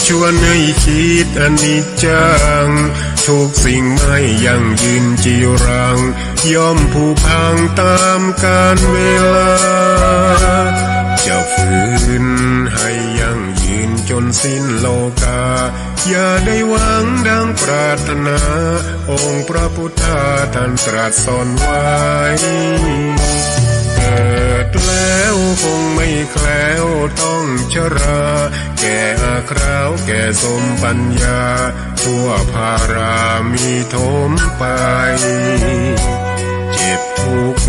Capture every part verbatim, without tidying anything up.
ชวนให้คิดอนิจจัง ทุกสิ่งไม่ยั่งยืนจีรัง ย่อมผุพังต๋ามกาลเวลา จะฝืนให้ยั่งยืนจ๋นสิ้นโลกา อย่าได้หวังดังปรารถนา องค์พระพุทธาท่านตรัสสอนไว้ เกิดแล้วคงไม่แคล้วต้องชรา แก่อาคราวแก่โสมปัญญา ทั่วภารามีโถมไป เจ็บทุกข์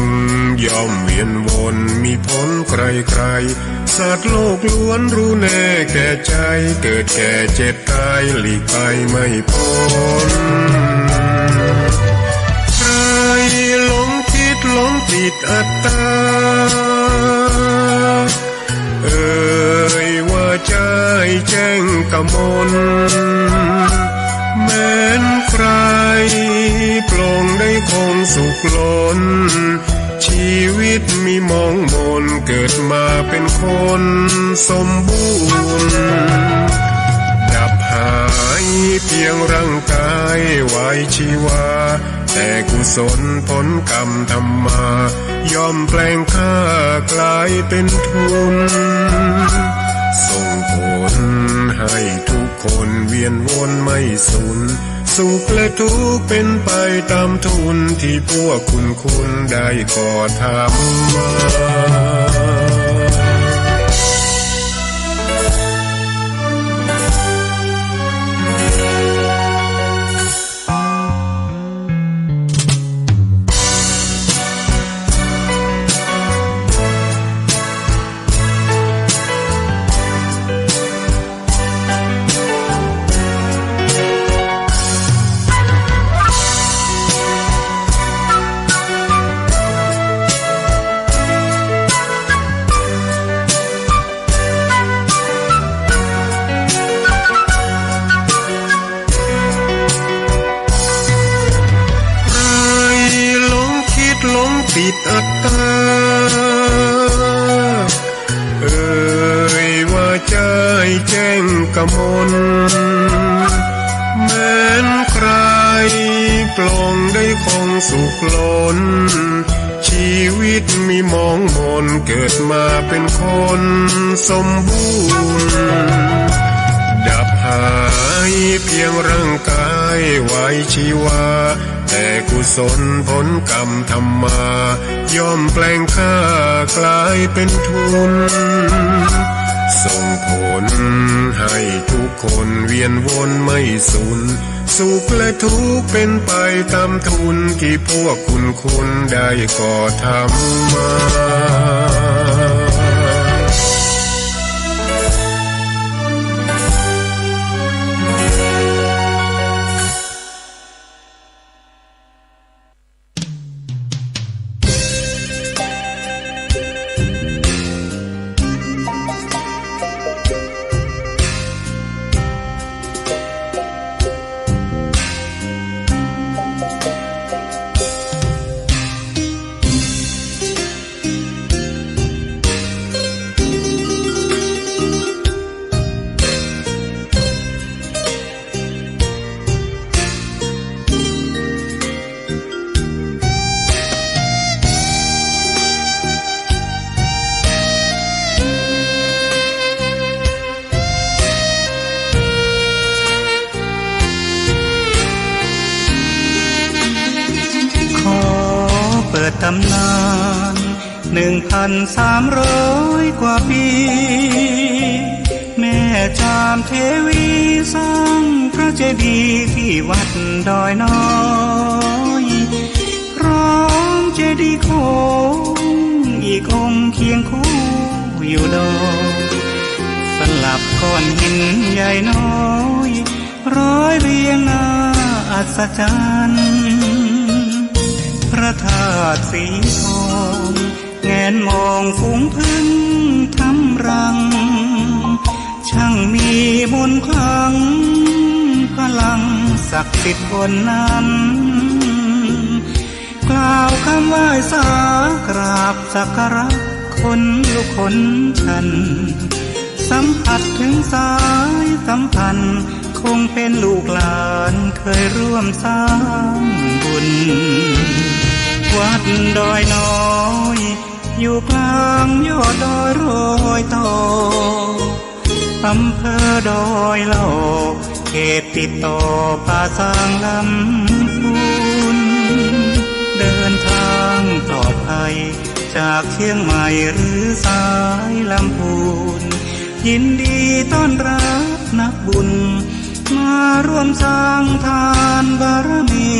ย่อมเวียนวนมีผลใครๆ สัตว์โลกล้วนรู้แน่แก่ใจ เกิดแก่เจ็บตายหลีกไปไม่พ้น ใครหลงคิดหลงติดอัตตา เอ่ยว่าใจ้แจ้งกมล แม้นใครปลงได้คงสุขล้น ชีวิตมีหมองหมน เกิดมาเป็นคนสมบูรณ์ ดับหายเพียงร่างกายไว้ชีวา แต่กุศลผลกรรมทำมา ย่อมแปลงค่ากลายเป็นทุน ส่งผลให้ทุกคนเวียนวนไม่สูญ สุขและทุกข์เป็นไปต๋ามทุน ตี้พวกคุณคุณได้ก่อทำมา ใครหลงคิดหลงติดอัตตา เอ่ยว่าใจ้แจ้งกมล แม้นใครปลงได้คงสุขล้น ชีวิตมีหมองหมน เกิดมาเป็นคนสมบูรณ์ ดับหายเพียงร่างกายไว้ชีวา แต่กุศลผลกรรมทำมา ย่อมแปลงค่ากลายเป็นทุน ส่งผลให้ทุกคนเวียนวนไม่สูญ สุขและทุกข์เป็นไปต๋ามทุน ตี้พวกคุณคุณได้ก่อทำมา ขอเปิดต๋ำนาน หนึ่งพันสามร้อยกว่าปี แม่จามเทวีสร้างพระเจดีย์ตี้วัดดอยน้อย พร้อมเจดีย์โค้งอีกองค์เคียงคู่อยู่ดอย สลับก้อนหินใหญ่น้อย ร้อยเรียงน่าอัศจรรย์ พระธาตุสีทอง แงนมองฝูงผึ้งทำรัง ช่างมีมนต์ขลัง พลังศักดิ์สิทธิ์บนนั้น กล่าวกำไหว้สากราบสักการะ ขนลุกขนชัน สัมผัสเถิงสายสัมพันธ์ คงเป๋นลูกหลานเคยร่วมสร้างบุญ วัดดอยน้อย อยู่กลางยอดดอยรอยต่อ อำเภอดอยหล่อ เขตติดต่อป่าซางลำพูน เดินทางปลอดภัย จากเชียงใหม่หรือสายลำพูน ยินดีต้อนรับนักบุญ มาร่วมสร้างทานบารมี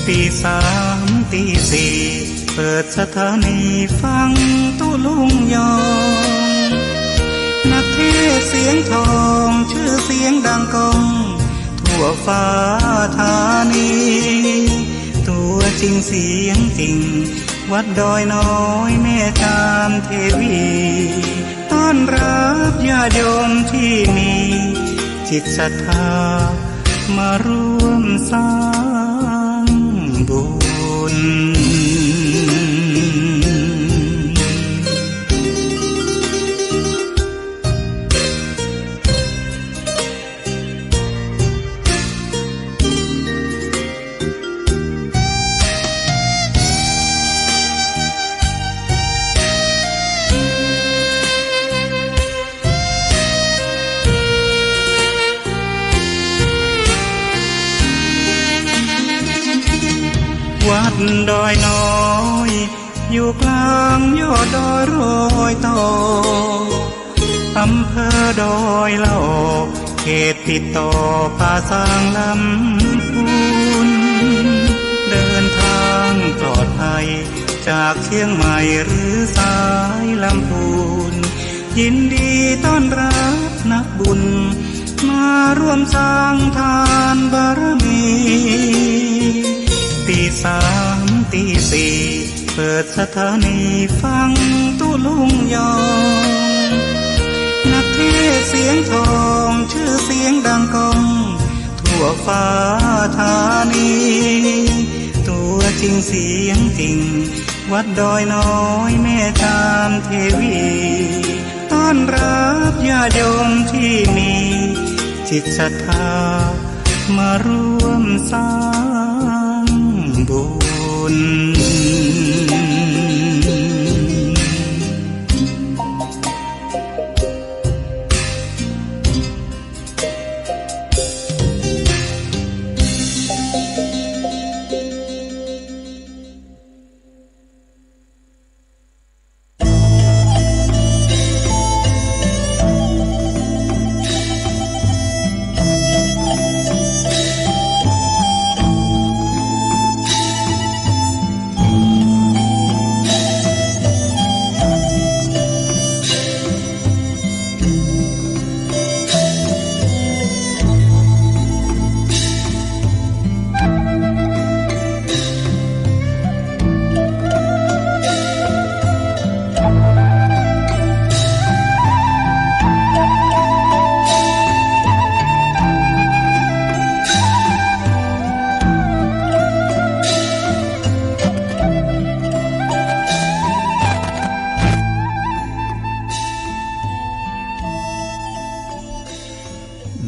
ตีสามตีสี่ เปิดสถานีฟังตุ๊ลุงยอง นักเทศน์เสียงทอง ชื่อเสียงดังก้อง ทั่วฟ้าธานี ตัวจริงเสียงจริง วัดดอยน้อยแม่จามเทวี ต้อนรับญาติโยมที่มีจิตศรัทธา มาร่วมสร้างบุญ วัดดอยน้อย อยู่กลางยอดดอยรอยต่อ อำเภอดอยหล่อ เขตติดต่อป่าซางลำพูน เดินทางปลอดภัย จากเชียงใหม่หรือสายลำพูน ยินดีต้อนรับนักบุญ มาร่วมสร้างทานบารมี ตีสามตีสี่ เปิดสถานีฟังตุ๊ลุงยอง นักเทศน์เสียงทอง ชื่อเสียงดังก้อง ทั่วฟ้าธานี ตัวจริงเสียงจริง วัดดอยน้อยแม่จามเทวี ต้อนรับญาติโยมที่มีจิตศรัทธา มาร่วมสร้างบุญ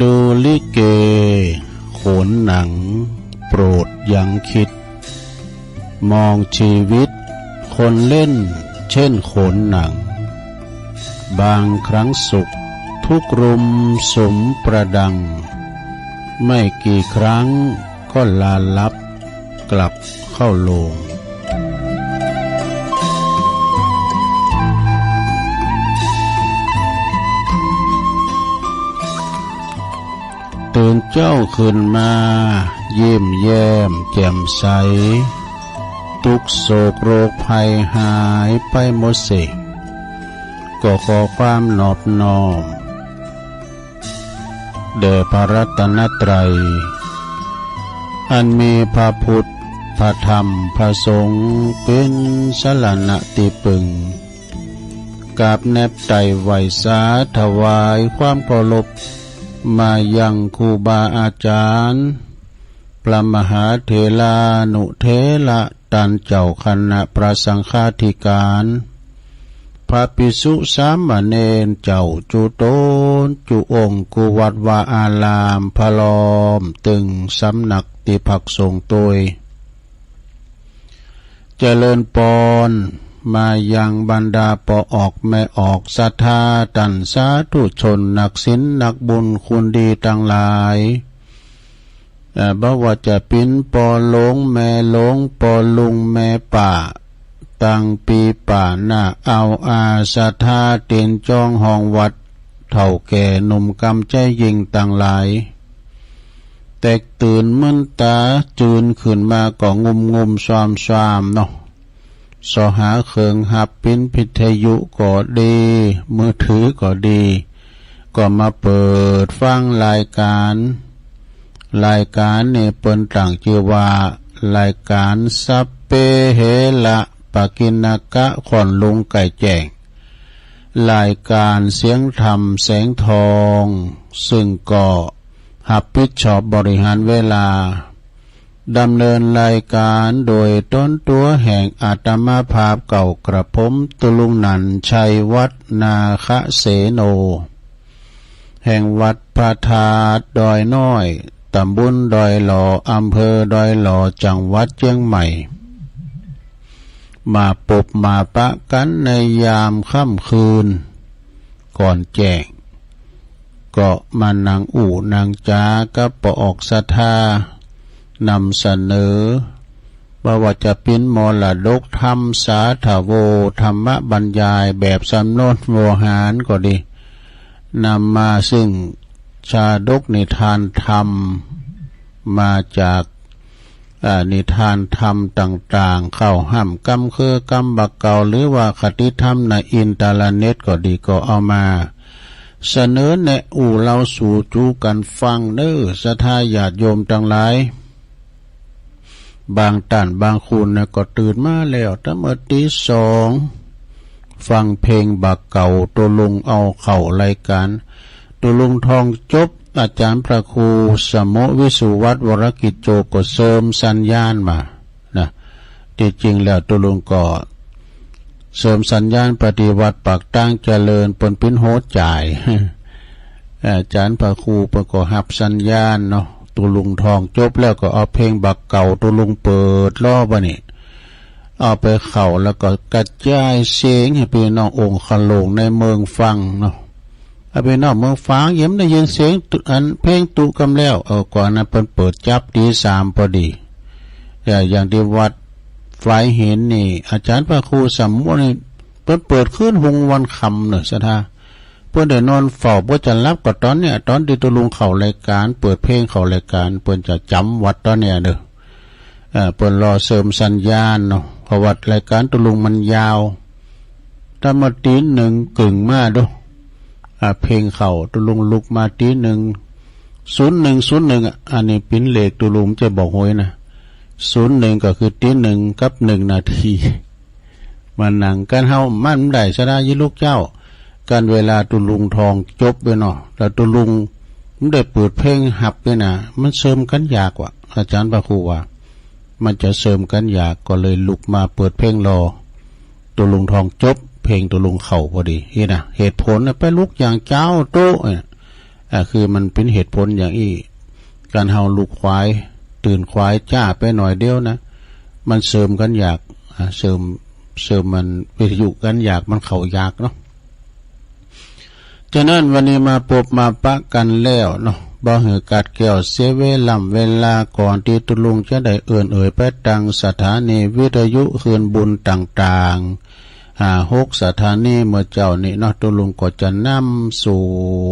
ดูลิเกโขนหนัง โปรดยังคิด มองชีวิตคนเล่นเช่นโขนหนัง บางครั้งสุขทุกข์รุมสุมประดัง ไม่กี่ครั้งก็ลาลับกลับเข้าโลง ตื่นเจ๊าขึ้นมา ยิ้มแย้มแจ่มใส ตุ๊กข์โศกโรคภัยหายไปหมดสิ้น ก็ขอความนอบน้อม แด่พระรัตนตรัย อันมีพระพุทธ พระธรรม พระสงฆ์ เป๋นสรณะตี้ปึง กราบแนบไต่ไหว้สาถวายความเคารพ มายังครูบาอาจารย์ พระมหาเถรานุเถระ ต้านเจ้าคณะพระสังฆาธิการ พระภิกษุสามเณรเจ้าจุ๊ต๋นจุ๊องค์ กู้วัดวาอาราม พร้อมตึงสำนักตี้พักสงฆ์ตวย เจริญปอนมายังบรรดาป้อออกแม่ออกศรัทธา ต้านสาธุชน นักศีลนักบุญ คุณดีตังหลาย เอ่อ บ่ว่าจะเป๋นป้อหลวงแม่หลวง ป้อลุงแม่ป้า ตังปี้ป้าน้า เอาอาศรัทธา เตียนจ้องห้องวัด เฒ่าแก่หนุ่มกำใจ๋ยิ่งตังหลาย แตกตื่นมืนต๋าจืนขึ้นมาก็งุ่มๆ ซ่อมๆ เนาะ เซาะหาเคิงฮับ เป๋นวิทยุก็ดี มือถือก็ดี ก็มาเปิดฟังรายก๋าน รายก๋านนี่เปิ้นตั้งจื้อว่า รายก๋านสัพเพเหระปะกิณณกะ ค่อนลุงไก่แจ้ง รายก๋านเสียงธรรมแสงทอง ซึ่งก็ฮับผิดชอบบริหารเวลา ดำเนินรายก๋านโดยต๋นตั๋วแห่งอาตมาภาพเก่ากระผม ตุ๊ลุงหนันท์ ชัยวัฒน์ นาคเสโน แห่งวัดพระธาตุดอยน้อย ต๋ำบลดอยหล่อ อำเภอดอยหล่อ จังหวัดเจียงใหม่ มาปบมาปะกั๋นในยามค่ำคืน ก่อนแจ้ง ก็มานั่งอู้นั่งจ๋ากับป้อออกศรัทธา นำเสนอ บ่ว่าจะเป๋นมรดกธรรมสาธโว ธรรมบรรยายแบบสำนวนโวหารก็ดี นำมาซึ่งชาดกนิทานธรรม มาจาก อ่า นิทานธรรมต่างๆ เข้าฮ่ำกำเคือ กำบ่าเก่า หรือว่าคติธรรมในอินเทอร์เน็ตก็ดี ก็เอามาเสนอแนะอู้เล่าสู่จูกั๋นฟังเน้อ ศรัทธาญาติโยมตังหลาย บางต้านบางคนนะ ก็ตื่นมาแล้ว ตั้งเมื่อตี๋สอง ฟังเพลงบ่าเก่า ตุ๊ลุงเอาเข้ารายก๋าน ตุ๊ลุงทองจบ อาจ๋ารย์พระครูสมุวิสุวัฒน์ วรกิจโจ ก็เสริมสัญญาณมา นะ ตี้จริงแล้วตุ๊ลุงก็เสริมสัญญาณไปตี้วัดปากตางเจริญ เปิ้นเป๋นหัวจ่าย อาจ๋ารย์พระครูเปิ้นก็ฮับสัญญาณเนาะ ตุ๊ลุงทองจบแล้วก็เอาเพลงบ่าเก่าตุ๊ลุงเปิดรอบ่านี่ เอาไปเข้าแล้วก็กระจายเสียงหื้อปี้น้ององค์ขะโลงในเมืองฟังเนาะ หื้อปี้น้องเมืองฟังเยี่ยมได้ยินเสียงตุ๊ อันเพลงตุ๊กำแล้ว เออ ก่อนนั้นเปิ้นเปิดจั๊บตี๋สามพอดี แต่อย่างตี้วัดฝายหินนี่ อาจ๋ารย์พระครูสมุนี่ เปิ้นเปิดคืนหุงวันค่ำเน่อ ศรัทธา เปิ้นได้นอนเฝ้า บ่จะหลับก็ต๋อนเนี้ย ต๋อนตี้ตุ๊ลุงเข้ารายก๋าน เปิดเพลงเข้ารายก๋าน เปิ้นจะจ๋ำวัดต๋อนเนี้ยเน่อ เอ่อ เปิ้นรอเสริมสัญญาณเนาะ เพราะว่ารายก๋านตุ๊ลุงมันยาว ตั้งมาตี๋หนึ่งเกิ่งมาดู อ่า เพลงเข้า ตุ๊ลุงลุกมาตี๋หนึ่ง ศูนย์หนึ่ง ศูนย์หนึ่ง อ่ะ อันนี้เป๋นเลขตุ๊ลุงจะบอกหวยนะ ศูนย์หนึ่ง ก็คือตี๋หนึ่งกับหนึ่งนาที มานั่งกั๋นเฮา มันบ่ได้ศรัทธา ยีลูกเจ้า กั๋นเวลาตุ๊ลุงทองจบไว้เนาะ แล้วตุ๊ลุงบ่ได้เปิดเพลงฮับไว้นะ มันเสริมกั๋นยากว่ะ อาจ๋ารย์พระครูว่า มันจะเสริมกั๋นยาก ก็เลยลุกมาเปิดเพลงรอตุ๊ลุงทองจบ เพลงตุ๊ลุงเข้าพอดี นี่นะ เหตุผลนะ ไปลุกอย่างเจ๊าโต๊ะเนี่ย อ่า คือมันเป๋นเหตุผลอย่างอี้ ก๋านเฮาลุกขวาย ตื่นขวายจ๊าไปหน่อยเดียวนะ มันเสริมกั๋นยาก อ่า เสริม เสริมมันวิทยุกั๋นยาก มันเข้ายากเนาะ ฉะนั้นวันนี้มาปบมาปะกั๋นแล้วเนาะ บ่หื้อกัดแก้วเสียเวล่ำเวลา ก่อนตี้ตุ๊ลุงจะได้เอิ้นเอ่ยไปตางสถานีวิทยุคืนบุญต่างๆ ห้าหกสถานีเมื่อเจ๊านี้เนาะ ตุ๊ลุงก็จะนำส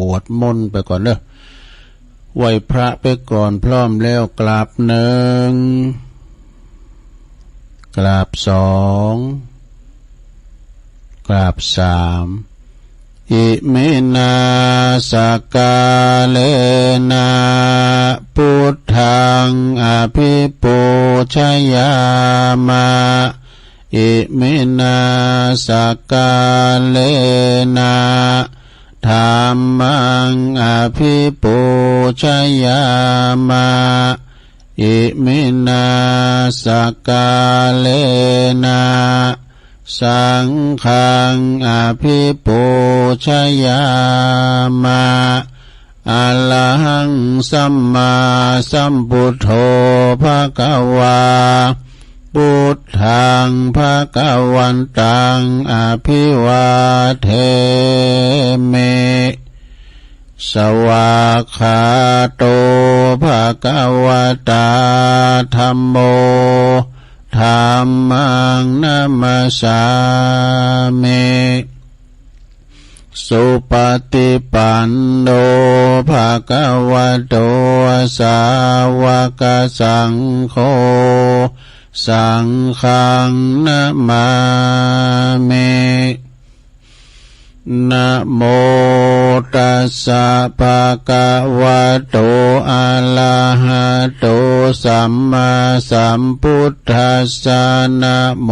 วดมนต์ไปก่อนเน่อ ไหว้พระไปก่อน พร้อมแล้วกราบหนึ่ง กราบสอง กราบสาม อิมินาสักกาเลนะ พุทธังอภิปูชยามะ อิมินาสักกาเลนะ ธัมมังอภิปูชยามะ อิมินาสักกาเลนะ สังฆัง อภิปูชยามะ อะระหัง สัมมาสัมพุทโธ ภะคะวา พุทธัง ภะคะวันตัง อภิวาเทมิ สวากขาโต ภะคะวะตา ธัมโม ธัมมัง นะมัสสามิ สุปะติปันโน ภะคะวะโต สาวกสังโฆ สังฆัง นะมามิ นะโมตัสสะ ภะคะวะโต อะระหะโต สัมมาสัมพุทธัสสะ นะโม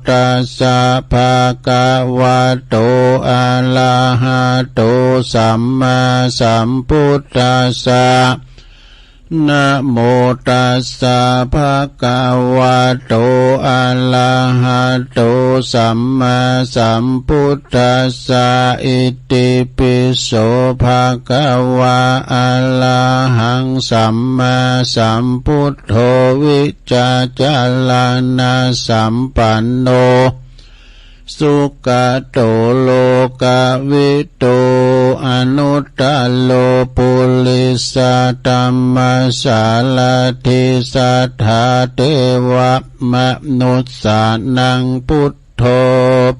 ตัสสะ ภะคะวะโต อะระหะโต สัมมาสัมพุทธัสสะ นะโมตัสสะ ภะคะวะโต อะระหะโต สัมมาสัมพุทธัสสะ อิติปิโส ภะคะวา อะระหัง สัมมาสัมพุทโธ วิชชาจารณะสัมปันโน สุขะโต โลกะวิทู อนุตตะโร ปุริสะธัมมะสาระถี สัทธาเทวะมะนุสสานัง พุทโธ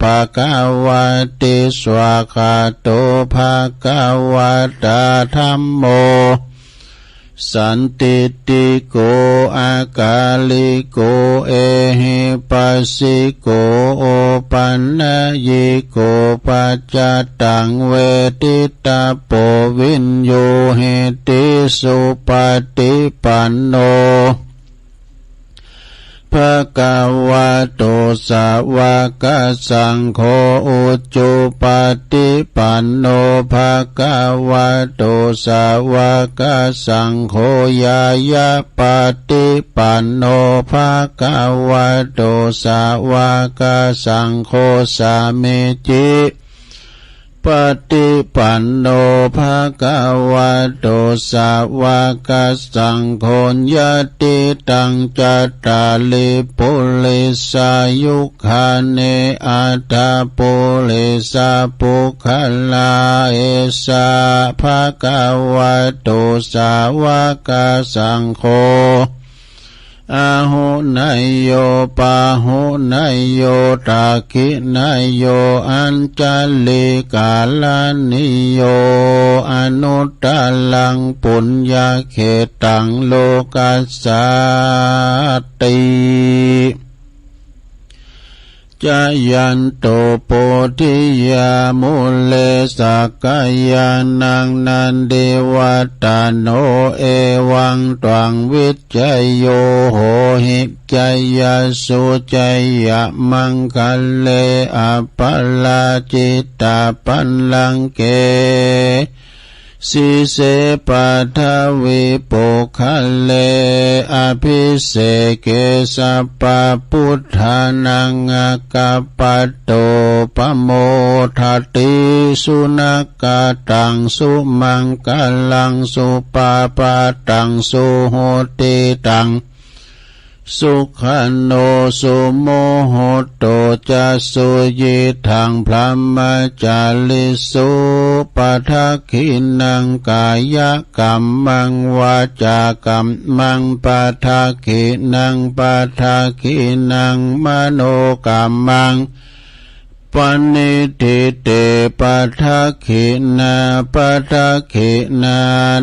ภะคะวะติ สวากขาโต ภะคะวะตา ธัมโม สันทิฏฐิโก อะกาลิโก เอหิปัสสิโก โอปันนยิโก ปัจจตัง เวทิตาโป วิญญูหิติ สุปะติปันโน ภะคะวะโต สาวกสังโฆ อุจุปะติปันโน ภะคะวะโต สาวกสังโฆ ญาณปะติปันโน ภะคะวะโต สาวกสังโฆ สามีจิ ปะติปันโน ภะคะวะโต สาวกสังโฆ ญาติตัง จัตตาริ ปุริสายุคคานิ อัฏฐะปุริสะปุคคลา เอสะ ภะคะวะโต สาวกสังโฆ อาหุเนยโย ปาหุเนยโย ทักขิเนยโย อัญชลีกรณีโย อนุตตรัง ปุญญเขตตัง โลกัสสาติ จายันโต โพธิยา มูเล สักกายานัง นันทิวัฏฐาโน เอวังตวัง วิชชโย โหหิ จายสสุ จายะมังคะเล อัปปะราจิตะปัลลังเก สีเส ปัทวี ปุคคเล อะภิเสเก สัพพะพุทธานัง อะกัปปะโต ปะโมทะติ สุณากาตัง สุมังคะลัง สุปะพาตัง สุหุติตัง สุขะโน สุมุหุตโต จะ สุยิทัง พรหมจาริสุ ปะทักขินัง กายะกัมมัง วาจากัมมัง ปะทักขินัง ปะทักขินัง มโนกัมมัง ปะณิฏฐิเต ปะทักขิณา ปะทักขิณา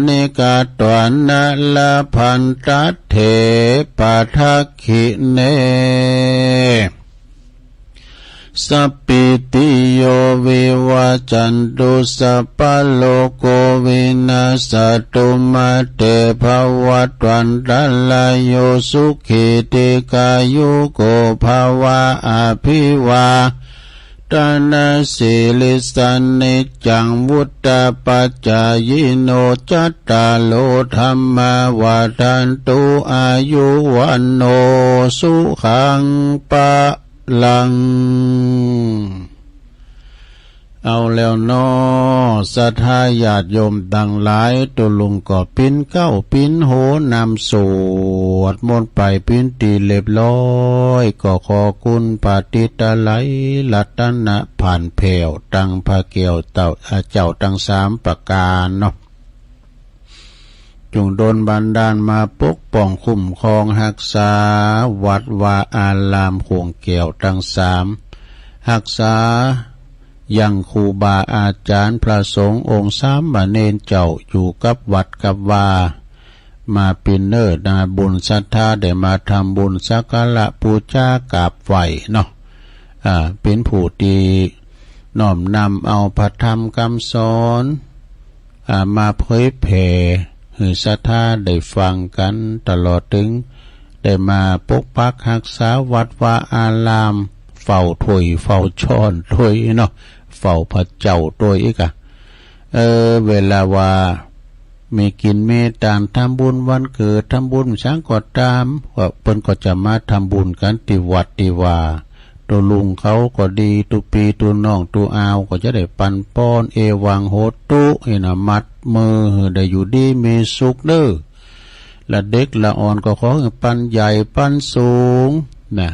นิ กะตวานะ ละพันทัตเถ ปะทักขิเณ สัพพีติโย วิวัชชันตุ สัพพะโรโค วินัสสะตุ มา เต ภะวัตวันตะราโย สุขี ทีฆายุโก ภะวะ อะภิวา ทะนะสีลิสสะ นิจจัง วุฑฒาปะจายิโน จัตตาโร ธัมมา วัฑฒันตุ อายุ วัณโณ สุขัง พะ ลัง เอาแล้วเนาะ ศรัทธาญาติโยมตังหลาย ตุ๊ลุงก็ปิ๊นเก๊าปิ๊นโหนำสวดมนต์ไปปิ๊นตี้เรียบร้อย ก็ขอคุณพระติตไตรรัตนะผ่านแผ้ว ตังพระแก้วเต้า อ่า เจ้าตังสามประก๋านเนาะ จุ่งดลบันดาลมาปกป้องคุ้มครองฮักษา วัดวาอารามโขงแก้วตังสาม ฮักษายังครูบาอาจ๋ารย์พระสงฆ์องค์สามเณรเจ้าอยู่กับวัดกับวา มาปิ๊นเน้อ นาบุญศรัทธาได้มาทำบุญสักการะปู๋จากราบไหว้เนาะ อ่า เป๋นผู้ตี้น้อมนำเอาพระธรรมกำสอน อ่า มาเผยแผ่หื้อศรัทธาได้ฟังกั๋น ตลอดเถิงได้มาปกปักฮักษาวัดวาอาราม เฝ้าถ้วยเฝ้าจ๊อนตวยเนาะ เฝ้าพระเจ้าตวยอีกอะ เออ เวลาว่ามีกิ๋นมีตาน ทำบุญวันเกิด ทำบุญสังก็ต๋าม ก็เปิ้นก็จะมาทำบุญกั๋นตี้วัดตี้วา ตุ๊ลุงเขาก็ดี ตุ๊ปี้ตุ๊น้องตุ๊อาวก็จะได้ปันป้อน เอวังโหตุ นี่นะ มัดมือหื้อได้อยู่ดีมีสุขเน้อ ละเด็กละอ่อนก็ขอหื้อปัญใหญ่ปัญสูงนะ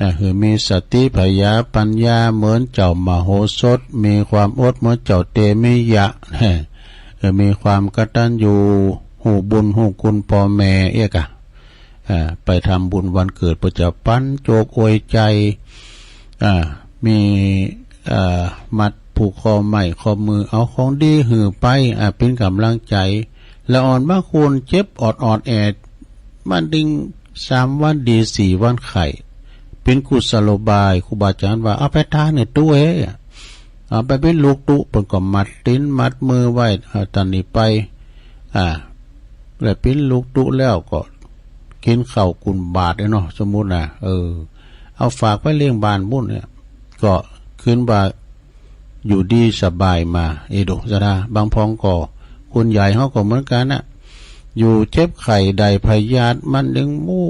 อ่า หื้อมีสติผญาปัญญาเหมือนเจ้ามโหสถ มีความอดเหมือนเจ้าเตมิยะ หื้อมีความกตัญญู ฮู้บุญฮู้คุณป้อแม่เอี้ยกะ อ่า ไปทำบุญวันเกิดเปิ้นจะปันโจกอวยใจ๋ อ่า มี อ่า มัดผูกข้อไม้ข้อมือ เอาของดีหื้อไป อ่า เป๋นก๋ำลังใจ๋ ละอ่อนบางคนเจ็บออดๆ แอด มาดึงสามวันดีสี่วันไข้ เป๋นกุศโลบาย ครูบาอาจ๋ารย์ว่า เอาไปตานหื้อตุ๊เอ้ย เอาไปเป๋นลูกตุ๊ เปิ้นก็มัดตี๋นมัดมือไว้ อ่า ตานนี้ไป อ่า แล้วเป๋นลูกตุ๊แล้วก็กิ๋นข้าวกุนบาตรเนาะ สมมุตินะ เออ เอาฝากไว้เลี้ยงบ้านบุ้นเนี่ย ก็ขึ้นว่า อยู่ดีสบายมา เอดู ศรัทธา บางพองก็ คนใหญ่เฮาก็เหมือนกั๋นน่ะ อยู่เจ็บไข้ได้พยาธิ มานึ่งหมู่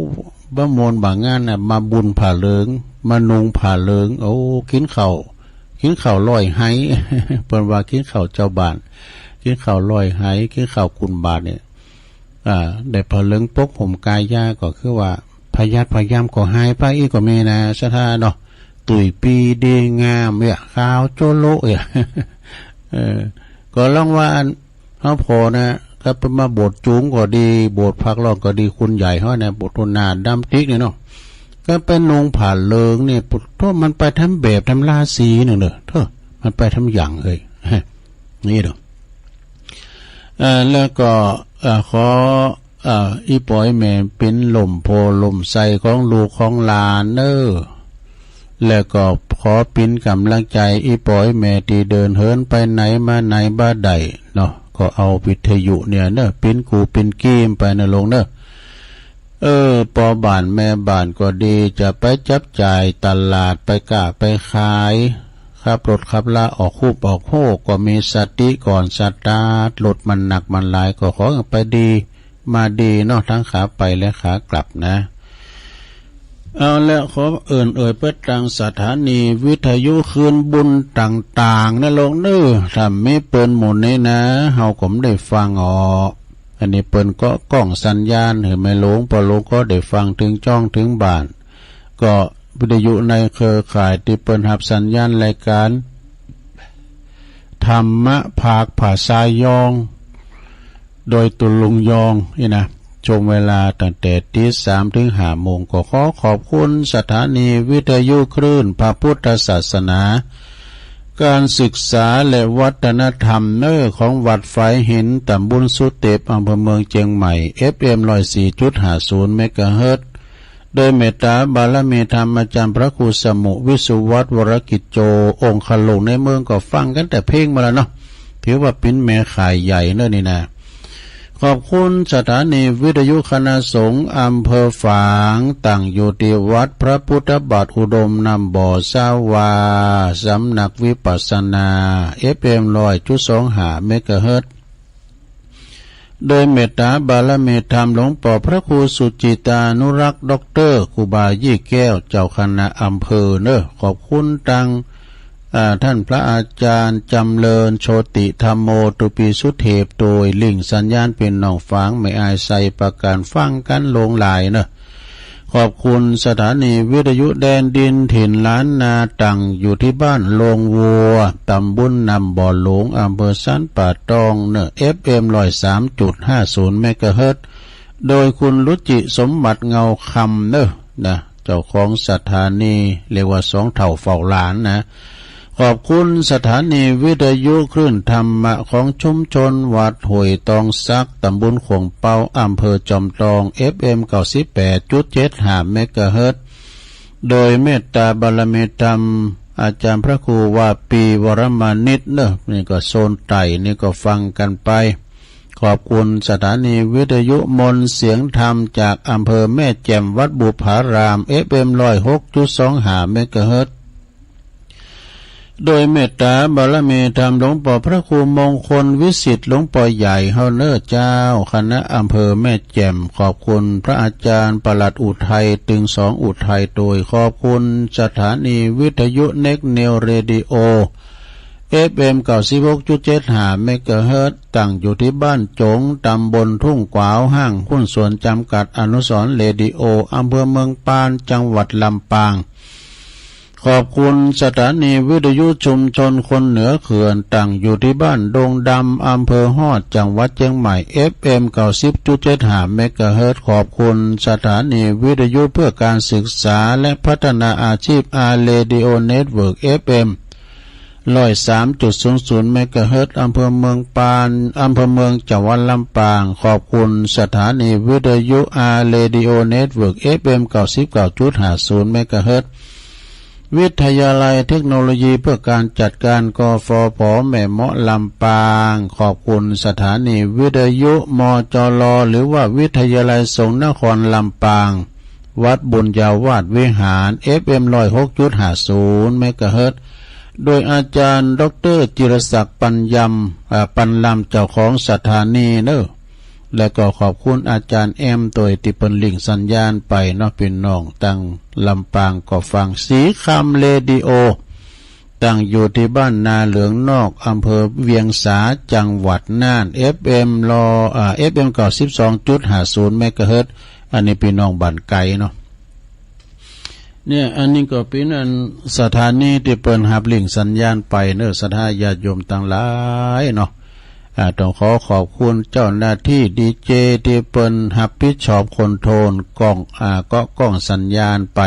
บ่ม่วนบ่างานน่ะ มาบุญผ้าเหลือง มานุ่งผ้าเหลือง โอ้ กิ๋นข้าว กิ๋นข้าวลอยไห เปิ้นว่ากิ๋นข้าวเจ้าบ้าน กิ๋นข้าวลอยไห กิ๋นข้าวกุนบาตรเนี่ย อ่า ได้ผ้าเหลืองปกห่มกายา ก็คือว่าพยาธิพยามก็หายไป อี้ก็มีนะ ศรัทธาเนาะ ตุ้ยปี้ดีงามเนี่ย ขาวโจ๊ะโละเนี่ย เออ ก็ลองว่าอัน เฮาผ่อนะ ก็ไปมาโบสถ์จุงก็ดี โบสถ์ผักล่องก็ดี คนใหญ่เฮาเนี่ย โบสถ์หัวหน้าดำติ๊กเนี่ยเนาะ ก็ไปนุ่งผ้าเหลืองเนี่ย โธ่ มันไปต๋ามแบบต๋ามราศีนึ่งเน่อ โธ่ มันไปต๋ามหยังเฮ้ย นี่เนาะ เอ่อ แล้วก็ เอ่อ ขอ เอ่อ อี่ป้ออี่แม่เป๋นล่มโพธิ์ล่มไทรของลูกของหลานเน้อ แล้วก็ขอเป๋นก๋ำลังใจ๋อี่ป้ออี่แม่ตี้เดินเหินไปไหนมาไหนบ่ได้เนาะ ก็เอาวิทยุเนี่ยเน้อ เป๋นกู้เป๋นกี๋ไปเน้อลูกเน้อ เออ ป้อบ้านแม่บ้านก็ดี จะไปจับจ่ายตลาด ไปก๊าไปขาย ขับรถขับลาออกฮูบออกโฮก็มีสติก่อนสตาร์ท รถมันหนักมันหลายก็ขอหื้อไปดีมาดีเนาะ ทั้งขาไปและขากลับนะ เอาละ ขอเอิ้นเอ่ยไปตางสถานีวิทยุคืนบุญต่างๆ นะลูกเน้อ ถ้ามีเปิ้นหมู่นี้นะ เฮาก็บ่ได้ฟังออก อันนี้เปิ้นก็ก้องสัญญาณหื้อแม่หลวงป้อหลวงก็ได้ฟังเถิงจ้องเถิงบ้าน ก็วิทยุในเครือข่ายตี้เปิ้นฮับสัญญาณรายก๋าน ธรรมะภาคภาษายอง โดยตุ๊ลุงยองนี่นะ ช่วงเวลาตั้งแต่ตีสามเถิงห้าโมง ก็ขอขอบคุณสถานีวิทยุคลื่นพระพุทธศาสนา การศึกษาและวัฒนธรรมเน้อ ของวัดฝายหิน ต๋ำบลสุเต็ป อำเภอเมืองเจียงใหม่ เอฟเอ็ม ร้อยสี่จุดห้าศูนย์ เมกะเฮิรตซ์ โดยเมตต๋าบารมีธรรมอาจ๋ารย์พระครูสมุห์ วิสุวัฒน์ วรกิจโจ องคลุงในเมือง ก็ฟังกั๋นแต่เพลงมาแล้วเนาะ ถือว่าเป๋นแม่ข่ายใหญ่เน้อนี่นะ ขอบคุณสถานีวิทยุคณะสงฆ์อำเภอฝาง ตั้งอยู่ตี้วัดพระพุทธบาทอุดมน้ำบ่อสาวา สำนักวิปัสสนา เอฟเอ็ม ร้อยจุดสองห้า เมกะเฮิรตซ์ โดยเมตต๋าบารมีธรรมหลวงป้อพระครูสุจิตานุรักษ์ ด็อกเตอร์ ครูบายี่แก้ว เจ้าคณะอำเภอเนาะ ขอบคุณตัง อ่า ท่านพระอาจารย์จำเริญ โชติธัมโม ตุปีสุเทพ โตยลิงก์สัญญาณปี้น้องฝางแม่อายไซประก๋านฟังกั๋นหลวงหลายเนาะ ขอบคุณสถานีวิทยุแดนดินถิ่นล้านนา ตั้งอยู่ตี้บ้านโรงวัว ต๋ำบลน้ำบ่อหลวง อำเภอสันป่าตองเนาะ เอฟเอ็ม ร้อยสามจุดห้าศูนย์ เมกะเฮิรตซ์ โดยคุณรุจิสมบัติเงาคำเนาะ นะ เจ้าของสถานี เรียกว่าสองเฒ่าเฝ้าหลานนะ ขอบคุณสถานีวิทยุคลื่นธรรมะของชุมชนวัดห้วยตองสัก ต๋ำบลข่วงเปา อำเภอจอมตอง เอฟเอ็ม เก้าสิบแปดจุดเจ็ดห้า เมกะเฮิรตซ์ โดยเมตต๋าบารมีธรรม อาจารย์พระครูวาปี วรมานิตเนาะ นี่ก็โซนใต้ นี่ก็ฟังกั๋นไป ขอบคุณสถานีวิทยุมนต์เสียงธรรมจากอำเภอแม่แจ่ม วัดบุพาราม เอฟเอ็ม ร้อยหกจุดสองห้า เมกะเฮิรตซ์ โดยเมตต๋าบารมีธรรมหลวงป้อพระครูมงคลวิสิทธิ์ หลวงป้อใหญ่เฮาเนาะเจ้า คณะอำเภอแม่แจ่ม ขอบคุณพระอาจารย์ปลัดอุทัย ตึงสองอุทัย โตยขอบคุณสถานีวิทยุเน็กนิวเรดิโอ เอฟเอ็ม เก้าสิบหกจุดเจ็ดห้า เมกะเฮิรตซ์ ตั้งอยู่ตี้บ้านจง ต๋ำบลทุ่งกวาว ห้างหุ้นส่วนจำกัดอนุสรณ์เรดิโอ อำเภอเมืองปาน จังหวัดลำปาง ขอบคุณสถานีวิทยุชุมชนคนเหนือเขื่อน ตั้งอยู่ตี้บ้านดงดำ อำเภอฮอด จังหวัดเจียงใหม่ เอฟเอ็ม เก้าสิบจุดเจ็ดห้า เมกะเฮิรตซ์ ขอบคุณสถานีวิทยุเพื่อการศึกษาและพัฒนาอาชีพ อาร์ เรดิโอ เน็ตเวิร์ก เอฟเอ็ม ร้อยสามจุดศูนย์ศูนย์ เมกะเฮิรตซ์ อำเภอเมืองปาน อำเภอเมือง จังหวัดลำปาง ขอบคุณสถานีวิทยุ อาร์ เรดิโอ เน็ตเวิร์ก เอฟเอ็ม เก้าสิบเก้าจุดห้าศูนย์ เมกะเฮิรตซ์ วิทยาลัยเทคโนโลยีเพื่อการจัดการ กฟผ แม่เมาะ ลำปาง ขอบคุณสถานีวิทยุ มจร หรือว่าวิทยาลัยสงฆ์นครลำปาง วัดบุญญาวาสวิหาร เอฟเอ็ม ร้อยหกจุดห้าศูนย์ เมกะเฮิรตซ์ โดยอาจารย์ด็อกเตอร์จิรศักดิ์ ปัญญำ อ่า ปัญลำ เจ้าของสถานีเนาะ แล้วก็ขอบคุณอาจารย์แอมโตยตี้เปิ้นลิงก์สัญญาณไปเนาะ ปี้น้องตังลำปางก็ฟัง สีคำเรดิโอ ตั้งอยู่ตี้บ้านนาเหลืองนอก อำเภอเวียงสา จังหวัดน่าน เอฟเอ็ม รอ อ่า เอฟเอ็ม เก้าสิบสองจุดห้าศูนย์ เมกะเฮิรตซ์ อันนี้ปี้น้องบ้านไก๋เนาะ เนี่ย อันนี้ก็เป๋นอันสถานีตี้เปิ้นฮับลิงก์สัญญาณไปเนาะ ศรัทธาญาติโยมตังหลายเนาะ อ่า ต้องขอขอบคุณเจ้าหน้าตี้ดีเจตี้เปิ้นฮับผิดชอบคอนโทรลกล้อง อ่า เกาะกล้องสัญญาณไป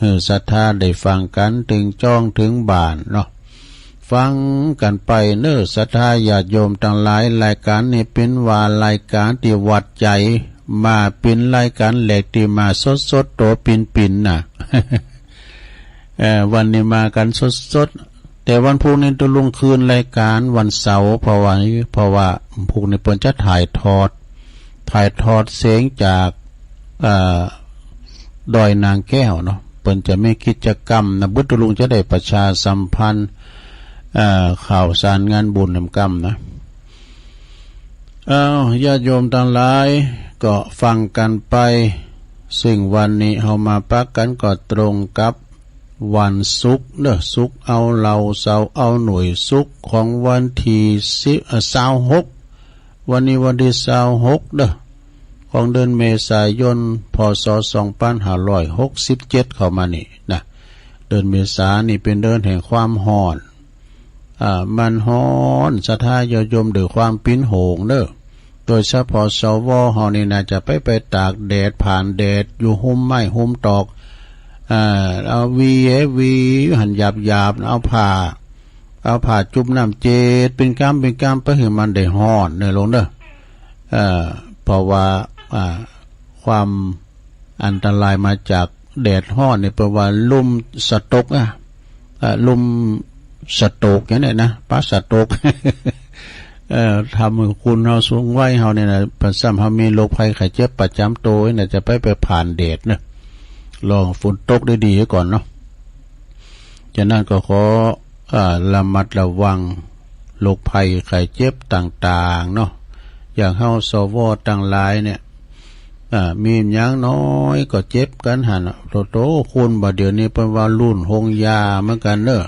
หื้อศรัทธาได้ฟังกั๋นเถิงจ้องเถิงบ้านเนาะ ฟังกั๋นไปเนาะ ศรัทธาญาติโยมตังหลาย รายก๋านนี้เป๋นว่ารายก๋านตี้วัดใจ๋ มาเป๋นรายก๋านแรกตี้มาสดๆ โตปิ่นๆ น่ะ เอ่อ วันนี้มากั๋นสดๆ แต่วันพุธนี้ตุ๊ลุงคืนรายก๋านวันเสาร์ เพราะว่า เพราะว่าพุธนี้เปิ้นจะถ่ายทอด ถ่ายทอดเสียงจาก เอ่อ ดอยนางแก้วเนาะ เปิ้นจะมีกิจกรรมนะ ตุ๊ลุงจะได้ประชาสัมพันธ์ เอ่อ ข่าวสารงานบุญนำกำนะ อ้าว ญาติโยมตังหลาย ก็ฟังกั๋นไป ซึ่งวันนี้เฮามาปะกั๋นก็ตรงกับวันศุกร์เนาะ ศุกร์เอาเหล้า เสาร์เอาหน่วย ศุกร์ของวันตี้สิบ เอ่อ ซาวหก วันนี้วันตี้ซาวหกเนาะ ของเดือนเมษายน พ.ศ. สองปันห้าร้อยหกสิบเจ็ด เข้ามานี่นะ เดือนเมษานี่เป๋นเดือนแห่งความฮ้อน อ่า มันฮ้อน ศรัทธาญาติโยมด้วยความเป๋นห่วงเนาะ โดยเฉพาะ สว เฮานี่น่าจะไป ไปตากแดด ผ่านแดด อยู่ฮุมไม้ฮุมตอก อ่า เอาวี เอวี หั้นหยาบๆ เอาผ้า เอาผ้าจุ่มน้ำเจ็ด เป๋นกำเป๋นกำไป หื้อมันได้ฮ้อนเนาะลุงเนาะ เอ่อ เพราะว่า อ่า ความอันตรายมาจากแดดฮ้อนนี่ เปิ้นว่าลุ่มสโตรกอะ เอ่อ ลุ่มสโตรกอย่างนี้นะ ปะสโตรก เอ่อ ทำหื้อคนเฮาสูงวัยเฮานี่นะ เปิ้นซ้ำเฮามีโรคภัยไข้เจ็บประจ๋ำโตนี่นะ จะไป ไปผ่านแดดเนาะ รอฝนตกดีๆ ก่อนเนาะ ฉะนั้นก็ขอ อ่า ระมัดระวังโรคภัยไข้เจ็บต่างๆ เนาะ จ อย่างเฮา สว ตังหลายเนี่ย อ่า มีหยังน้อยก็เจ็บกั๋นหั้นน่ะ โถ โถ คนบ่าเดี่ยวนี้เปิ้นว่าลุ่นโฮงยาเหมือนกั๋นเน่อ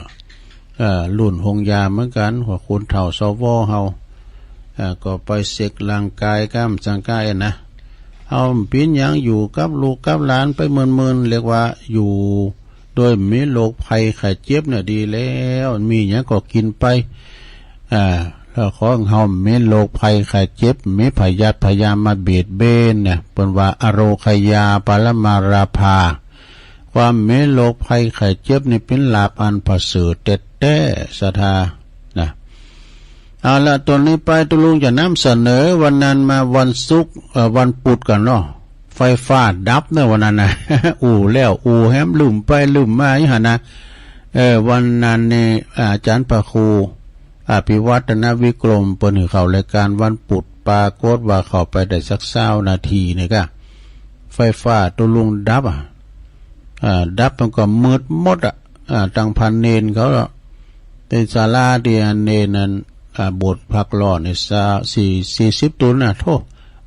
เอ่อ ลุ่นโฮงยาเหมือนกั๋น หัวคนเฒ่า สว เฮา เอ่อ ก็ไปเช็คร่างก๋ายก้ามจังก้ายนะ เฮาเป๋นหยังอยู่กับลูกกับหลานไปเมินๆ เรียกว่าอยู่โดยบ่มีโรคภัยไข้เจ็บเนี่ยดีแล้ว มีหยังก็กิ๋นไป อ่า แล้วขอเฮาบ่มีโรคภัยไข้เจ็บ บ่มีพยาธิพยาธมาเบียดเบียนเนี่ย เปิ้นว่าอโรคยาปรมาลาภา ความบ่มีโรคภัยไข้เจ็บนี่เป๋นลาภอันประเสริฐแต๊ๆ ศรัทธานะ เอาละ ต๋อนนี้ไปตุ๊ลุงจะนำเสนอวันนั้นมาวันศุกร์ เอ่อ วันพุธก่อนเนาะ ไฟฟ้าดับเน่อวันนั้นนะ อู้แล้วอู้แหม ลืมไปลืมมาอยู่หั้นนะ เออ วันนั้นนี่ อาจ๋ารย์พระครู อภิวัฒนวิกรม เปิ้นหื้อเข้ารายก๋านวันพุธ ปรากฏว่าเข้าไปได้สักซาวนาทีนี่ก้า ไฟฟ้าตุ๊ลุงดับอะ อ่า ดับมันก็มืดหมดอะ อ่า ตังพระเณรเขาละ ในศาลาตี้เณรนั้น อ่า บวชพรรครอดนี่ ซา สี่ สี่สิบ ตุ๊นน่ะ โธ่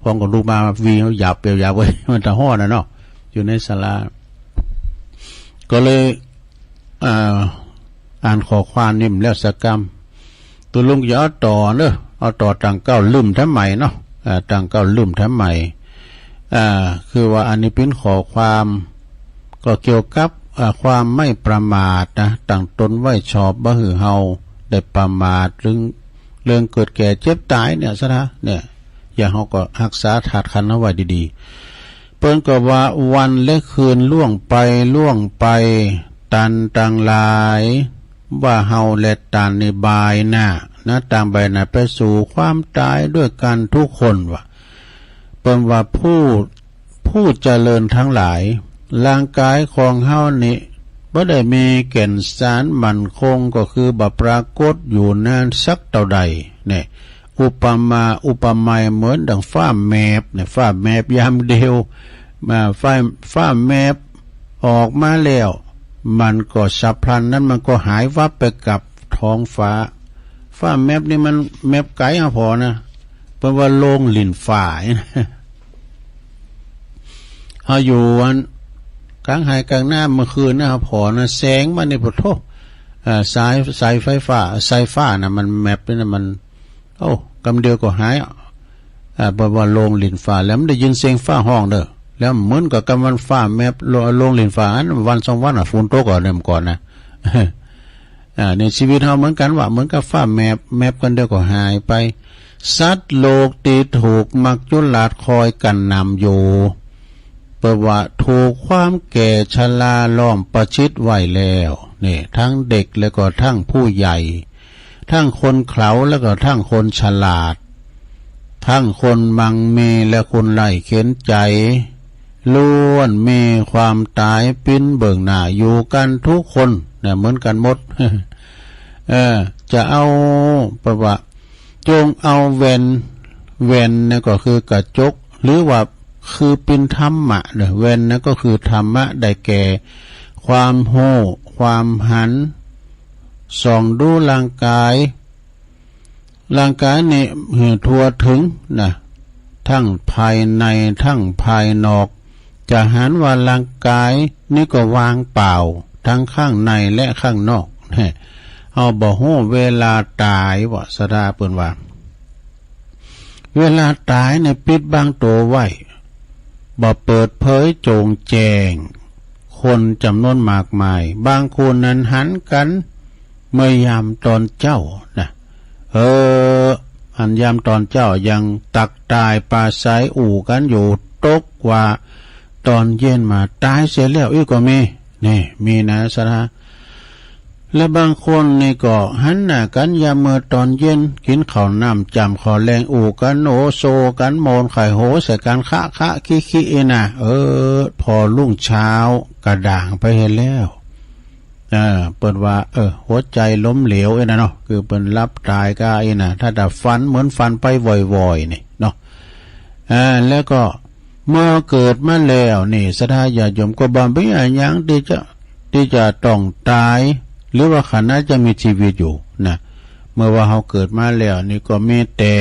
พ่องก็ลุกมาวีหยาบเปียวหยาบเว้ย มันตาฮ้อนน่ะเนาะ อยู่ในศาลา ก็เลย อ่า อ่านข้อความนี่บ่แล้วสักกำ ตุ๊ลุงจะเอาต่อเน่อ เอาต่อตังเก๊าลืมทำไมเนาะ อ่า ตังเก๊าลืมทำไม อ่า คือว่าอันนี้เป๋นข้อความ ก็เกี่ยวกับ อ่า ความไม่ประมาทนะ ตั้งตนไว้ชอบ บ่หื้อเฮาได้ประมาทเรื่อง เรื่องเกิดแก่เจ็บต๋ายเนี่ย ศรัทธา เนี่ย อย่างเฮาก็ฮักษาธาตุขันธ์เอาไว้ดีๆ เปิ้นก็ว่าวันและคืนล่วงไปล่วงไป ตันตังหลาย ว่าเฮาและตันนี่บ่ายหน้านะ ต่างบ่ายหน้าไปสู่ความต๋ายด้วยกั๋นทุกคนว่ะ เปิ้นว่าผู้ ผู้เจริญตังหลาย ร่างก๋ายของเฮานี่บ่ได้มีแก่นสารมั่นคง ก็คือบ่ปรากฏอยู่นานสักเต้าใด เนี่ย อุปมา อุปไมยเหมือนดั่งฟ้าแมบเนี่ย ฟ้าแมบยามเดียว มา ฟ้า ฟ้าแมบออกมาแล้ว มันก็ฉับพลันนั้นมันก็หายวับไปกับท้องฟ้า ฟ้าแมบนี่มันแมบไก๋เฮาผ่อนะ เปิ้นว่าโลงหลิ้นฝ่านะ เฮาอยู่อันก๋างไฮ่ก๋างนาเมื่อคืนนะ เฮาผ่อนะ แสงมานี่ ปะโธ่ เอ่อ สาย สายไฟฟ้า สายฟ้าน่ะ มันแมบนี่นะ มัน โอ้ กำเดียวก็หาย อ่า เปิ้นว่าโลงหลิ้นฝ่า แล้วบ่ได้ยินเสียงฟ้าฮ้องเน่อ แล้วเหมือนกับกำวันฟ้าแมบ โล- โลงหลิ้นฝ่า อันวันสองวันน่ะ ฝนตกอ่ะ เนี่ย เมื่อก่อนนะ อ่า ในชีวิตเฮาเหมือนกั๋นว่ะ เหมือนกับฟ้าแมบ แมบกำเดียวก็หายไป สัตว์โลกตี้ถูกมัจจุราชคอยกระหน่ำอยู่ เปิ้นว่าถูกความแก่ชราล้อมประชิดไว้แล้ว นี่ ตังเด็กแล้วก็ตังผู้ใหญ่ ตังคนเขลาแล้วก็ตังคนฉลาด ตังคนมั่งมีและคนไร้เข็ญใจ๋ ล้วนมีความต๋ายปิ้นเบื้องหน้าอยู่กั๋นทุกคน เนี่ย เหมือนกั๋นหมด เออ จะเอา เปิ้นว่า จงเอาแว่น แว่นเนี่ยก็คือกระจก หรือว่าคือปิ้นธรรมะเน่อ แว่นเนี่ยก็คือธรรมะ ได้แก่ความฮู้ ความหัน ส่องดูร่างก๋าย ร่างก๋ายนี่หื้อทั่วเถิงนะ ตังภายในตังภายนอก จะหันว่าร่างก๋ายนี่ก็ว่างเปล่า ตังข้างในและข้างนอก เฮาบ่ฮู้เวลาต๋ายว่ะ ศรัทธา เปิ้นว่า เวลาต๋ายเนี่ยปิดบังตั๋วไว้ บ่เปิดเผยโจ่งแจ้ง คนจ๋ำนวนมากมาย บางคนนั้นหันกั๋นเมื่อยามต๋อนเจ๊านะ เออ อันยามต๋อนเจ๊ายังตักตายปราศรัยอู้กั๋นอยู่ ตกว่าต๋อนเย็นมาต๋ายเสียแล้วอี้ก็มี นี่ มีนะ ศรัทธา และบางคนนี่ก็หันหน้ากั๋นยามเมื่อต๋อนเย็น กิ๋นข้าวน้ำจ๋ำข้าวแลง อู้กั๋นโหนโซกั๋น โมนไข่โหใส่กั๋น คะคะคิคิอี้นะ เออ ผ่อรุ่งเช้ากระด่างไปเหียแล้ว เออ เปิ้นว่า เออ หัวใจ๋ล้มเหลวอี้นะเนาะ คือเปิ้นหลับต๋ายก้าอี้นะ ถ้าแต่ฝันเหมือนฝันไปว่อยๆ นี่เนาะ อ่า แล้วก็เมื่อเกิดมาแล้วนี่ ศรัทธาญาติโยมก็บ่มีอะหยังตี้จะ ตี้จะต้องต๋าย หรือว่าขณะจะมีชีวิตอยู่นะ เมื่อว่าเฮาเกิดมาแล้วนี่ก็มีแต่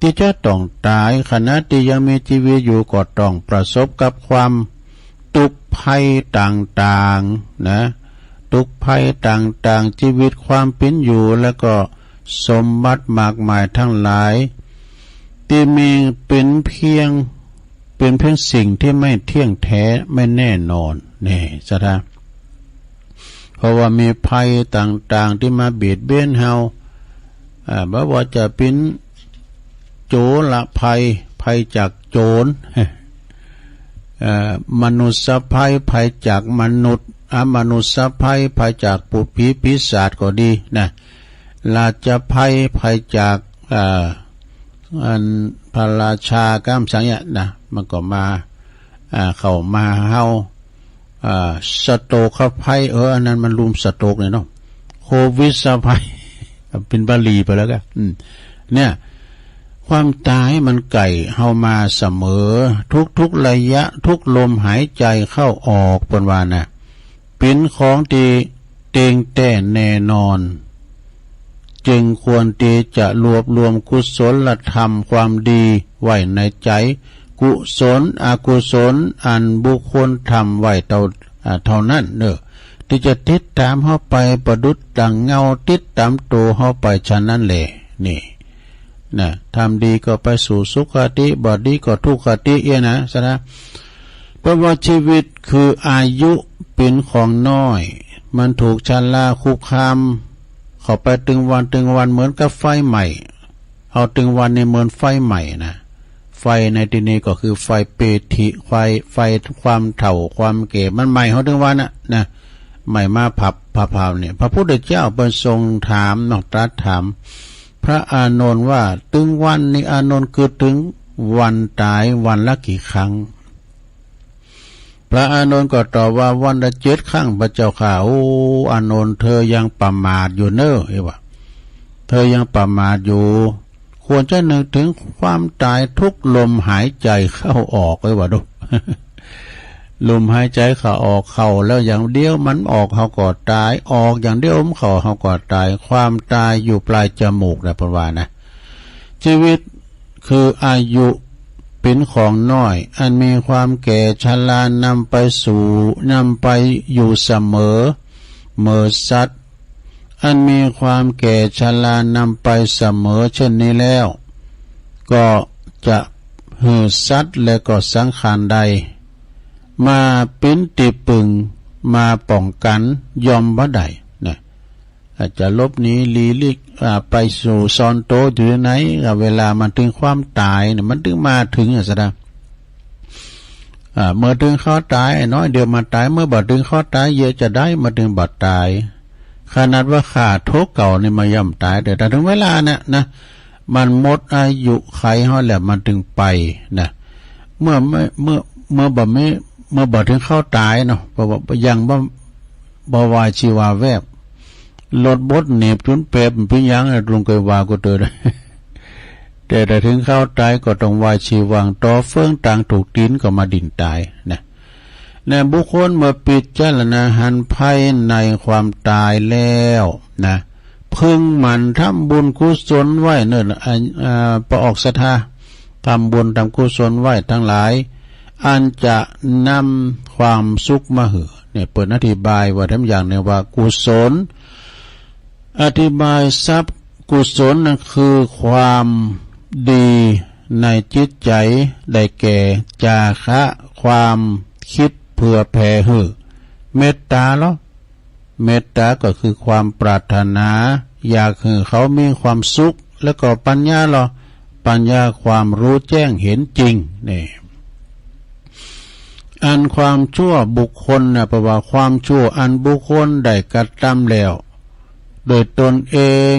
ตี้จะต้องต๋าย ขณะตี้ยังมีจีวิตอยู่ก็ต้องประสบกับความตุ๊กข์ภัยต่างๆ นะ ตุ๊กข์ภัยต่างๆ จีวิตความเป๋นอยู่ แล้วก็สมบัติมากมายตังหลาย ตี้มีเป๋นเปียง เป๋นเปียงสิ่งตี้ไม่เตี้ยงแต๊ ไม่แน่นอน นี่ ศรัทธา เพราะว่ามีภัยต่างๆ ตี้มาเบียดเบียนเฮา อ่า บ่ว่าจะเป๋นโจรภัย ภัยจากโจร เอ่อ มนุษยภัย ภัยจากมนุษย์ อมนุษยภัย ภัยจากปูดผีปีศาจก็ดีนะ ราชภัย ภัยจาก อ่า อันพระราชาก้ามสังเนี่ยนะ มันก็มา อ่า เข้ามาเฮา อ่า สโตรคภัย เออ อันนั้นมันลุมสโตรกเนี่ยเนาะ โควิดภัย เป๋นบาลีไปแล้วก็ อืม เนี่ย ความต๋ายมันใก้เฮามาเสมอ ทุกๆ ระยะ ทุกลมหายใจ๋เข้าออก เปิ้นว่านะ เป๋นของตี้เตี้ยงแต๊แน่นอน จึงควรตี้จะรวบรวมกุศลธรรมความดีไว้ในใจ๋ กุศลอกุศลอันบุคคลทำไว้เต้า อ่า เต้านั้นเน่อ ตี้จะติดต๋ามเฮาไปประดุจดั่งเงาติดต๋ามตั๋วเฮาไปฉะนั้นแหละ นี่ นะ ทำดีก็ไปสู่สุคติ บ่ดีก็ทุกขติ เอี้ยนะ ศรัทธา เพราะว่าจีวิตคืออายุเป๋นของน้อย มันถูกชราคุกคามเข้าไปตึงวันตึงวันเหมือนกับไฟไหม้ เอาตึงวันนี่เหมือนไฟไหม้นะ ไฟในตี้นี้ก็คือไฟปีติ ไฟ ไฟความเฒ่าความแก่ มันไหม้เฮาตึงวันน่ะนะ ไหม้มาผับผาๆ เนี่ย พระพุทธเจ้าเปิ้นทรงถามเนาะ ตรัสถามพระอานนท์ว่า ตึงวันนี้อานนท์กึ๊ดเถิงวันต๋ายวันละกี่ครั้ง พระอานนท์ก็ตอบว่า วันละเจ็ดครั้ง พระเจ้าข้า โอ้ อานนท์ เธอยังประมาทอยู่เน่อ เอ้ยว่า เธอยังประมาทอยู่ ควรจะนึกถึงความต๋ายทุกลมหายใจ๋เข้าออก เอ้ยว่าดู ลมหายใจ๋เข้าออก เข้าแล้วอย่างเดียวมันออก เฮาก็ต๋าย ออกอย่างเดียวมันเข้า เฮาก็ต๋าย ความต๋ายอยู่ปลายจมูกนะ เปิ้นว่านะ จีวิต คืออายุเป๋นของน้อย อันมีความแก่ชรานำไปสู่ นำไปอยู่เสมอ เหมือนสัตว์ อันมีความแก่ชรานำไปเสมอเช่นนี้แล้ว ก็จะหื้อสัตว์และก็สังขารใด มาเป๋นตี้ปึง มาป้องกั๋น ย่อมบ่ได้นะ อาจจะหลบหนีหลีกลี่ อ่า ไปสู่ซ่อนตั๋วอยู่ไหน อ่า เวลามันเถิงความต๋ายเนี่ย มันเถิงมาเถิงอะ ศรัทธา อ่า เมื่อเถิงคราวต๋ายน้อยเดียวมันต๋าย เมื่อบ่เถิงคราวต๋ายเยียะจะใด มันเถิงบ่ต๋าย ขนาดว่าฆ่าตั๋วเก่านี่มันย่อมต๋าย แต่ถ้าเถิงเวลาเนี่ยนะ มันหมดอายุขัยเฮาแล้วมันเถิงไปนะ เมื่อไม่ เมื่อ เมื่อบ่มี เมื่อบ่เถิงคราวต๋ายเนาะ เพราะว่ายังบ่ บ่วาชีวาแวบ รถบดเหน็บจุนแปบ เป๋นหยังอะ ลุงเกยว่ากูเตอ แต่ถ้าเถิงคราวต๋ายก็ต้องวาชีวัง ต่อเฟืองตางถูกตี๋นก็มาดิ้นต๋ายนะ แน่บุคคลเมื่อปิจารณาหันภัยในความต๋ายแล้วนะ พึงหมั่นทำบุญกุศลไว้เนิ่น อ่า อ่า ปะออกศรัทธา ทำบุญทำกุศลไว้ตังหลาย อันจะนำความสุขมาหื้อ เนี่ย เปิ้นอธิบายไว้แถมอย่างนึ่งว่า กุศล อธิบายศัพท์กุศลนั้นคือความดีในจิตใจ๋ ได้แก่ จาคะ ความกึ๊ดเผื่อแผ่หื้อ เมตต๋าลอ เมตต๋าก็คือความปรารถนา อยากหื้อเขามีความสุข แล้วก็ปัญญาลอ ปัญญาความฮู้แจ้งเห็นจริง นี่ อันความชั่วบุคคลนะ แปลว่าความชั่วอันบุคคลได้กระตำแล้ว โดยตนเอง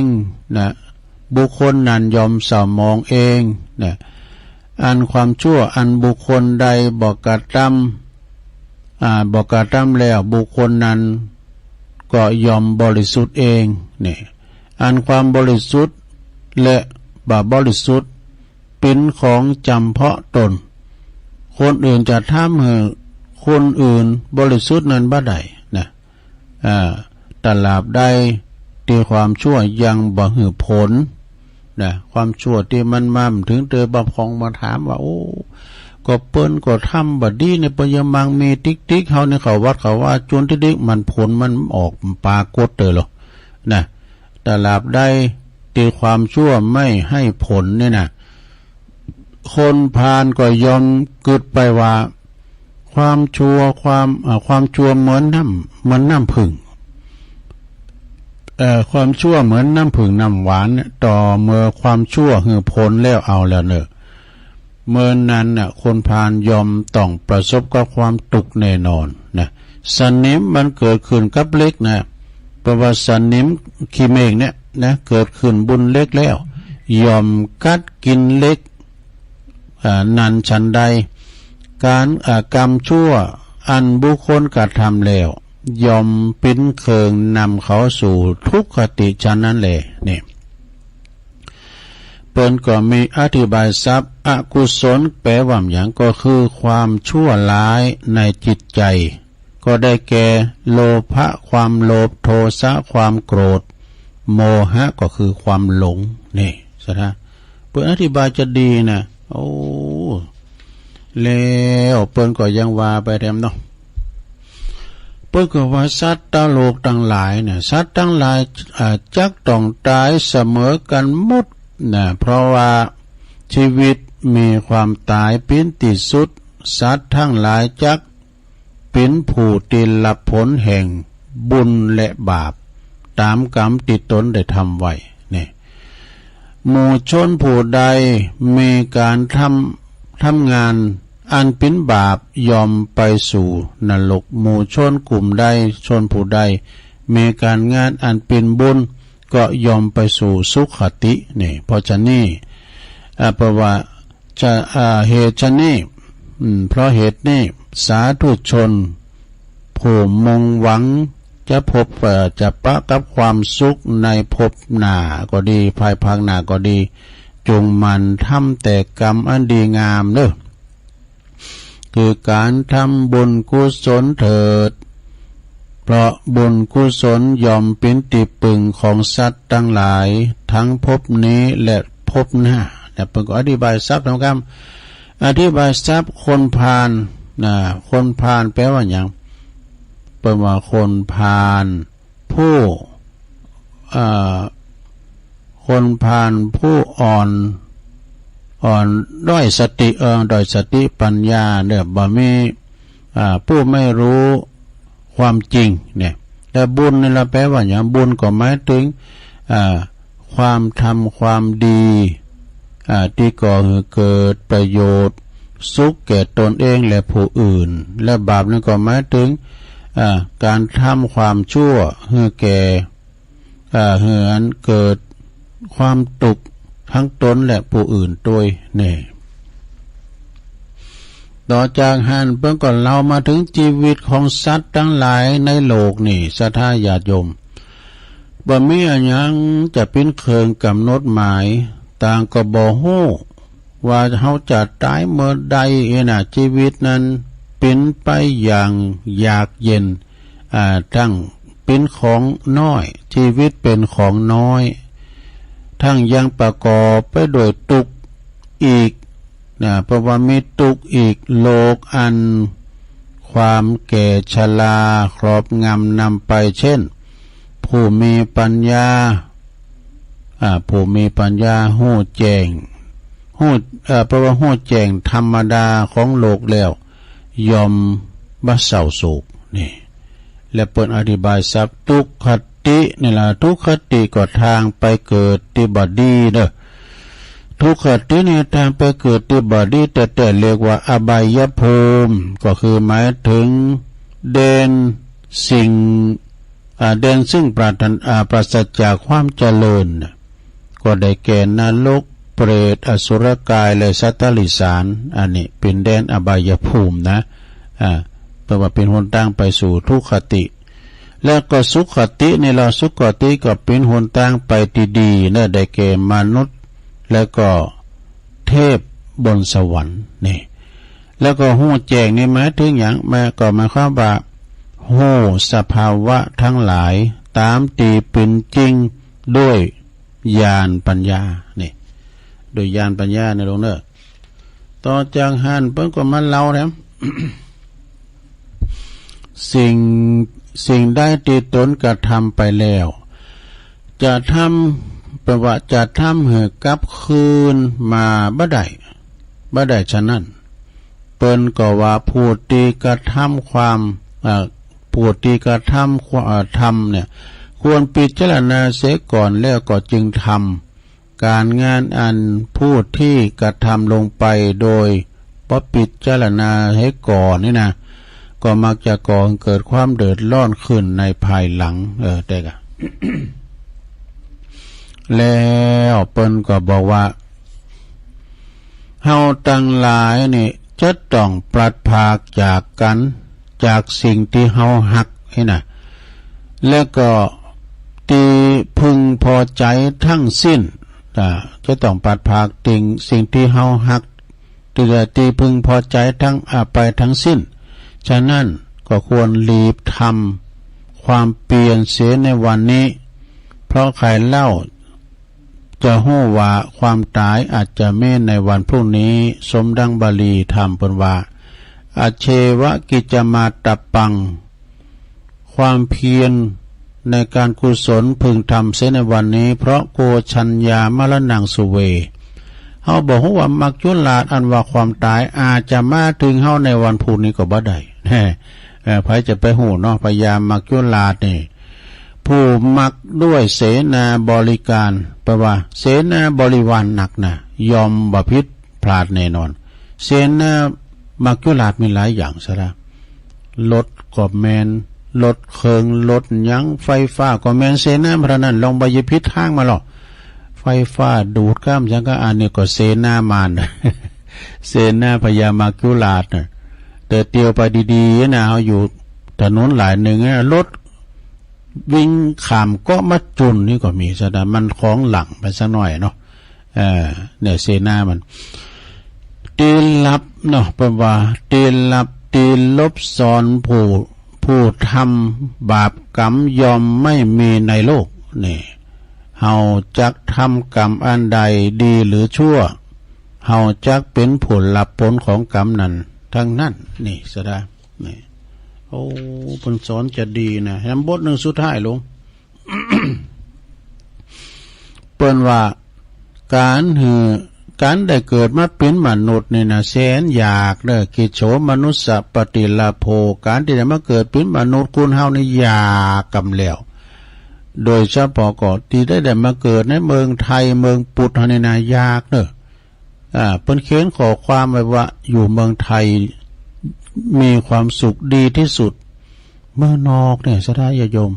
นะ บุคคลนั้นย่อมเศร้าหมองเองนะ อันความชั่วอันบุคคลใดบ่กระตำ อ่า บ่กระตำแล้ว บุคคลนั้นก็ย่อมบริสุทธิ์เอง นี่ อันความบริสุทธิ์และบ่บริสุทธิ์เป๋นของจ๋ำเพาะตน คนอื่นจะทำหื้อคนอื่นบริสุทธิ์นั้นบ่ได้นะ อ่า ตราบใดตี้ความชั่วยังบ่หื้อผล นะ ความชั่วตี้มันมาบ่เถิงเตย บ่าผ่องบ่าถามว่า โอ้ ก็เปิ้นก็ทำบ่ดีเนี่ย เปิ้นยังมั่งมีติ๊กๆ เฮาเนี่ย เข้าวัดเข้าวาจ๋วนติ๊กๆ มันผลมันออกปรากฏเตยลอ นะ ตราบใดตี้ความชั่วไม่ให้ผลเนี่ยนะ คนพาลก็ยอมกึ๊ดไปว่า ความชั่ว ความ เอ่อ ความชั่วเหมือนน้ำ เหมือนน้ำผึ้ง เอ่อ ความชั่วเหมือนน้ำผึ้งน้ำหวานเนี่ย ต่อเมื่อความชั่วหื้อผลแล้วเอาแล้วเน่อ เมื่อนั้นน่ะ คนพาลยอมต้องประสบกับความตุ๊กข์แน่นอนนะ สนิมมันเกิดขึ้นกับเหล็กนะ เพราะว่าสนิมขี้เมฆเนี่ยนะ เกิดขึ้นบนเหล็กแล้ว ย่อมกัดกิ๋นเหล็ก อ่า นั้นฉันใด ก๋าน อ่า กรรมชั่วอันบุคคลกระทำแล้ว ย่อมเป๋นเคืองนำเขาสู่ทุกขติฉันนั้นแล นี่ เปิ้นก็มีอธิบายศัพท์ อกุศล แปลว่าหยัง ก็คือความชั่วร้ายในจิตใจ๋ ก็ได้แก่ โลภะ ความโลภ โทสะ ความโกรธ โมหะ ก็คือความหลง นี่ ศรัทธา เปิ้นอธิบายจะดีนะ โอ้ แล้วเปิ้นก็ยังว่าไปแถมเนาะ เปิ้นก็ว่าสัตว์ตะโลกตังหลายเนี่ย สัตว์ตังหลาย อ่า จักต้องต๋ายเสมอกั๋นหมดนะ เพราะว่าชีวิตมีความต๋ายเป๋นตี้สุด สัตว์ตังหลายจักเป๋นผู้ตี้ฮับผลแห่งบุญและบาป ต๋ามกรรมตี้ต๋นได้ทำไว้ นี่ หมู่ชนผู้ใดมีก๋านทำ ทำงานอันเป๋นบาป ย่อมไปสู่นรก หมู่ชนกลุ่มใด ชนผู้ใด มีก๋านงานอันเป๋นบุญ ก็ย่อมไปสู่สุคติ นี่ เพราะฉะนี้ อ่า เพราะว่าจะ อ่า เหตุฉะนี้ อืม เพราะเหตุนี้ สาธุชน ผู้มุ่งหวังจะพบ เอ่อ จะปะกับความสุขในภพหน้าก็ดี ภายภาคหน้าก็ดี จงหมั่นทำแต่กรรมอันดีงามเน่อ คือก๋านทำบุญกุศลเถิด เพราะบุญกุศลย่อมเป๋นตี้ปึงของสัตว์ตังหลาย ทั้งภพนี้และภพหน้า เนี่ย เปิ้นก็อธิบายศัพท์ต๋ามกำ อธิบายศัพท์คนพาลนะ คนพาลแปลว่าหยัง เปิ้นว่าคนพาลผู้ เอ่อ คนพาลผู้อ่อน อ่อนด้อยสติ เอ่อ ด้อยสติปัญญาเนี่ย บ่มี อ่า ผู้ไม่รู้ความจริงเนี่ย แต่บุญนี่ละแปลว่าหยัง บุญก็หมายเถิง อ่า ความทำความดี อ่า ตี้ก่อหื้อเกิดประโยชน์สุขแก่ตนเองและผู้อื่น และบาปนี่ก็หมายเถิง อ่า ก๋านทำความชั่วหื้อแก่ อ่า หื้ออันเกิดความตุ๊กข์ตังตนและผู้อื่นตวยแน่ ต่อจากหั้นเปิ้นก็เล่ามาเถิงจีวิตของสัตว์ตังหลายในโลกนี่ ศรัทธาญาติโยม บ่มีอะหยังจะเป๋นเคืองก๋ำหนดหมาย ต่างก็บ่ฮู้ว่าเฮาจะต๋ายเมื่อใดเอนะ จีวิตนั้นเป๋นไปอย่างยากเย็น อ่า ตึงเป๋นของน้อย จีวิตเป๋นของน้อย ตึงยังประกอบไปด้วยตุ๊กข์อีกนะ เพราะว่ามีตุ๊กข์อีก โลกอันความแก่ชราครอบงำนำไป เช่น ผู้มีปัญญา อ่า ผู้มีปัญญาฮู้แจ้ง ฮู้ เอ่อ เพราะว่าฮู้แจ้งธรรมดาของโลกแล้ว ย่อมบ่เศร้าโศก นี่ และเปิ้นอธิบายศัพท์ทุกขตินี่ละ ทุกขติก็ตางไปเกิดตี้บ่ดีเน่อ ทุกขตินี่ตางไปเกิดตี้บ่ดีแต๊ๆ เรียกว่าอบายภูมิ ก็คือหมายเถิงแดนสิ่ง อ่า แดนซึ่งปราศ อ่า ปราศจากความเจริญน่ะ ก็ได้แก่นรก เปรต อสุรกาย และสัตว์ติรัจฉาน อันนี้เป๋นแดนอบายภูมินะ อ่า แปลว่าเป๋นหนตางไปสู่ทุกขติ และก็สุขตินี่ละ สุขติก็เป๋นหนตางไปตี้ดีนะ ได้แก่มนุษย์ และก็เทพบนสวรรค์นี่ แล้วก็ฮู้แจ้งนี่หมายเถิงหยัง หมาย ก็หมายความว่า ฮู้สภาวะตังหลายต๋ามตี้เป๋นจริงด้วย ญาณปัญญา นี่ โดยญาณปัญญานะลูกเน่อ ต่อจากหั้นเปิ้นก็มาเล่าแถม สิ่ง สิ่งใดตี้ต๋นกระทำไปแล้ว จะทำ แปลว่าจะทำหื้อกลับคืนมาบ่ได้ บ่ได้ฉะนั้น เปิ้นก็ว่าผู้ตี้กระทำความ เอ่อ ผู้ตี้กระทำคว- เอ่อ ทำเนี่ย ควรพิจารณาเสียก่อนแล้วก็จึงทำ ก๋านงานอันผู้ตี้กระทำลงไปโดยบ่พิจารณาเสียก่อนนี่นะ ก็มักจะก่อหื้อเกิดความเดือดร้อนขึ้นในภายหลัง เออ แต่กะ แล้วเปิ้นก็บอกว่า เฮาตังหลายนี่จะต้องปลัดพรากจากกั๋น จากสิ่งตี้เฮาฮักนี่นะ และก็ตี้พึงพอใจ๋ตึงสิ้น อ่า จะต้องปลัดพรากสิ่ง สิ่งตี้เฮาฮัก ตี้จะ ตี้พึงพอใจ๋ตึง อ่า ไปตึงสิ้น ฉะนั้นก็ควรรีบทำความเพียรเสียในวันนี้ เพราะใครเล่าจะฮู้ว่าความต๋ายอาจจะมีในวันพรุ่งนี้ สมดังบาลีธรรมเปิ้นว่า อัจเฉวกิจจามาตตัปปัง ความเพียรในก๋านกุศลพึงทำเสียในวันนี้ เพราะโก ชัญญา มรณัง สุเว เฮาบ่ฮู้ว่ามัจจุราชอันว่าความต๋ายอาจจะมาเถิงเฮาในวันพรุ่งนี้ก็บ่ได้ เออ ใผจะไปฮู้เนาะ พญามัจจุราชนี่ ผู้มักด้วยเสนาบริการ แปลว่าเสนาบริวารหนักนะ ย่อมบ่ผิดพลาดแน่นอน เสนามัจจุราชมีหลายอย่างซะละ รถก็แม่น รถเคิง รถหยัง ไฟฟ้าก็แม่น เสนามันเท่านั้น ลองบ่อย่าผิดตางมาหรอก ไฟฟ้าดูดก้ามหยังก็ อันนี้ก็เสนามัน เสนาพญามัจจุราชน่ะ แต่เตียวไปดีๆ นะ เฮาอยู่ถนนหลายหนึ่งนะ รถวิ่งข้ามเกาะมาจุ่นนี่ก็มีซะนะ มันของหลังไปสักหน่อยเนาะ เอ่อ เนี่ย เสนามัน ตี้ลับเนาะ เปิ้นว่า ตี้ลับ ตี้หลบซ่อนผู้ ผู้ทำบาปกรรมย่อมไม่มีในโลก นี่ เฮาจักทำกรรมอันใดดีหรือชั่ว เฮาจักเป๋นผู้รับผลของกรรมนั้นทั้งนั้น นี่ซะนะ นี่ โอ้ เปิ้นสอนจะดีนะ แถมบทหนึ่งสุดท้ายลง เปิ้นว่า ก๋านหื้อ ก๋านได้เกิดมาเป๋นมนุษย์นี่นะ แสนยากเน่อ กิจโฉมนุสสะปฏิลาโภ ก๋านตี้ได้มาเกิดเป๋นมนุษย์คนเฮานี่ยากกำแล้ว โดยเฉพาะก็ตี้ได้ ได้มาเกิดในเมืองไทย เมืองพุทธเฮานี่นะ ยากเน่อ อ่า เปิ้นเขียนข้อความไว้ว่า อยู่เมืองไทยมีความสุขดีที่สุด เมืองนอกเนี่ย ศรัทธาญาติโยม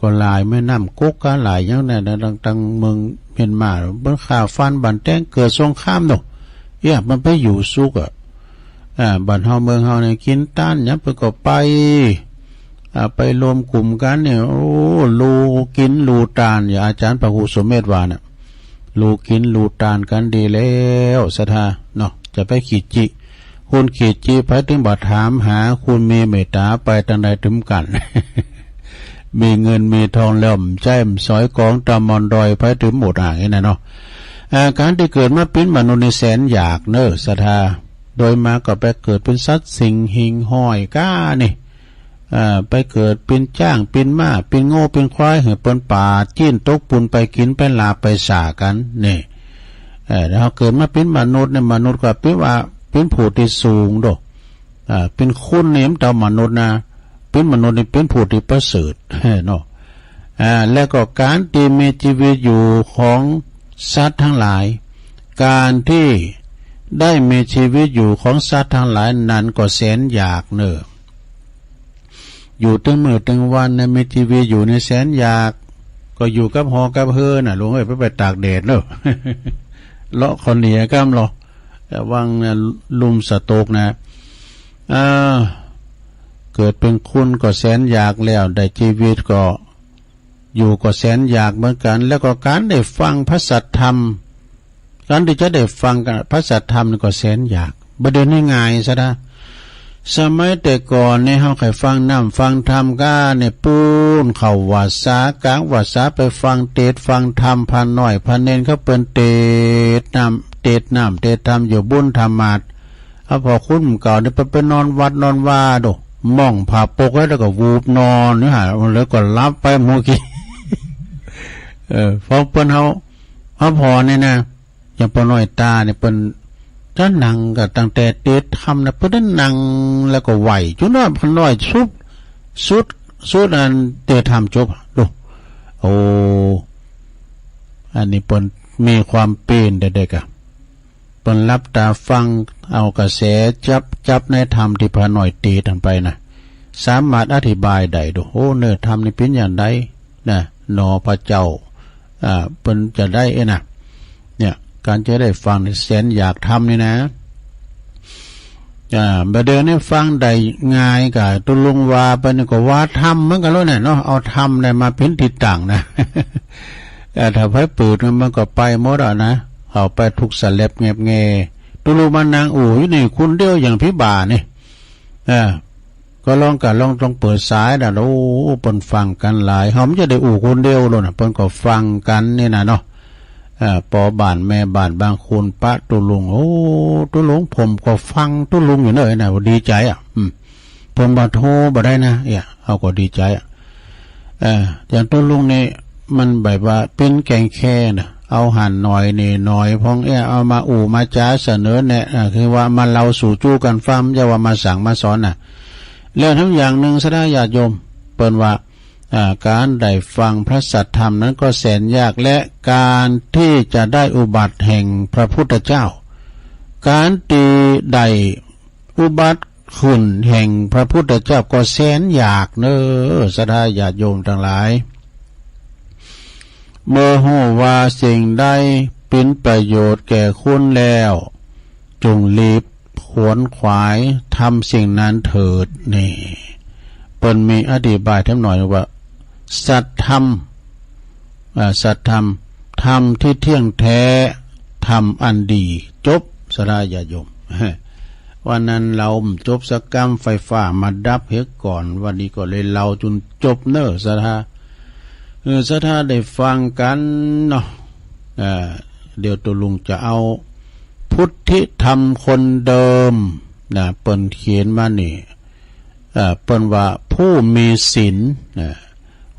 ก็หลายแม่น้ำก๊ก ก็หลายอย่างเนี่ยนะ ตัง ตังเมืองเมียนมา เปิ้นฆ่าฟันบั่นแต๊ง เกิดสงครามเนาะ เอี้ย มันไปอยู่สุขอะ อ่า บ้านเฮาเมืองเฮาเนี่ย กิ๋นต้านหยังเปิ้นก็ไป อ่า ไปรวมกลุ่มกั๋นเนี่ย โอ้ ลู่กิ๋นลู่ตาน อย่างอาจ๋ารย์พระครูสุเมธว่าน่ะ ลู่กิ๋นลู่ตานกั๋นดีแล้ว ศรัทธาเนาะ จะไปขี้จิ คนขี้จิ ใผเถิงบ่ถามหา คนมีเมตต๋าไปตางใดเถิงกั๋น มีเงินมีทองแล้ว บ่ใจ๊บ่สอยของต๋ามบ่อนดอย ใผเถิงหมดอ่างนี่นะเนาะ อ่า ก๋านตี้เกิดมาเป๋นมนุษย์นี่แสนยากเน่อ ศรัทธา โดยมากก็ไปเกิดเป๋นสัตว์สิงห์หิ่งห้อยก้านี่ อ่า ไปเกิดเป๋นจ๊าง เป๋นม้า เป๋นโง่ เป๋นควาย หื้อเปิ้นปาดจี๊นตกปูนไป กิ๋นไปหลาบไปส่ากั๋น นี่ เออ แล้วเฮาเกิดมาเป๋นมนุษย์เนี่ย มนุษย์ก็เป๋นว่า เป๋นผู้ตี้สูงโด อ่า เป๋นคนนี่มันเต้ามนุษย์นะ เป๋นมนุษย์นี่เป๋นผู้ตี้ประเสริฐ เนาะ อ่า แล้วก็ก๋านตี้มีจีวิตอยู่ของสัตว์ตังหลาย ก๋านตี้ได้มีจีวิตอยู่ของสัตว์ตังหลายนั้นก็แสนยากเน่อ อยู่ตึงมื้อตึงวันนะ มีจีวิตอยู่นี่แสนยาก ก็อยู่กับหอกับเฮือนน่ะ ลุงเอ้ย ไป ไปตากแดดเน่อ เลาะข้าวเหนียวก้ำลอ ระวังนะ ลุ่มสโตรกนะ อ่า เกิดเป๋นคนก็แสนยากแล้ว ได้จีวิตก็ อยู่ก็แสนยากเหมือนกั๋น แล้วก็ก๋านได้ฟังพระสัทธรรม ก๋านตี้จะได้ฟังพระสัทธรรมนี่ก็แสนยาก บ่เดียวนี้ง่ายซะนะ สมัยแต่ก่อนนี่เฮาใค่ฟังน้ำฟังธรรมก้าเนี่ย ปู ปุ้นเข้าวัดสากลางวัดสาไปฟังเตสน์ฟังธรรม พระน้อยพระเณรเขาเปิ้นเตสน์น้ำ เตสน์น้ำเตสน์ธรรมอยู่บุญธรรมาสน์ เอาผ่อขุนเก่านี่เปิ้นไปนอนวัดนอนวาโด ม่องผ้าปกไว้แล้วก็วูบนอนนี่หา แล้วก็หลับไปหมู่กี้ เออ พอเปิ้นเฮา เฮาผ่อนี่นะ อย่างป้อน้อยต๋านี่เปิ้นจะนั่งก็ตั้งแต่เตสน์ธรรมนะ เปิ้นได้นั่งแล้วก็ไหวจุ๊นะ ป้อน้อยสุด สุด สุดอันเตสน์ธรรมจบ ดู โอ้ อันนี้เปิ้นมีความเปียรแต่เด็กอะ เปิ้นหลับต๋าฟัง เอากระแสจับ จับในธรรมตี้ป้อน้อยเตสน์หั้นไปนะ สามารถอธิบายได้ ดู โอ้ เนื้อธรรมนี่เป๋นอย่างใดนะ หนอพระเจ้า อ่า เปิ้นจะได้เอ้ยนะ เนี่ย ก๋านจะได้ฟังนี่แสนอยากทำนี่นะ อ่า บ่าเดี่ยวนี้ฟังได้ง่ายก่า ตุ๊ลุงว่าไปนี่ก็ว่าธรรมเหมือนกั๋นแล้วเนี่ยเนาะ เอาธรรมเนี่ยมาเป๋นตี้ตั้งนะ เอ่อ ถ้าใผเปิดมันก็ไปหมดอะนะ เข้าไปทุกสะแล็บแงบแง ตุ๊ลุงมานั่งอู้อยู่นี่คนเดียวอย่างผีบ่านี่ เออ ก็ลองกะลอง ลองเปิดสายนะ โอ้ เปิ้นฟังกั๋นหลาย เฮามันจะได้อู้คนเดียวโลดนะ เปิ้นก็ฟังกั๋นนี่นะเนาะ เอ่อ ป้อบ้านแม่บ้านบางคนปะตุ๊ลุง โอ้ ตุ๊ลุง ผมก็ฟังตุ๊ลุงอยู่เน่อนะ ดีใจ๋อะ อืม ผมบ่าโทรบ่ได้นะ เนี่ย เฮาก็ดีใจ๋อะ เอ่อ อย่างตุ๊ลุงนี่มันแบบว่าเป๋นแก่นแก่นนะ เอาหันหน่อยนี่หน่อย พ่องเอี้ย เอามาอู้มาจ๋าเสนอแนะ อ่า คือว่ามาเล่าสู่จู๊กั๋นฟัง บ่ใจ้ว่ามาสั่งมาสอนนะ แล้วทั้งอย่างนึ่งศรัทธาญาติโยม เปิ้นว่า อ่า ก๋านได้ฟังพระสัทธรรมนั้นก็แสนยาก และก๋านตี้จะได้อุบัติแห่งพระพุทธเจ้า ก๋านตี้ได้อุบัติขึ้นแห่งพระพุทธเจ้าก็แสนยากเน่อ ศรัทธาญาติโยมตังหลาย เมื่อฮู้ว่าสิ่งใดเป๋นประโยชน์แก่คุณแล้ว จงรีบขวนขวายทำสิ่งนั้นเถิด นี่ เปิ้นมีอธิบายถามหน่อยว่า สัทธรรม อ่า สัทธรรม ธรรมที่เที่ยงแท้ ธรรมอันดี จบ ศรัทธาญาติโยม วันนั้นเล่าบ่จบสักกำ ไฟฟ้ามาดับเหียก่อน วันนี้ก็เลยเล่าจ๋นจบเน่อ ศรัทธา เออ ศรัทธาได้ฟังกั๋นเนาะ อ่า เดี๋ยวตุ๊ลุงจะเอา พุทธิธรรมคนเดิมนะ เปิ้นเขียนมานี่ เอ่อ เปิ้นว่าผู้มีศีลนะ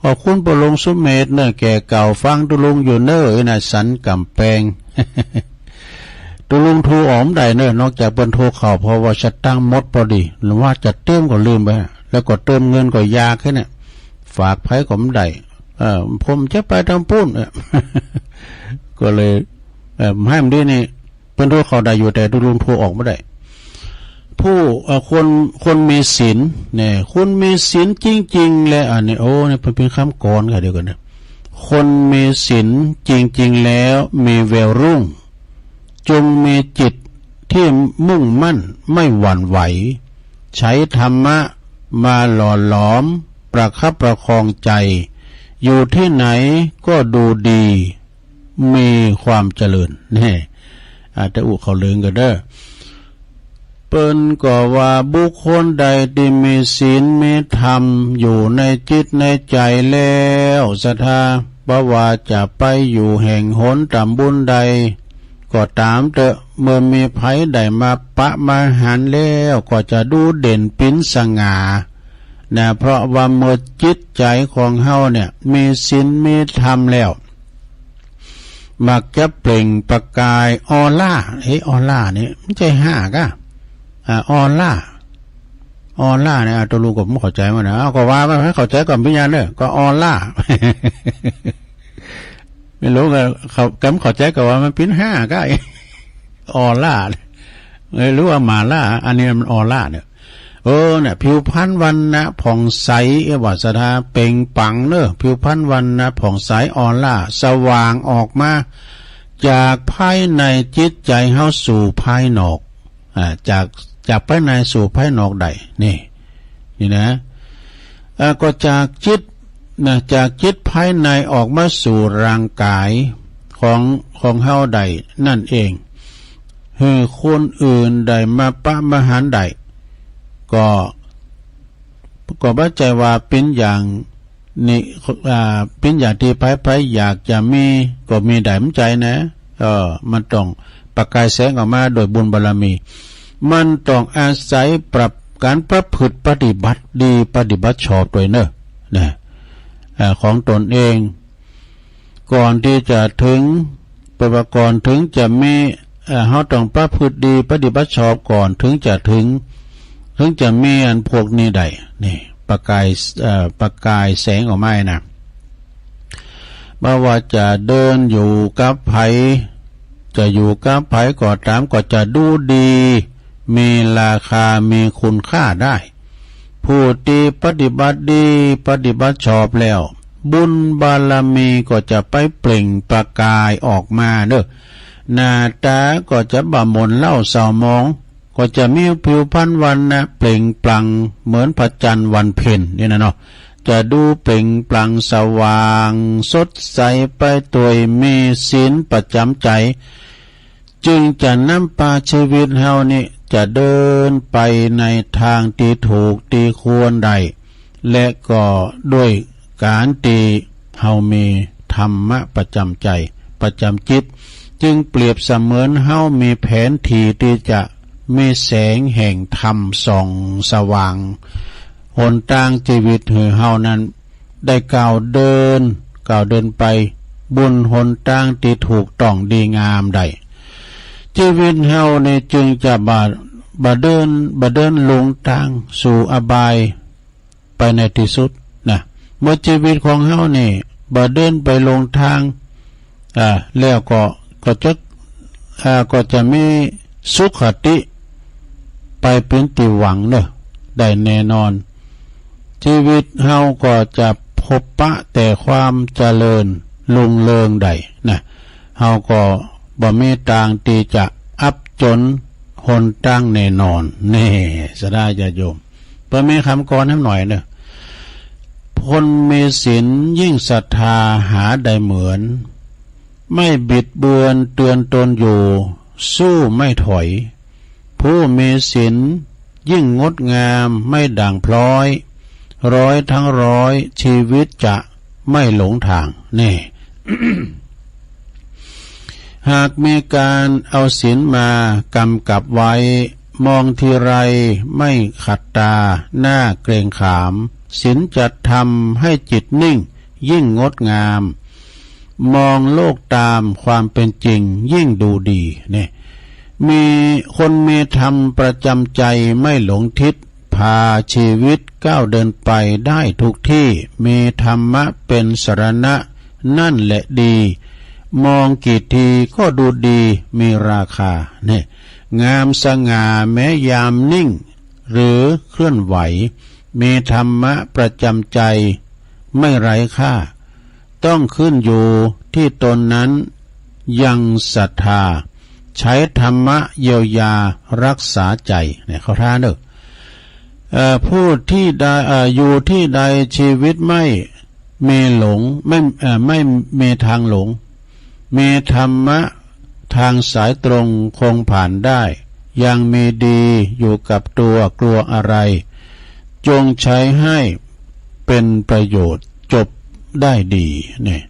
ขอบคุณป้อหลวงสุเมธเน่อ แก่เก่าฟังตุ๊ลุงอยู่เน่อ เอ้ยนะ สันก๋ำแปง ตุ๊ลุงโทรออกบ่ได้เน่อ นอกจากเปิ้นโทรเข้า เพราะว่าสตางค์หมดปอดี หรือว่าจะเติมก็ลืมไป แล้วก็เติมเงินก็ยากแค่เนี่ย ฝากใผก็บ่ได้ เอ่อ ผมจะไปตางปู๊น เอ่อ ก็เลย เอ่อ บ่าหื้อมันดีนี่ เปิ้นโทรเข้าได้อยู่ แต่ตุ๊ลุงโทรออกบ่ได้ ผู้ เอ่อ คน คนมีศีลเนี่ย คนมีศีลจริงๆ และ อันนี้ โอ้ นี่เปิ้นเป๋นกำกลอนค่ะ เดี๋ยวก่อนนะ คนมีศีลจริงๆ แล้วมีแววรุ่ง จงมีจิตที่มุ่งมั่นไม่หวั่นไหว ใช้ธรรมะมาหล่อหลอมประคับประคองใจ อยู่ที่ไหนก็ดูดี มีความเจริญ แน่ อาตมาอู้เข้าเลิงก่อนเน่อ เปิ้นก็ว่าบุคคลใดตี้มีศีลมีธรรมอยู่ในจิตในใจ๋แล้ว ศรัทธา บ่ว่าจะไปอยู่แห่งหนต๋ำบลใดก็ต๋ามเต๊อะ เมื่อมีใผได้มาปะมาหันแล้วก็จะดูเด่นปิ๊งสง่านะ เพราะว่าเมื่อจิตใจ๋ของเฮาเนี่ยมีศีลมีธรรมแล้ว มักจะเปล่งประกายออร่า เอ๊ะ ออร่านี่บ่ใจ้ห้าก้า อ่า ออร่า ออร่าเนี่ย อ่า ตุ๊ลุงก็บ่เข้าใจ๋มันนะ เอา ก็ว่าไป ใผเข้าใจ๋ก็บ่เป๋นหยังเน่อ ก็ออร่า บ่ฮู้ก็เข้า ใผบ่เข้าใจ๋ก็ว่ามันเป๋นห้าก้า ออร่า เออ หรือว่าหม่าล่า อันนี้มันออร่าเนี่ย เออ เนี่ย ผิวพรรณวรรณะผ่องใส เอ้ย ว่าศรัทธา เปล่งปลั่งเน่อ ผิวพรรณวรรณะผ่องใส ออร่า สว่างออกมาจากภายในจิตใจ๋เฮาสู่ภายนอก อ่า จาก จากภายในสู่ภายนอกได้ นี่ นี่นะ อ่า ก็จากจิตนะ จากจิตภายในออกมาสู่ร่างก๋ายของ ของเฮาได้นั่นเอง หื้อคนอื่นได้มาปะมาหันได้ ก็ ก็บ่ใจ้ว่าเป๋นอย่าง นี่ อ่า ปริญญาตรีไป ไปอยากจะมีก็มีได้ บ่ใจ้นะ เออ มันต้องประกายแสงออกมาโดยบุญบารมี มันต้องอาศัยปรับ ก๋านประพฤติปฏิบัติดี ปฏิบัติชอบตวยเน่อ นะ อ่า ของตนเอง ก่อนตี้จะเถิง เปิ้นว่าก่อนเถิงจะมี เอ่อ เฮาต้องประพฤติดี ปฏิบัติชอบก่อน เถิงจะเถิง เถิงจะมีอันพวกนี้ได้ นี่ ประกาย เอ่อ ประกายแสงออกมานะ บ่ว่าจะเดินอยู่กับใผ จะอยู่กับใผก็ต๋าม ก็จะดูดี มีราคา มีคุณค่าได้ ผู้ตี้ปฏิบัติดี ปฏิบัติชอบแล้ว บุญบารมีก็จะไปเปล่งประกายออกมาเน่อ หน้าต๋าก็จะบ่หม่นเศร้าเศร้าหมอง ก็จะมีผิวพรรณวรรณะเปล่งปลั่งเหมือนพระจันทร์วันเพ็ญนี่นะเนาะ จะดูเปล่งปลั่งสว่างสดใสไปตวย มีศีลประจ๋ำใจ๋ จึงจะนำพาชีวิตเฮานี่จะเดินไปในตางตี้ถูกตี้ควรได้ และก็ด้วยก๋านตี้เฮามีธรรมะประจ๋ำใจ๋ ประจ๋ำจิต จึงเปรียบเสมือนเฮามีแผนที่ตี้จะมีแสงแห่งธรรมส่องสว่าง หนตางชีวิตหื้อเฮานั้น ได้ก้าวเดิน ก้าวเดินไปบนหนตางตี้ถูกต้องดีงามได้ ชีวิตเฮานี่จึงจะบ่ บ่เดิน บ่เดินลงตางสู่อบายไปในตี้สุดนะ เมื่อชีวิตของเฮานี่บ่เดินไปลงตาง อ่า แล้วก็ ก็จะ อ่า ก็จะมีสุคติไปเป๋นตี้หวังเน่อ ได้แน่นอน ชีวิตเฮาก็จะพบปะแต่ความเจริญรุ่งเรืองได้นะ เฮาก็บ่มีตางตี้จะอับจนหนตางแน่นอน นี่ ศรัทธาญาติโยม เปิ้นมีกำกลอนหน่อยเน่อ คนมีศีลยิ่งศรัทธาหาได้เหมือน ไม่บิดเบือนเตือนตนอยู่ สู้ไม่ถอย ผู้มีศีลยิ่งงดงามไม่ด่างพร้อย ร้อยทั้งร้อยชีวิตจะไม่หลงตาง นี่ หากมีก๋านเอาศีลมากำกับไว้ มองทีไรไม่ขัดตา น่าเกรงขาม ศีลจะทำให้จิตนิ่ง ยิ่งงดงาม มองโลกตามความเป็นจริง ยิ่งดูดี นี่ มี คนมีธรรมประจ๋ำใจ๋ไม่หลงทิศ พาชีวิตก้าวเดินไปได้ทุกตี้ มีธรรมะเป๋นสรณะ นั่นแหละดี มองกี่ทีก็ดูดี มีราคา นี่ งามสง่าแม้ยามนิ่ง หรือเคลื่อนไหว มีธรรมะประจ๋ำใจ๋ไม่ไร้ค่า ต้องขึ้นอยู่ที่ตนนั้นยังศรัทธา ใช้ธรรมะเยียวยารักษาใจ๋ เนี่ย เข้าท่าเน่อ เอ่อ ผู้ที่ใด เอ่อ อยู่ที่ใดชีวิตไม่มีหลง ไม่ เอ่อ ไม่มีตางหลง มีธรรมะตางสายตรงคงผ่านได้ ยังมีดีอยู่กับตัวกลัวอะไร จงใช้ให้เป๋นประโยชน์จบได้ดี เนี่ย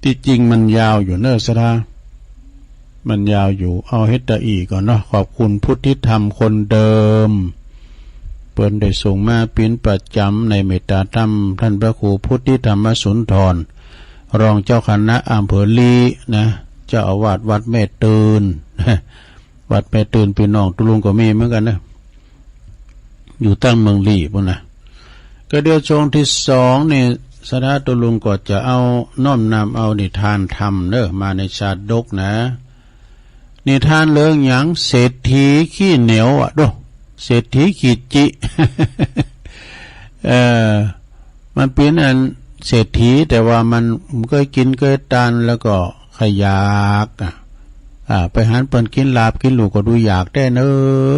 ตี้จริงมันยาวอยู่เน่อศรัทธา มันยาวอยู่ เอาเฮ็ดตะอี้ก่อนเนาะ ขอบคุณพุทธิธรรมคนเดิม เปิ้นได้ส่งมาเป๋นประจ๋ำในเมตตาธรรม ท่านพระครูพุทธิธรรมสุนทร รองเจ้าคณะอำเภอลี้นะ เจ้าอาวาสวัดแม่ตื่น วัดแม่ตื่น ปี้น้องตุ๊ลุงก็มีเหมือนกั๋นนะ อยู่ตางเมืองลี้ปู้นนะ ก็เดี๋ยวช่วงตี้สองนี่ ศรัทธาตุ๊ลุงก็จะเอาน้อมนำเอานิทานธรรมเน่อ มาในชาดกนะ นิทานเรื่องหยัง เศรษฐีขี้เหนียวอะ โด้ เศรษฐีขี้จิ เอ่อ มันเป๋นอันเศรษฐี แต่ว่ามันบ่เกยกิ๋นเกยตาน แล้วก็ใค่อยากอะ อ่า ไปหันเปิ้นกิ๋นลาบกิ๋นหรูก็ดูอยากแต๊เน่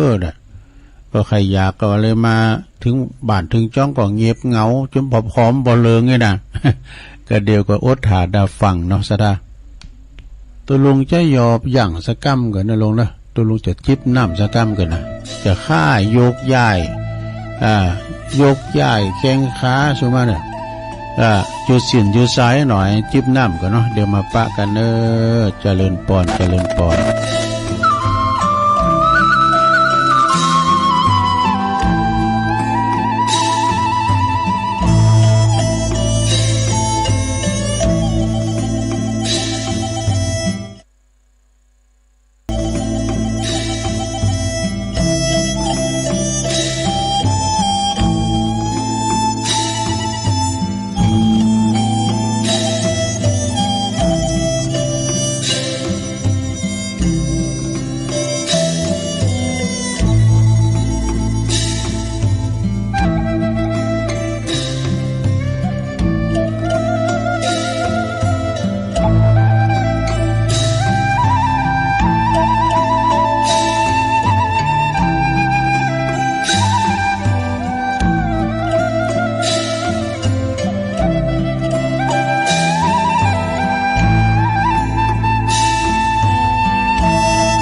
อนะ ก็ใค่อยาก ก็เลยมาเถิงบ้านเถิงจ้องก็เงียบเหงา จ๋นผอมๆ บ่เหลืองนี่นะ ก็เดี๋ยวก็อดถ้าดาฟังเนาะศรัทธา ตุ๊ลุงจะหยอบยั้งสักกำก่อนนะลุงนะ ตุ๊ลุงจะจิบน้ำสักกำก่อนนะ จะค่ายกย้าย อ่า ยกย้ายแข้งขาสุมาเนี่ย อ่า ยืดเส้นยืดสายหน่อย จิบน้ำก่อนเนาะ เดี๋ยวมาปะกั๋นเน่อ เจริญปอน เจริญปอน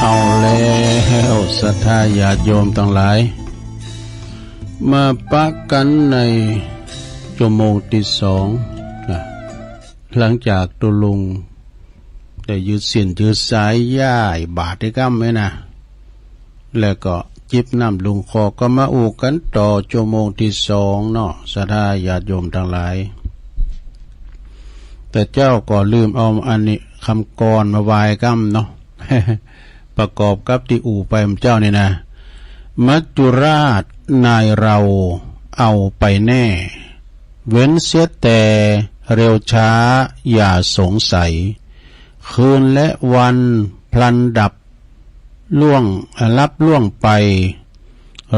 เอาแล้ว ศรัทธาญาติโยมตังหลาย มาปะกั๋นในจั่วโมงตี้สองนะ หลังจากตุ๊ลุงได้ยืดเส้นยืดสายย้ายบาตรตี้ก้ำไว้นะ แล้วก็จิบน้ำลงคอ ก็มาอู้กั๋นต่อจั่วโมงตี้สองเนาะ ศรัทธาญาติโยมตังหลาย แต่เจ้าก็ลืมเอาอันนี้กำกลอนมาไหว้ก้ำเนาะ ประกอบกับตี้อู้ไปเมื่อเจ๊านี่นะ มัจจุราชนายเราเอาไปแน่ เว้นเสียแต่เร็วช้าอย่าสงสัย คืนและวันพลันดับล่วง ลับล่วงไป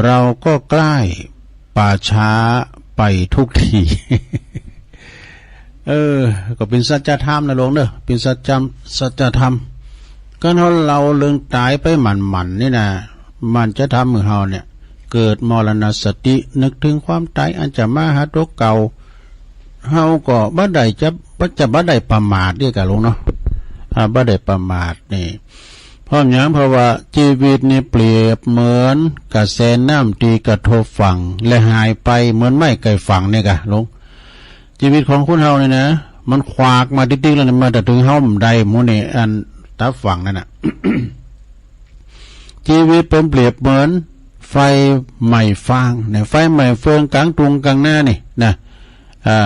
เราก็ใกล้ป่าช้าไปทุกที เออ ก็เป๋นสัจธรรมนะหลวงเน่อ เป๋นสัจธรรม สัจธรรม การเฮาเล่าเรื่องต๋ายไปหมั่นๆ นี่นะ มันจะทำหื้อเฮาเนี่ย เกิดมรณสติ นึกเถิงความต๋ายอันจะมาหาตั๋วเก่า เฮาก็บ่ได้จะ จะบ่ได้ประมาทเด้อกะหลวงเนาะ อ่า บ่ได้ประมาทนี่ เพราะหยัง เพราะว่าจีวิตนี่เปรียบเหมือนกระแสน้ำตี้กระทบฝั่ง และหายไปเหมือนไม้ไก่ฝั่งนี่กะหลวง จีวิตของคนเฮานี่นะ มันขวากมาติ๊กๆ แล้วนะ มาแต่เถิงเฮาบ่ได้หมู่นี่ อันตั๊บฝั่งนั่นน่ะ จีวิตเปิ้นเปรียบเหมือนไฟไหม้ฟางเนี่ย ไฟไหม้เฟืองก๋างตุงก๋างนานี่นะ อ่า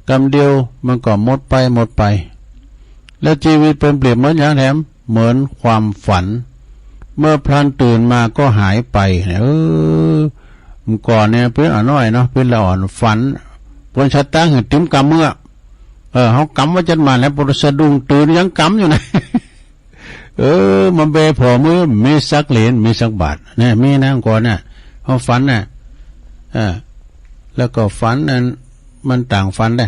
กำเดียวมันก็หมดไป หมดไป แล้วจีวิตเปิ้นเปรียบเหมือนหยังแถม เหมือนความฝัน เมื่อพลันตื่นมาก็หายไปเนี่ย เออ เมื่อก่อนเนี่ยเปิ้นอะน้อยเนาะ เปิ้นละอ่อน ฝัน เปิ้นสะตางหื้อติ๋มก๋ำมือ เออ เฮากำไว้จัดหมั่นแล้ว เปิ้นสะดุ้งตื่นยังก๋ำอยู่นะ เออ มาแบผ่อมือ มีสักเหรียญ มีสักบาท เนี่ย มีนะ เมื่อก่อนน่ะ เฮาฝันน่ะ เออ แล้วก็ฝันอัน มันต่างฝันเด้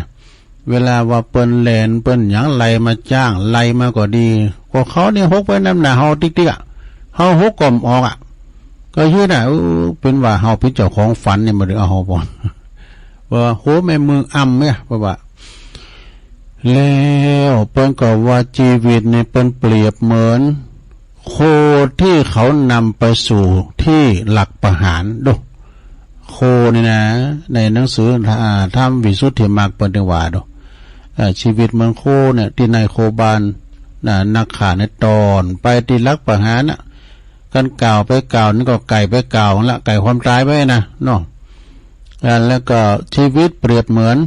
เวลาว่าเปิ้นแล่น เปิ้นหยังไล่มาจ้าง ไล่มาก็ดี ก็เขาเนี่ยหกไปนำหน้าเฮาติ๊กๆ อะ เฮาหกก็บ่ออกอะ ก็ยืนน่ะ เออ เปิ้นว่าเฮาเป๋นเจ้าของฝันเนี่ย บ่ได้เอาเฮาบ่ ว่า โห แม่มึงอ่ำเนี่ย เปิ้นว่า แล้วเปิ้นก็ว่าจีวิตนี่เปิ้นเปรียบเหมือนโคที่เขานำไปสู่ตี้ลักประหาร ดู โคนี่นะ ในหนังสือ อ่า ธรรมวิสุทธิมรรคเปิ้นได้ว่า ดู เอ่อ จีวิตเหมือนโคเนี่ย ตี้นายโคบาล อ่า นักฆ่าเนี่ยต้อนไปตี้ลักประหารน่ะ กันก่าวไปก่าวนี่ก็ใก้ไปก่าวละ ใก้ความต๋ายไปนะ เนาะ อ่า แล้วก็จีวิตเปรียบเหมือน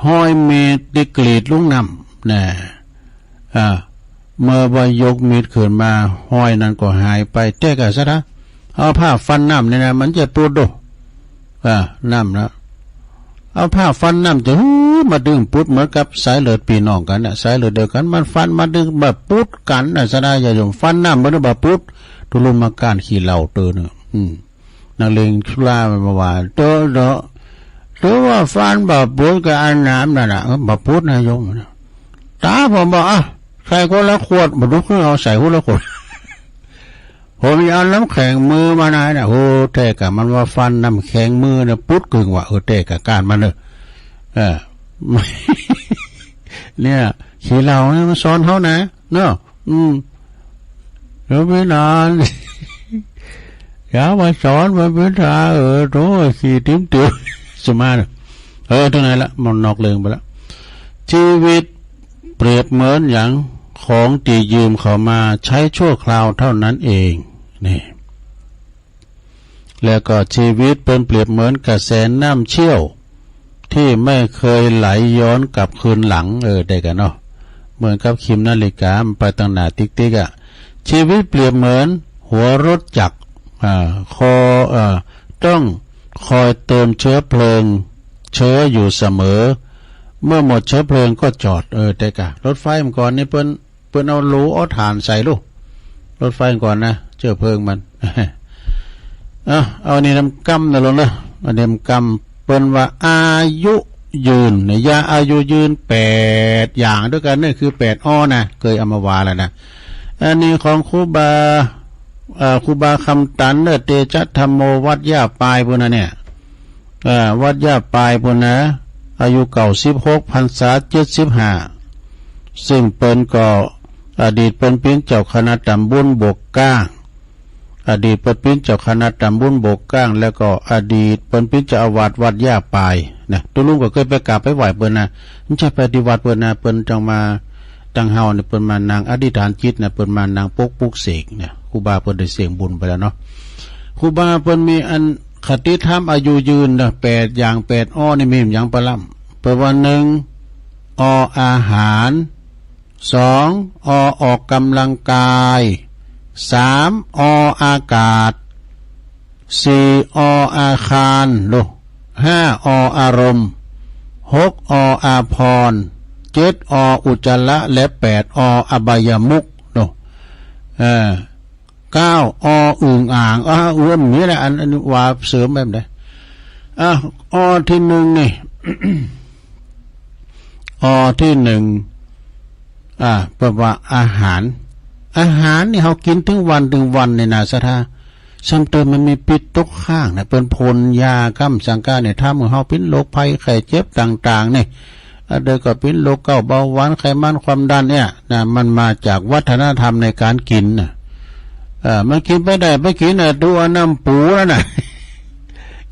ฮอยมีดตี้กรีดลุงน้ำ นะ อ่า เมื่อว่ายกมีดขึ้นมา ฮอยนั้นก็หายไป แต๊กะสะดา เอาผ้าฟันน้ำนี่นะ มันจะปูดดู อ่า น้ำนะ เอาผ้าฟันน้ำจะหื้อมาดึงปูด เหมือนกับสายเลือดปี้น้องกั๋นน่ะ สายเลือดเดียวกั๋น มันฟันมาดึงบ่ปูดกั๋นน่ะ ศรัทธาญาติโยม ฟันน้ำบ่ได้บ่ปูด ตุ๊ลุงมาก้านขี้เหล้าเตื้อเน่อ อืม นักเลงสุรามันมาว่า เตอะเตอะ ถือว่าฟันบ่ปูดกับอันน้ำนั่นน่ะ เออ บ่ปูดนะโยม ต๋าผมบอก อ่ะ ใส่คนละขวด บ่ลุกขึ้นเอาใส่คนละขวด ผมจะเอาน้ำแข็งมือมาหน่อยนะ โอ้ แต๊กะมันว่าฟันน้ำแข็งมือเนี่ย ปูดกึ่งว่ะ เออ แต๊กะก้านมันเน่อ เออ เนี่ย ขี้เหล้าเนี่ยมันสอนเฮานะ เนาะ อืม เดี๋ยวไปนอน อย่ามาสอนมันเป็นตา เออ โธ่ ขี้ติ๊มติ๋ว สมานะ เออ เต้าไหนละ มันนอกเรื่องไปละ ชีวิตเปรียบเหมือนอย่างของตี้ยืมเขามาใช้ชั่วคราวเท่านั้นเอง นี่ แล้วก็ชีวิตเปิ้นเปรียบเหมือนกระแสน้ำเชี่ยว ตี้ไม่เคยไหลย้อนกลับคืนหลัง เออ ได้กั๋นเนาะ เหมือนกับเข็มนาฬิกา มันไปตังหน้าติ๊กๆ อะ ชีวิตเปรียบเหมือนหัวรถจักร อ่า คอ เอ่อ ต้องคอยเติมเชื้อเพลิง เชื้ออยู่เสมอ เมื่อหมดเชื้อเพลิงก็จอด เออ ได้ก่ะ รถไฟเมื่อก่อนนี่เปิ้น เปิ้นเอาหลูเอาถ่านใส่ลูก รถไฟก่อนนะ เจื้อเพลิงมัน เอา เอาอันนี้นำกำนะลุงเนอะ อันนี้นำกำ เปิ้นว่าอายุยืนเนี่ย ยาอายุยืนแปดอย่างด้วยกั๋น นี่คือแปดออนะ เกยเอามาว่าแล้วนะ อันนี้ของครูบา เอ่อ ครูบาคำตันเนอะ เตชะธัมโม วัดย่าปายปู้นนะเนี่ย อ่า วัดย่าปายปู้นนะ อายุเก้าสิบหก พรรษาเจ็ดสิบห้า ซึ่งเปิ้นก็อดีตเปิ้นเป๋นเจ้าคณะตำบลบวกก้าง อดีตเปิ้นเป๋นเจ้าคณะตำบลบวกก้าง แล้วก็อดีตเปิ้นเป๋นเจ้าอาวาสวัดย่าปายนะ ตุ๊ลุงก็เกยไปกราบไปไหว้เปิ้นนะ บ่ใจ้ไปตี้วัดเปิ้นนะ เปิ้นจั่งมา ตังเฮาเนี่ย เปิ้นมานั่งอธิษฐานจิตนะ เปิ้นมานั่งปกปลุกเสกเนี่ย ครูบาเปิ้นได้เสี้ยงบุญไปแล้วเนาะ ครูบาเปิ้นมีอันคติธรรมอายุยืนนะ แปดอย่างแปดออนี่มีหยังปะล่ำ เปิ้นว่า หนึ่ง ออาหาร สอง อออกกำลังกาย สาม ออากาศ สี่ ออาคาร โล ห้า ออารมณ์ หก ออาภรณ์ เจ็ด ออุจจาระ และ แปด ออบายมุข โล เออ เก้า ออึ่งอ่าง อ่า เอื้อมนี่แหละ อัน อันว่าเสริมแบบใด อ่ะ อที่หนึ่งนี่ อที่หนึ่ง อ่า เปิ้นว่าอาหาร อาหารนี่เฮากิ๋นตึงวันตึงวันนี่นะศรัทธา ซ้ำเติมมันมีพิษตกค้างนะ เปิ้นพ่นยาก้ำสังกาเนี่ย ทำหื้อเฮาเป๋นโรคภัยไข้เจ็บต่างๆ นี่ อ่า เดี๋ยวก็เป๋นโรคเก้าเบาหวานไขมันความดันเนี่ยนะ มันมาจากวัฒนธรรมในการกิ๋นนะ เอ่อ มันกิ๋นไปได้ไปกิ๋นน่ะ ดูเอาน้ำปูนั่นน่ะ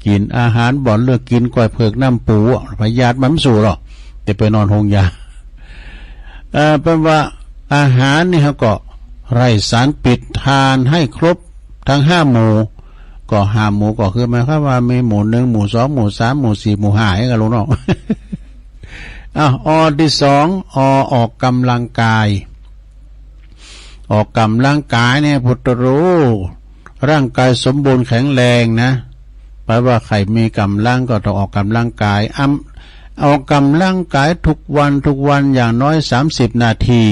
กิ๋นอาหารบ่อนเลือกกิ๋นก้อยเผือกน้ำปูอะ พยาธิมันบ่สู้หรอก จะไปนอนโฮงยา เอ่อ เปิ้นว่าอาหารนี่เฮาก็ไร้สารพิษ ทานให้ครบทั้งห้าหมู่ ก็ห้าหมู่ก็คือหมายความว่ามีหมู่หนึ่ง หมู่สอง หมู่สาม หมู่สี่ หมู่ห้า อย่างนั้นลูกน้อง อ้าว อที่สอง อออกกำลังกาย ออกกำลังกายเนี่ย พุทธรู้ ร่างกายสมบูรณ์แข็งแรงนะ แปลว่าใครมีกำลังก็ต้องออกกำลังกาย อ้ำ ออกกำลังกายทุกวันทุกวันอย่างน้อยสามสิบนาที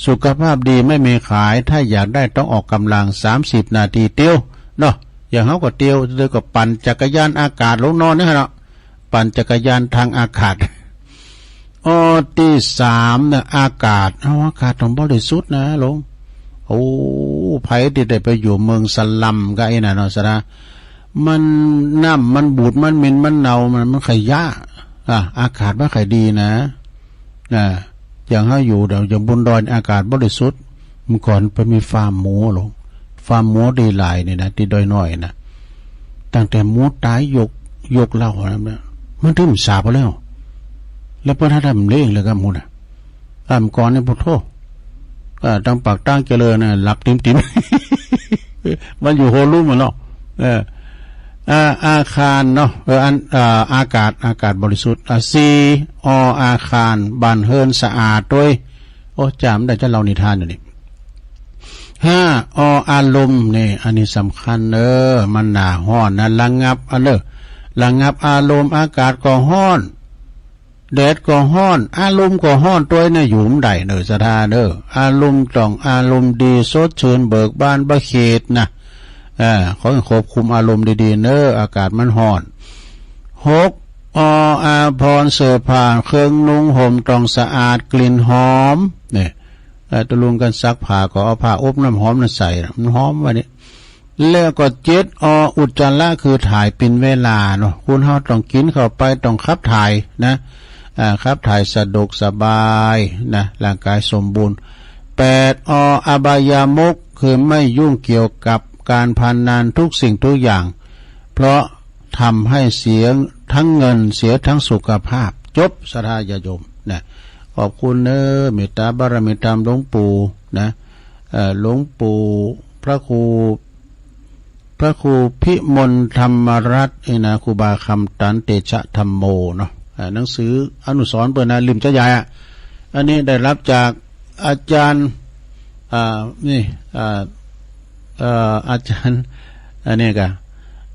สุขภาพดีไม่มีขาย ถ้าอยากได้ต้องออกกำลังสามสิบนาทีเตียวเนาะ อย่างเฮาก็เตียว เตียวก็ปั่นจักรยานอากาศลงนอนเนี่ยเนาะ ปั่นจักรยานทางอากาศ อที่สามเนี่ย อากาศ เอา อากาศต้องบริสุทธิ์นะหลวง โอ้ ใผตี้ได้ไปอยู่เมืองสลัมก็ไอ้นั่นเนาะศรัทธา มันน้ำมันบูด มันเหม็น มันเน่า มัน มันขยะ อ่ะ อากาศบ่ค่อยดีนะ อ่า อย่างเฮาอยู่เดี๋ยวอย่างบนดอยอากาศบริสุทธิ์ เมื่อก่อนไปมีฟาร์มหมูหลวง ฟาร์มหมูตี้หลายนี่นะ ตี้ดอยน้อยนะ ตั้งแต่หมูต๋ายยก ยกเหล้านะ มันตึงสาบเอาแล้ว แล้วเปิ้นหาทำเลี้ยงเลยครับหมูน่ะ อ่า เมื่อก่อนนี่ พุทโธ อ่า ตังปากตังเจริญน่ะ หลับติ่มๆ มันอยู่โฮลุ่มอะเนาะ เออ อ่า อาคารเนาะ เออ อัน อ่า อากาศ อากาศบริสุทธิ์ อ่า สี่ ออาคาร บ้านเฮือนสะอาดตวย โอ้ จ๋ำได้จะเล่านิทานอยู่นี่ ห้า ออารมณ์ นี่ อันนี้สำคัญเน้อ มันหน้าฮ้อนนะ ระงับ อันเน้อ ระงับอารมณ์ อากาศก็ฮ้อน แดดก็ฮ้อน อารมณ์ก็ฮ้อนตวยเนี่ย อยู่บ่ได้เน้อศรัทธาเน้อ อารมณ์ต้องอารมณ์ดี สดชื่นเบิกบาน บ่เครียดนะ เออ ขอให้ควบคุมอารมณ์ดีๆ เน้อ อากาศมันฮ้อน หก ออาภรณ์ เสื้อผ้าเครื่องนุ่งห่มต้องสะอาด กลิ่นหอม เนี่ย เอ่อ ตุ๊ลุงกั๋นซักผ้าก็เอาผ้าอบน้ำหอมนั่นใส่นะ มันหอมวะนี่ แล้วก็เจ็ด ออุจจาระ คือถ่ายเป๋นเวลาเนาะ คนเฮาต้องกิ๋นเข้าไป ต้องขับถ่ายนะ อ่า ขับถ่ายสะดวกสบายนะ ร่างกายสมบูรณ์ แปด ออบายมุข คือไม่ยุ่งเกี่ยวกับการพนันทุกสิ่งทุกอย่าง เพราะทำให้เสีย ตังเงิน เสียตังสุขภาพ จบ ศรัทธาญาติโยมนะ ขอบคุณเน้อ เมตตาบารมีธรรมหลวงปู่นะ เอ่อ หลวงปู่พระครู พระครูพิมลธรรมรัตน์นี่นะ ครูบาคำตันเตชะธัมโมเนาะ อ่า หนังสืออนุสรณ์เปิ้นนะ ริมจะใหญ่อะ อันนี้ได้รับจากอาจารย์ อ่า นี่ อ่า เอ่อ อาจารย์ อันนี้กะ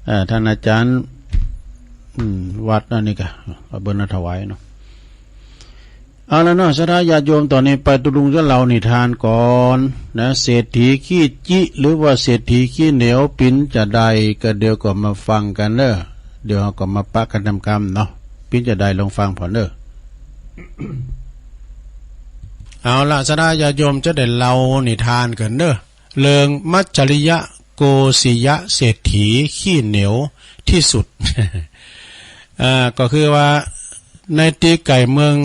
เอ่อ ท่านอาจารย์ อืม วัดอันนี้กะ เอาเปิ้นมาถวายเนาะ เอาละเนาะ ศรัทธาญาติโยม ต๋อนนี้ไปตุ๊ลุงจะเล่านิทานก่อนนะ เศรษฐีขี้จิ หรือว่าเศรษฐีขี้เหนียว ปิ๋นจาใด ก็เดี๋ยวก็มาฟังกั๋นเน้อ เดี๋ยวเฮาก็มาปะกั๋นต๋ามกำเนาะ ปิ๋นจาใดลองฟังผ่อนเน้อ เอาละ ศรัทธาญาติโยม จะได้เล่านิทานกั๋นเน้อ เรื่องมัจฉริยะโกสิยะเศรษฐีขี้เหนียวตี้สุด อ่า ก็คือว่าในตี้ไก่เมือง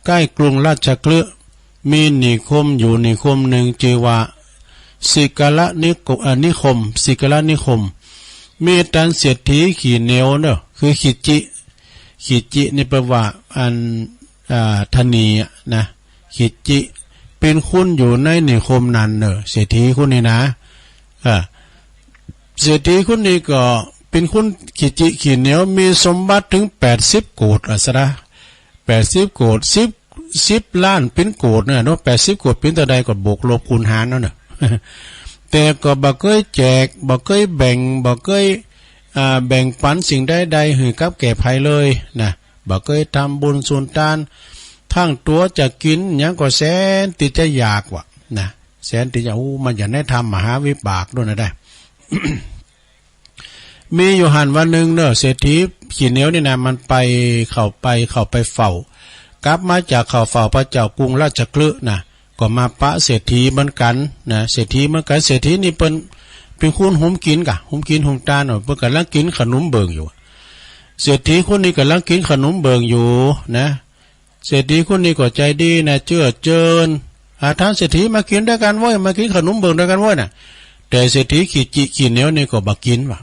ใก้กรุงราชคฤห์ มีนิคมอยู่นิคมนึ่งจื้อว่าศิกละนิโก อ่า นิคม ศิกละนิคม มีตันเศรษฐีขี้เหนียวเนาะ คือขี้จิ ขี้จินี่แปลว่าอัน อ่า ถนีอะนะ ขี้จิ เป๋นคนอยู่ในนิคมนั้นเนาะ เศรษฐีคนนี้นะ อ่า เศรษฐีคนนี้ก็เป๋นคนขี้จิขี้เหนียว มีสมบัติเถิงแปดสิบโกฏย์อะ ศรัทธา แปดสิบโกฏย์ สิบ สิบล้านเป๋นโกฏย์น่ะเนาะ แปดสิบโกฏย์เป๋นเต้าใดก็บวกลบคูณหารเอาเนาะ แต่ก็บ่เกยแจก บ่เกยแบ่ง บ่เกย อ่า แบ่งปั๋นสิ่งใดๆ หื้อกับแก่ใผเลยนะ บ่เกยทำบุญสุนตาน ตึงตั๋วจะกิ๋นหยังก็แสนตี้จะอยากว่ะนะ แสนตี้จะ โอ้ มันจะได้ทำมหาวิบากโดนนะได้ มีอยู่หั้นวันนึ่งเนาะ เศรษฐีขี้เหนียวนี่นะ มันไป เข้าไป เข้าไปเฝ้า กลับมาจากเข้าเฝ้าพระเจ้ากรุงราชคฤห์นะ ก็มาปะเศรษฐีเหมือนกั๋นนะ เศรษฐีเหมือนกั๋น เศรษฐีนี่เปิ้น เป๋นคนหุมกิ๋นก่ะ หุมกิ๋นหุมตานเนาะ เปิ้นก่ำลังกิ๋นขนมเบิ่งอยู่ เศรษฐีคนนี้ก่ำลังกิ๋นขนมเบิ่งอยู่นะ เศรษฐีคนนี้ก็ใจ๋ดีนะ เจื้อเจิญ อ่า ต้านเศรษฐีมากิ๋นตวยกั๋นเว้ย มากิ๋นขนมเบิ่งตวยกั๋นเว้ยน่ะ แต่เศรษฐีขี้จิขี้เหนียวนี่ก็บ่กิ๋นว่ะ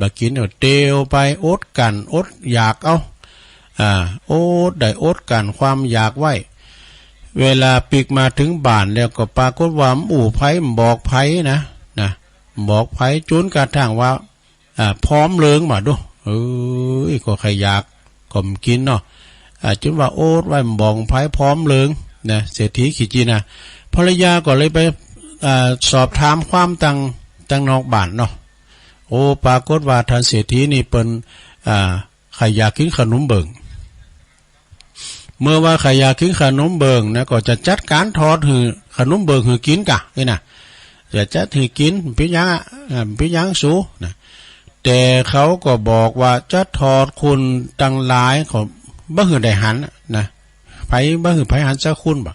บ่กิ๋น เอาเตียวไป อดกลั้น อดอยากเอา อ่า อดได้อดกลั้นความอยากไว้ เวลาปิ๊กมาเถิงบ้านแล้วก็ปรากฏว่าบ่อู้ใผ บ่บอกใผนะ นะ บ่บอกใผ จ๋นกระทั่งว่า อ่า ผอมเหลืองมาดู เอ้ย ก็ใค่อยากก็บ่กิ๋นเนาะ อ่า จ๋นว่าอดไว้บ่บอกใผ ผอมเหลืองนะ เศรษฐีขี้จินะ ภรรยาก็เลยไป อ่า สอบถามความตัง ตังนอกบ้านเนาะ โอ้ ปรากฏว่าต้านเศรษฐีนี่เปิ้น อ่า ใค่อยากกิ๋นขนมเบิ่ง เมื่อว่าใค่อยากกิ๋นขนมเบิ่งนะ ก็จะจัดก๋านทอดหื้อ ขนมเบิ่งหื้อกิ๋นก่ะ นี่นะ จะจัดหื้อกิ๋น เป๋นหยังอะ อ่า เป๋นหยังสูนะ แต่เขาก็บอกว่าจะทอดคนตังหลายก็บ่หื้อได้หันนะ ใผบ่หื้อใผหันสักคนบ่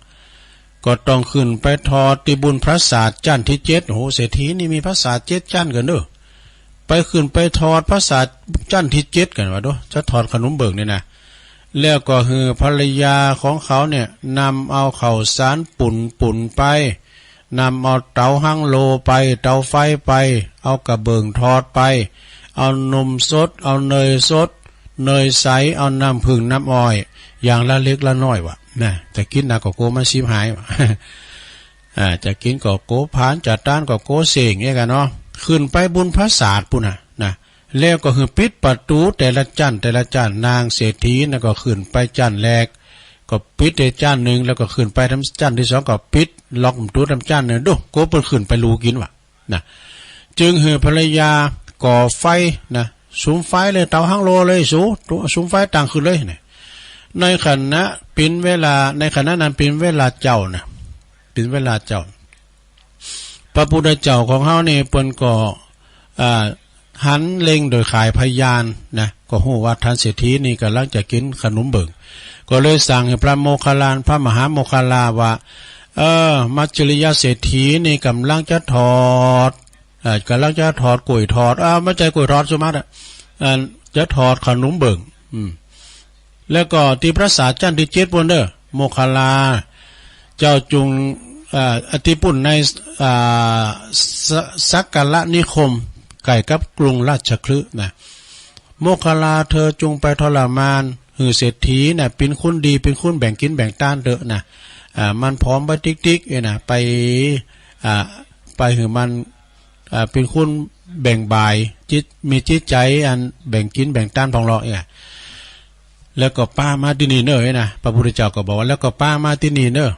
ก็ต้องขึ้นไปทอดตี้บุนปราสาทจั๊นตี้เจ็ด โอ้โห เศรษฐีนี่มีปราสาทเจ็ดจั๊นกั๋นเนาะ ไปขึ้นไปทอดปราสาทจั๊นตี้เจ็ดกั๋นว่าดู จะทอดขนมเบิ่งนี่นะ แล้วก็หื้อภรรยาของเขาเนี่ย นำเอาข้าวสารปุนๆ ไป นำเอาเต๋าฮังโลไป เต๋าไฟไป เอากระเบื้องทอดไป เอานมสด เอาเนยสด เนยใส เอาน้ำผึ้งน้ำอ้อย อย่างละเล็กละน้อยว่ะ นะ จะกิ๋นนักก็กั๋วมันสิบหายว่ะ อ่า จะกิ๋นก็กั๋วผลาญ จะต้านก็กั๋วเซ็งเนี่ยกั๋นเนาะ ขึ้นไปบุนปราสาทปู้นน่ะ นะ แล้วก็หื้อปิดประตู๋แต่ละจั๊น แต่ละจั๊น นางเศรษฐีนั่นก็ขึ้นไปจั๊นแรก ก็ปิดได้จั๊นนึ่ง แล้วก็ขึ้นไปต๋ามจั๊นตี้สอง ก็ปิด ล็อกประตู๋ต๋ามจั๊นนึ่ง ดู กั๋วเปิ้นขึ้นไปลู่กิ๋นว่ะ นะ จึงหื้อภรรยาก่อไฟนะ สุมไฟเลย เต๋าฮังโลเลยสู สุมไฟตั้งขึ้นเลยนะ ในขณะเป๋นเวลา ในขณะนั้นเป๋นเวลาเจ๊านะ เป๋นเวลาเจ๊า พระพุทธเจ้าของเฮานี่เปิ้นก็ อ่า หันเล็งโดยข่ายพญานะ ก็ฮู้ว่าต้านเศรษฐีนี่ก่ำลังจะกิ๋นขนมเบิ่ง ก็เลยสั่งหื้อพระโมคคัลลานะ พระมหาโมคคัลลาว่า เออ มัจฉริยะเศรษฐีนี่ก่ำลังจะทอด เอ่อ ก่ำลังจะทอดก๋วยทอด อ่า บ่ใจ้ก๋วยทอดสุมาตย์อะ อ่า จะทอดขนมเบิ่ง อืม แล้วก็ตี้ปราสาทจั๊นตี้เจ็ดปู้นเน้อ โมคคัลลา เจ้าจุ่ง อ่า ตี้ปู้นใน อ่า ส- สักกละนิคม ใก้กับกรุงราชคฤห์นะ โมคคัลลา เธอจงไปทรมานหื้อเศรษฐีน่ะ เป๋นคนดี เป๋นคนแบ่งกิ๋นแบ่งตานเต๊อะนะ อ่า มันผอมไปติ๊กๆ เอ้ยนะ ไป อ่า ไปหื้อมัน อ่า เป๋นคนแบ่งบ่าย จิต มีจิตใจ๋อันแบ่งกิ๋นแบ่งตานพ่องเลาะ เอ้ยนะ แล้วก็ปะมาตี้นี่เน่อ เอ้ยนะ พระพุทธเจ้าก็บอกว่า แล้วก็ปะมาตี้นี่เน่อ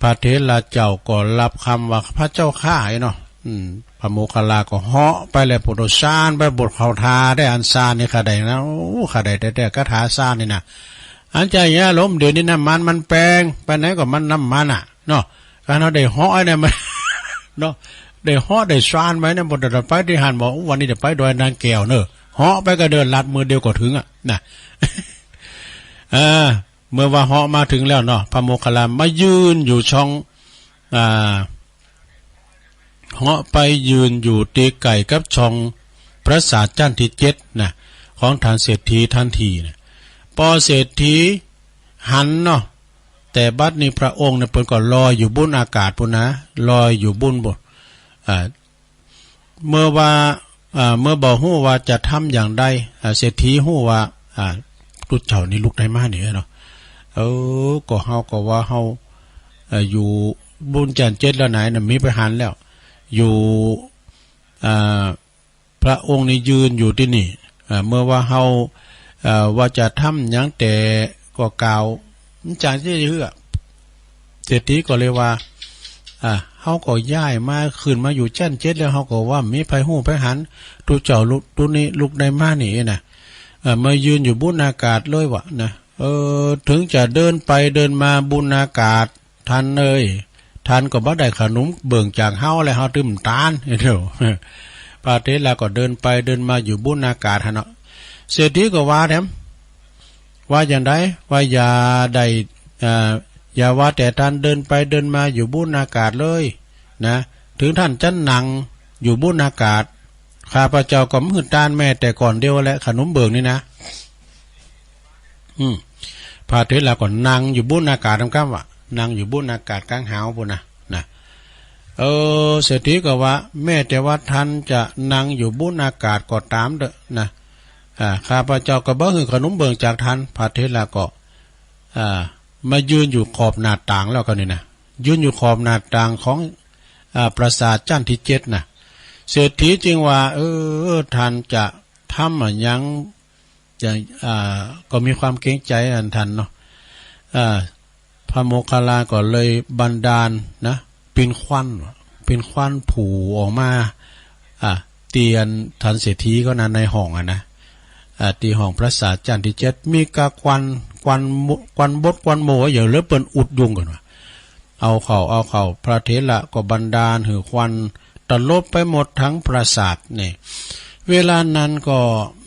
พระเถระเจ้าก็ฮับกำว่า พระเจ้าข้า เอ้ยเนาะ อืม พระโมคคัลลาก็เหาะไปแล้ว ปวดซานไป ปวดเข้าท่าได้ อันซานนี่ข้าได้นะ โอ้ ข้าได้แต๊ๆ คาถาซานนี่นะ อันจะอย่าลม เดี๋ยวนี้น้ำมันมันแปง ไปไหนก็มันน้ำมันอะเนาะ การเฮาได้เหาะเนี่ยมัน เนาะ ได้เหาะได้ซานไปเนี่ย บ่ได้ไปตี้หั้น บอก วันนี้จะไปดอยนางแก้วเน่อ เหาะไปก็เดินลัดมือเดียวก็เถิงอะนะ เออ เมื่อว่าเหาะมาเถิงแล้วเนาะ พระโมคคัลลามายืนอยู่ช่อง อ่า เหาะไปยืนอยู่ตี้ใก้กับช่องปราสาทจั๊นตี้เจ็ดนะ ของต้านเศรษฐีตันทีนะ ปอเศรษฐีหันเนาะ แต่บัดนี้พระองค์เนี่ยเปิ้นก็ลอยอยู่บุ้นอากาศปู้นนะ ลอยอยู่บุ้นปู้น อ่า เมื่อว่า อ่า เมื่อบ่ฮู้ว่าจะทำอย่างใด อ่า เศรษฐีฮู้ว่า อ่า ตุ๊เจ้านี่ลุกได้มานี่เนาะ เออ ก็เฮาก็ว่าเฮา เอ่อ อยู่บุ้นจั๊นเจ็ดแล้วไหนนะ มีไปหันแล้ว อยู่ อ่า พระองค์นี่ยืนอยู่ตี้นี่ อ่า เมื่อว่าเฮา เอ่อ ว่าจะทำหยังแต๊ก็กล่าว มันจางตี้จะเฮือ เศรษฐีก็เลยว่า อ่า เฮาก็ย้ายมา ขึ้นมาอยู่จั๊นเจ็ดแล้ว เฮาก็ว่ามีไผฮู้ไผหัน ตุ๊เจ้าลุก ตุ๊นี้ลุกได้มานี่นะ เอ่อ มายืนอยู่บุ้นอากาศเลยว่ะนะ เออ เถิงจะเดินไปเดินมาบุ้นอากาศ ต้านเอ้ย ต้านก็บ่ได้ขนมเบิ่งจากเฮาแล้ว เฮาตึมตาน เดี๋ยว พระเถระก็เดินไปเดินมาอยู่บุ้นอากาศหั้นเนาะ เศรษฐีก็ว่าแถม ว่าอย่างใด ว่าอย่าได้ อ่า อย่าว่าแต่ต้านเดินไปเดินมาอยู่บุ้นอากาศเลยนะ เถิงต้านจะนั่งอยู่บุ้นอากาศ ข้าพเจ้าก็บ่หื้อต้านแม้แต่ก้อนเดียวแหละ ขนมเบิ่งนี่นะ อืม พระเถระก็นั่งอยู่บุ้นอากาศกำๆ ว่ะ นั่งอยู่บุ้นอากาศก๋างหาวปู้นนะ นะ เออ เศรษฐีก็ว่า แม้แต่ว่าต้านจะนั่งอยู่บุ้นอากาศก็ต๋ามเต๊อะนะ อ่า ข้าพเจ้าก็บ่หื้อขนมเบิ่งจากต้าน พระเถระก็ อ่า มายืนอยู่ขอบหน้าต่างแล้วก็นี่นะ ยืนอยู่ขอบหน้าต่างของ อ่า ปราสาทจั๊นตี้เจ็ดนะ เศรษฐีจึงว่า เออ ต้านจะทำอะหยัง จะ อ่า ก็มีความเกรงใจ๋อันต้านเนาะ อ่า พระโมคคัลลาก็เลยบันดาลนะ ปิ่นควัน ปิ่นควันผุ่ออกมา อ่า ตี้อันต้านเศรษฐีเขานะ ในห้องอะนะ อ่า ตี้ห้องปราสาทจั๊นตี้เจ็ด มีกาควัน ควันโม ควันบดควันโม อย่างเหลือเปิ้นอุดยุงกั๋นว่ะ เอาเข้า เอาเข้า พระเถระก็บันดาลหื้อควันตลบไปหมดตึงปราสาทนี่ เวลานั้นก็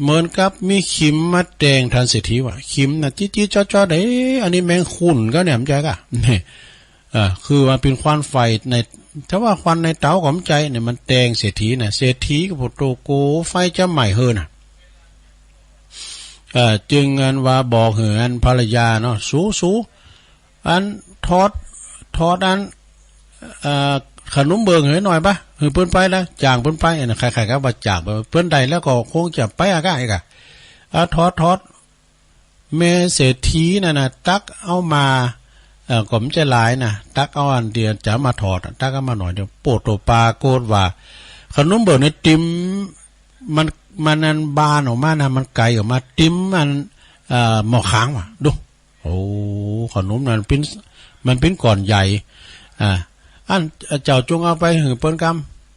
เหมือนกับมีขิมมาแตงต้านเศรษฐีว่ะ ขิมน่ะจี๊ดๆ จ๊อดๆ เอ๊ะ อันนี้แมงขุ่นก็เนี่ย บ่ใจ้ก่ะ นี่ เออ คือว่าปิ่นควันไฟใน ถ้าว่าควันในเต๋าก็บ่ใจ้เนี่ย มันแตงเศรษฐีน่ะ เศรษฐีก็ปวดโต โกไฟจะไหม้เฮือน่ะ เออ จึงอันว่าบอกหื้ออันภรรยาเนาะ สู สู อันถอด ถอดอัน เอ่อ ขนมเบิ่งหื้อหน่อยปะ หื้อเปิ้นไปละ จ้างเปิ้นไป อันนั้นใครๆ ก็ว่าจ้างไป เปิ้นได้แล้วก็คงจะไปอะก้าอีกอะ อ่ะ ถอด ถอด แม่เศรษฐีนั่นน่ะ ตักเอามา เอ่อ ก็บ่ใจ้หลายนะ ตักเอาอันเดียวจะมาถอดอะ ตักเอามาหน่อยเดียว โปะโต ปรากฏว่า ขนมเบิ่งนี่ติ่ม มัน มันอันบานออกมานะ มันไก๋ออกมา ติ่มอัน เอ่อ หม้อข้างว่ะ ดู โอ้ ขนมนั่นเป๋น มันเป๋นก้อนใหญ่ อ่า อันเจ้าจงเอาไปหื้อเปิ้นก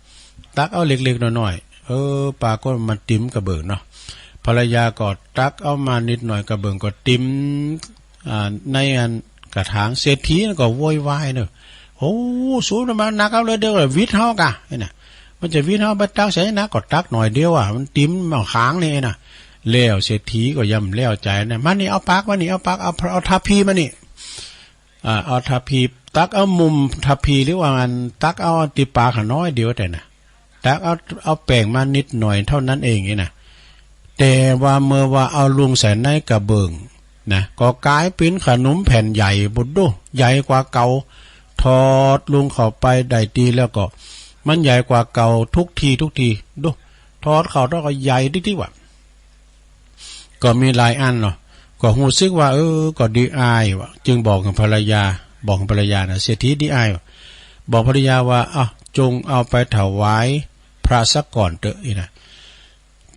ำ ตักเอาเล็กๆ น้อยๆ เออ ปรากฏมันติ่มกระเบิ่งเนาะ ภรรยาก็ตักเอามานิดหน่อย กระเบิ่งก็ติ่ม อ่า ในอันกระถาง เศรษฐีนั่นก็โวยวายเนาะ โอ้ สูงมานักเอาเลย เดี๋ยวหวิดเฮาก่ะ นี่นะ มันจะหวิดเฮาไปตักใส่นะ ก็ตักหน่อยเดียวอะ มันติ่มหม้อข้างนี่นะ แล้วเศรษฐีก็ยังบ่แล้วใจ๋นะ มานี่ เอาปากมานี่ เอาปาก เอา เอาทัพพีมานี่ อ่า เอาทัพพี ตักเอามุมทัพพี หรือว่าอันตักเอาตี้ปากหาน้อยเดียวแต่นะ ตักเอา เอาแป้งมานิดหน่อยเท่านั้นเองนี่นะ แต่ว่าเมื่อว่าเอาลุงใส่ในกระเบิ่งนะ ก็ก๋ายเป๋นขนมแผ่นใหญ่บุดดู ใหญ่กว่าเก่า ถอดลุงเข้าไปได้ตี้แล้วก็ มันใหญ่กว่าเก่าทุกทีทุกที ดู ถอดเข้าแล้วก็ใหญ่ติ๊กๆ ว่ะ ก็มีหลายอันเนาะ ก็ฮู้สึกว่า เออ ก็ดีอายว่ะ จึงบอกกับภรรยา บอกกับภรรยานะ เศรษฐีดีอายว่ะ บอกภรรยาว่า เอ้า จงเอาไปถวายพระสักก่อนเต๊อะ อี้นะ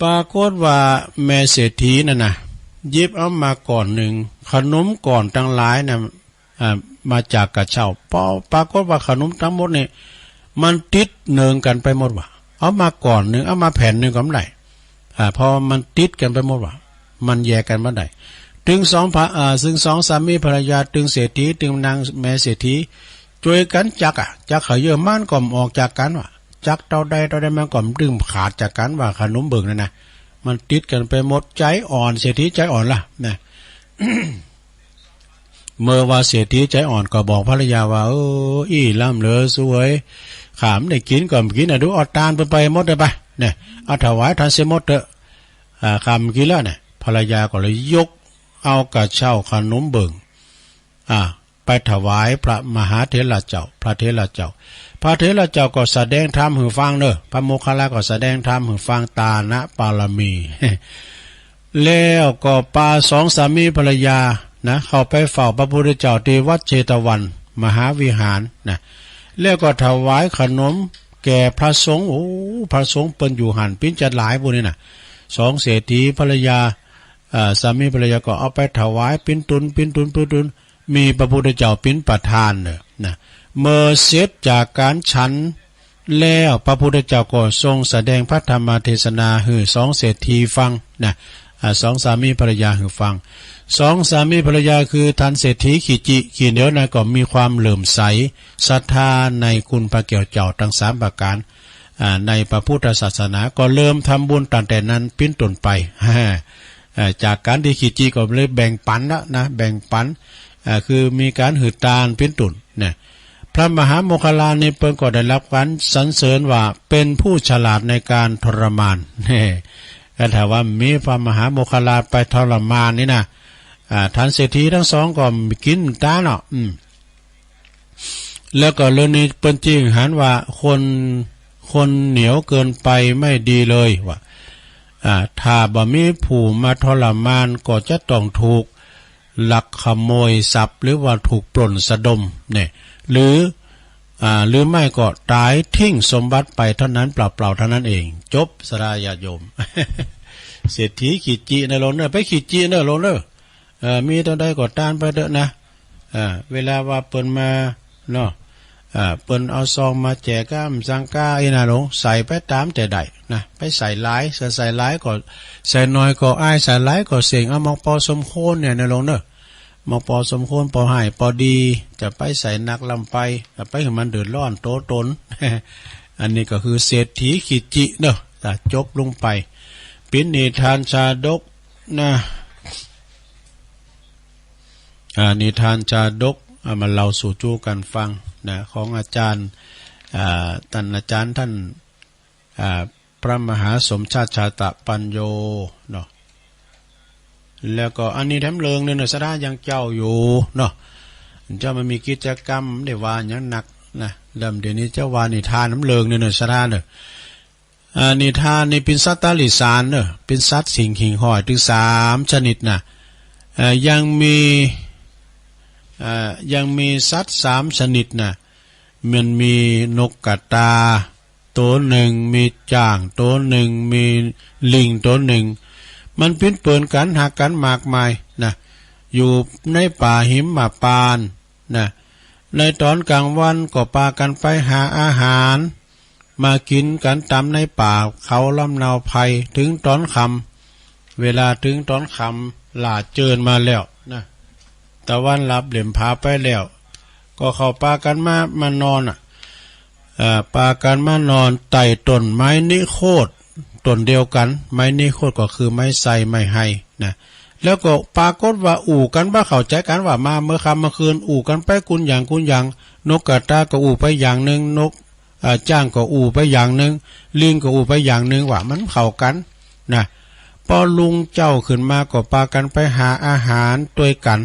ปรากฏว่าแม่เศรษฐีนั่นนะ หยิบเอามาก่อนนึ่ง ขนมก่อนตังหลายนะ อ่า มาจากกระเช้า ปอ ปรากฏว่าขนมตังหมดนี่ มันติดเนืองกั๋นไปหมดว่ะ เอามาก่อนนึ่ง เอามาแผ่นนึ่งก็บ่ได้ อ่า เพราะมันติดกั๋นไปหมดว่ะ มันแยกกั๋นบ่ได้ ตึงสองผะ อ่า ซึ่งสองสามีภรรยา ตึงเศรษฐี ตึงนางแม่เศรษฐี จ้วยกั๋นจักอะ จักเขย่อมันก็บ่ออกจากกั๋นว่ะ จักเต้าใดเต้าใดมันก็บ่ตึงขาดจากกั๋นว่ะ ขนมเบิ่งนั่นนะ มันติดกั๋นไปหมด ใจ๋อ่อน เศรษฐีใจ๋อ่อนละนะ เมื่อว่าเศรษฐีใจ๋อ่อนก็บอกภรรยาว่า เออ อี้ล้ำเหลือสวย ข้าบ่ได้กิ๋นก็บ่กิ๋นอะ ดูเอาตานเปิ้นไปหมดเลยไป เนี่ย เอาถวายต้านเสียหมดเต๊อะ อ่า ข้าบ่กิ๋นแล้วเนี่ย ภรรยาก็เลยยกเอากระเช้าขนมเบิ่ง อ่า ไปถวายพระมหาเถระเจ้า พระเถระเจ้า พระเถระเจ้าก็แสดงธรรมหื้อฟังเน่อ พระโมคคัลลาก็แสดงธรรมหื้อฟัง ตานะปารมี แล้วก็ปาสองสามีภรรยานะ เข้าไปเฝ้าพระพุทธเจ้าตี้วัดเชตวันมหาวิหารนะ แล้วก็ถวายขนมแก่พระสงฆ์ โอ้ พระสงฆ์เปิ้นอยู่หั้นปิ้นจัดหลายปู้นนี่นะ สองเศรษฐีภรรยา อ่า สามีภรรยาก็เอาไปถวายปิ้นตุน ปิ้นตุน ปิ้นตุน มีพระพุทธเจ้าปิ้นประธานเน่อนะ เมื่อเสร็จจากก๋านฉันแล้ว พระพุทธเจ้าก็ทรงแสดงพระธรรมเทศนาหื้อสองเศรษฐีฟังนะ อ่า สองสามีภรรยาหื้อฟัง สองสามีภรรยาคือท่านเศรษฐีขีจี ขี้เหนียวนะ ก็มีความเลื่อมใสศรัทธาในคุณพระแก้วเจ้าตังสามประก๋าน อ่า ในพระพุทธศาสนา ก็เริ่มทำบุญตั้งแต่นั้นปิ้นต้นไป เอ่อ จากก๋านตี้ขีจีก็เลยแบ่งปั๋นละนะ แบ่งปั๋น อ่า คือมีก๋านหื้อตานปิ้นต้นนะ พระมหาโมคคัลลานี่เปิ้นก็ได้ฮับก๋านสรรเสริญว่าเป๋นผู้ฉลาดในก๋านทรมาน ก็ถ้าว่ามีพระมหาโมคคัลลาไปทรมานนี่นะ อ่า ท่านเศรษฐีตังสองก็กิ๋นตานเนาะ อืม แล้วก็เรื่องนี้เปิ้นจึงหันว่าคน คนเหนียวเกินไปไม่ดีเลยว่ะ อ่า ถ้าบ่มีผู้มาทรมานก็จะต้องถูกลักขโมยทรัพย์ หรือว่าถูกปล้นสะดมเนี่ย หรือ อ่า หรือไม่ก็ต๋ายทิ้งสมบัติไปเต้านั้น เปล่าๆ เต้านั้นเอง จบ ศรัทธาญาติโยม เศรษฐีขีจีเน่อโลมเน่อ ไปขีจีเน่อโลมเน่อ เอ่อ มีเต้าใดก็ตานไปเต๊อะนะ อ่า เวลาว่าเปิ้นมาเนาะ อ่า เปิ้นเอาซองมาแจกก้า สังฆา อี้นะโลม ใส่ไปต๋ามแต่ได้นะ ไปใส่หลาย ใส่ ใส่หลายก็ ใส่น้อยก็อาย ใส่หลายก็เซ็ง เอามองปอสมควรเนี่ยนะโลมเน่อ มองปอสมควร ปอหายปอดี จะไปใส่นักล้ำไป จะไปหื้อมันเดือดร้อนโตต๋น อันนี้ก็คือเศรษฐีขีจีเน่อ อ่ะ จบลงไป ปิ้นนิทานชาดกนะ อ่า นิทานชาดก เอามาเล่าสู่จู๊กั๋นฟังนะ ของอาจ๋ารย์ อ่า ต้านอาจ๋ารย์ต้าน อ่า พระมหาสมชาติชาตปัญโญเนาะ แล้วก็อันนี้แถมเลิงเน่อ ศรัทธายังเจ้าอยู่เนาะ เจ้ามันมีกิจกรรมได้ว่าหยังนักนะ เริ่มเดี๋ยวนี้เจ้าว่านิทานแถมเลิงเน่อ ศรัทธาเน่อ อ่า นิทานนี่เป๋นสัตว์ตะหลิสารเน่อ เป๋นสัตว์สิ่งหิ่งห้อยตึงสามชนิดนะ เอ่อ ยังมี เอ่อ ยังมีสัตว์สามชนิดนะ มันมีนกกระตาโตนึ่ง มีจ๊างโตนึ่ง มีลิงโตนึ่ง มันปิ้นเปิ๋นกั๋นฮักกั๋นมากมายนะ อยู่ในป่าหิมพานต์นะ ในต๋อนก๋างวันก็ปากั๋นไปหาอาหาร มากิ๋นกั๋นต๋ามในป่าเขาลำเนาไพร เถิงต๋อนค่ำ เวลาเถิงต๋อนค่ำ หล่าเจิญมาแล้วนะ ตะวันลับเหล็มผาไปแล้ว ก็เขาปากั๋นมา มานอนอ่ะ เอ่อ ปากั๋นมานอนใต้ต้นไม้นิโคธต้นเดียวกั๋น ไม้นิโคธก็คือไม้ไทรไม้ไฮนะ แล้วก็ปรากฏว่าอู้กั๋นบ่เข้าใจ๋กั๋นว่ามาเมื่อค่ำเมื่อคืน อู้กั๋นไปกุนอย่างกุนอย่าง นกกระตาก็อู้ไปอย่างนึ่ง นก อ่า จ๊างก็อู้ไปอย่างนึ่ง ลิงก็อู้ไปอย่างนึ่ง ว่ามันเข้ากั๋นนะ ปอรุ่งเจ๊าขึ้นมาก็ปากั๋นไปหาอาหารตวยกั๋น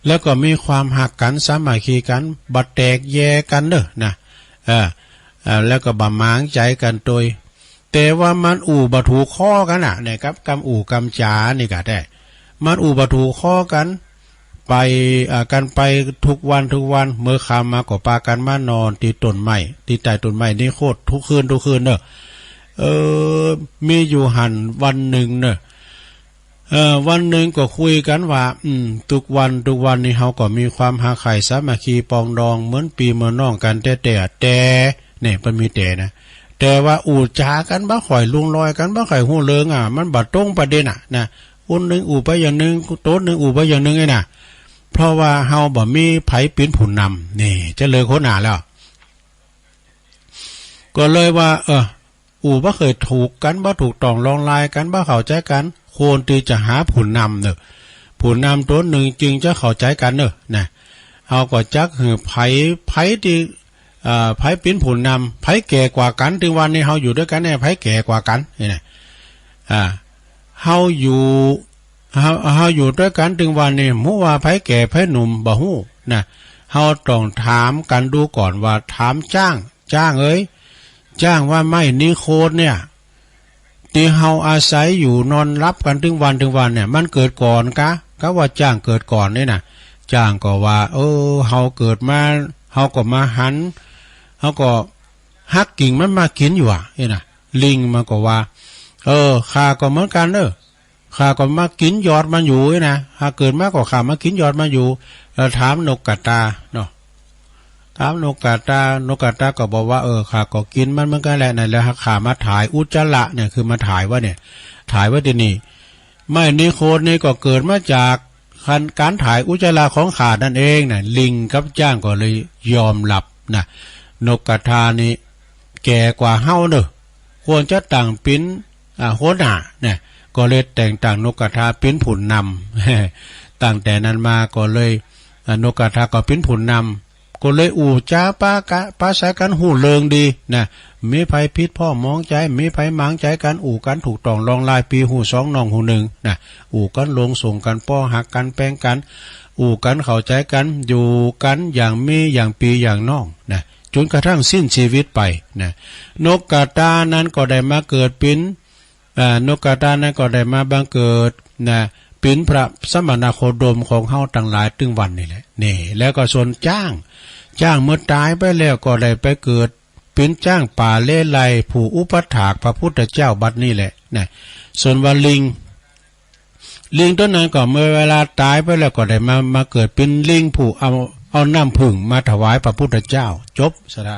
แล้วก็มีความฮักกั๋นสามัคคีกั๋น บ่แตกแยกกั๋นเน่อนะ เออ เออ แล้วก็บ่หมางใจ๋กั๋นตวย แต่ว่ามันอู้บ่ถูกคอกั๋นน่ะ เนี่ย กับกำอู้กำจ๋านี่กะแต๊ มันอู้บ่ถูกคอกั๋น ไป อ่า กั๋นไปทุกวันทุกวัน เมื่อค่ำมาก็ปากั๋นมานอนตี้ต้นไม้ ตี้ใต้ต้นไม้นิโคธทุกคืนทุกคืนเนาะ เออ มีอยู่หั้นวันนึ่งเนาะ เออ วันนึ่งก็คุยกั๋นว่า อืม ทุกวันทุกวันนี่เฮาก็มีความฮักใค่สามัคคีปรองดองเหมือนปี้เหมือนน้องกั๋นแต๊ๆ แต่ เนี่ย เปิ้นมีแต่นะ แต่ว่าอู้จ๋ากั๋นบ่ค่อยลงรอยกั๋น บ่ค่อยฮู้เรื่องอะ มันบ่ตรงประเด็นอะนะ คนนึ่งอู้ไปอย่างนึ่ง คนนึ่งอู้ไปอย่างนึ่งไอ้น่ะ เพราะว่าเฮาบ่มีใผเป๋นผู้นำ นี่ จะเลยคนหน้าแล้ว ก็เลยว่า เออ อู้บ่เคยถูกกั๋น บ่ถูกต้องลองลายกั๋น บ่เข้าใจ๋กั๋น ควรตี้จะหาผู้นำเนาะ ผู้นำต๋นนึ่งจึงจะเข้าใจ๋กั๋นเนาะ นะ เฮาก็จักหื้อใผ ใผตี้ เอ่อ ใผเป๋นผู้นำ ใผแก่กว่ากั๋น ตึงวันนี้เฮาอยู่ตวยกั๋นเนี่ย ใผแก่กว่ากั๋น นี่นะ อ่า เฮาอยู่ เฮา เฮาอยู่ตวยกั๋นตึงวันนี้ บ่ฮู้ว่าใผแก่ใผหนุ่ม บ่ฮู้นะ เฮาต้องถามกั๋นดูก่อนว่า ถามจ๊าง จ๊างเอ๋ย จ๊างว่าไม้นิโคธเนี่ย ตี้เฮาอาศัยอยู่นอนหลับกั๋นตึงวันตึงวันเนี่ย มันเกิดก่อนกา กาว่าจ๊างเกิดก่อนนี่นะ จ๊างก็ว่า เออ เฮาเกิดมา เฮาก็มาหัน เฮาก็หักกิ่งมันมากิ๋นอยู่อะ นี่นะ ลิงมันก็ว่า เออ ข้าก็เหมือนกั๋นเนาะ ข้าก็มากิ๋นยอดมันอยู่นี่นะ ข้าเกิดมาก็ข้ามากิ๋นยอดมันอยู่ แล้วถามนกกระตาเนาะ ถามนกกระตา นกกระตาก็บอกว่า เออ ข้าก็กิ๋นมันเหมือนกั๋นแหละ นั่นแหละ ข้ามาถ่ายอุจจาระเนี่ย คือมาถ่ายไว้เนี่ย ถ่ายไว้ตี้นี่ ไม้นิโคธนี่ก็เกิดมาจากก๋าน ก๋านถ่ายอุจจาระของข้านั่นเองนะ ลิงกับจ๊างก็เลยยอมรับนะ นกกระตานี่แก่กว่าเฮาเนาะ ควรจะตั้งเป๋น อ่า หัวหน้าเนี่ย ก็เลยแต่งตั้งนกกระตาเป๋นผู้นำ ตั้งแต่นั้นมาก็เลย อ่า นกกระตาก็เป๋นผู้นำ ก็เลยอู้จ๋าปากั๋น ปาใสกั๋นฮู้เรื่องดีนะ บ่มีใผผิดพ้องหมองใจ๋ บ่มีใผหมางใจ๋กั๋น อู้กั๋นถูกต้องลองลาย ปี้ฮู้สองน้องฮู้นึ่งนะ อู้กั๋นลงส่งกั๋น ปอฮักกั๋นแปงกั๋น อู้กั๋นเข้าใจ๋กั๋น อยู่กั๋นอย่างมี อย่างปี้อย่างน้องนะ จ๋นกระทั่งสิ้นจีวิตไปนะ นกกระตานั้นก็ได้มาเกิดเป๋น อ่า นกกระตานั้นก็ได้มาบังเกิดนะ เป๋นพระสมณโคดมของเฮาตังหลายตึงวันนี้แหละ นี่ แล้วก็ส่วนจ๊าง จ๊างเมื่อต๋ายไปแล้วก็ได้ไปเกิดเป๋นจ๊างป่าเลไล ผู้อุปัฏฐากพระพุทธเจ้าบัดนี้แหละนะ ส่วนว่าลิง ลิงต๋นนั้นก็เมื่อเวลาต๋ายไปแล้วก็ได้มา มาเกิดเป๋นลิงผู้เอา เอาน้ำผึ้งมาถวายพระพุทธเจ้า จบสะดา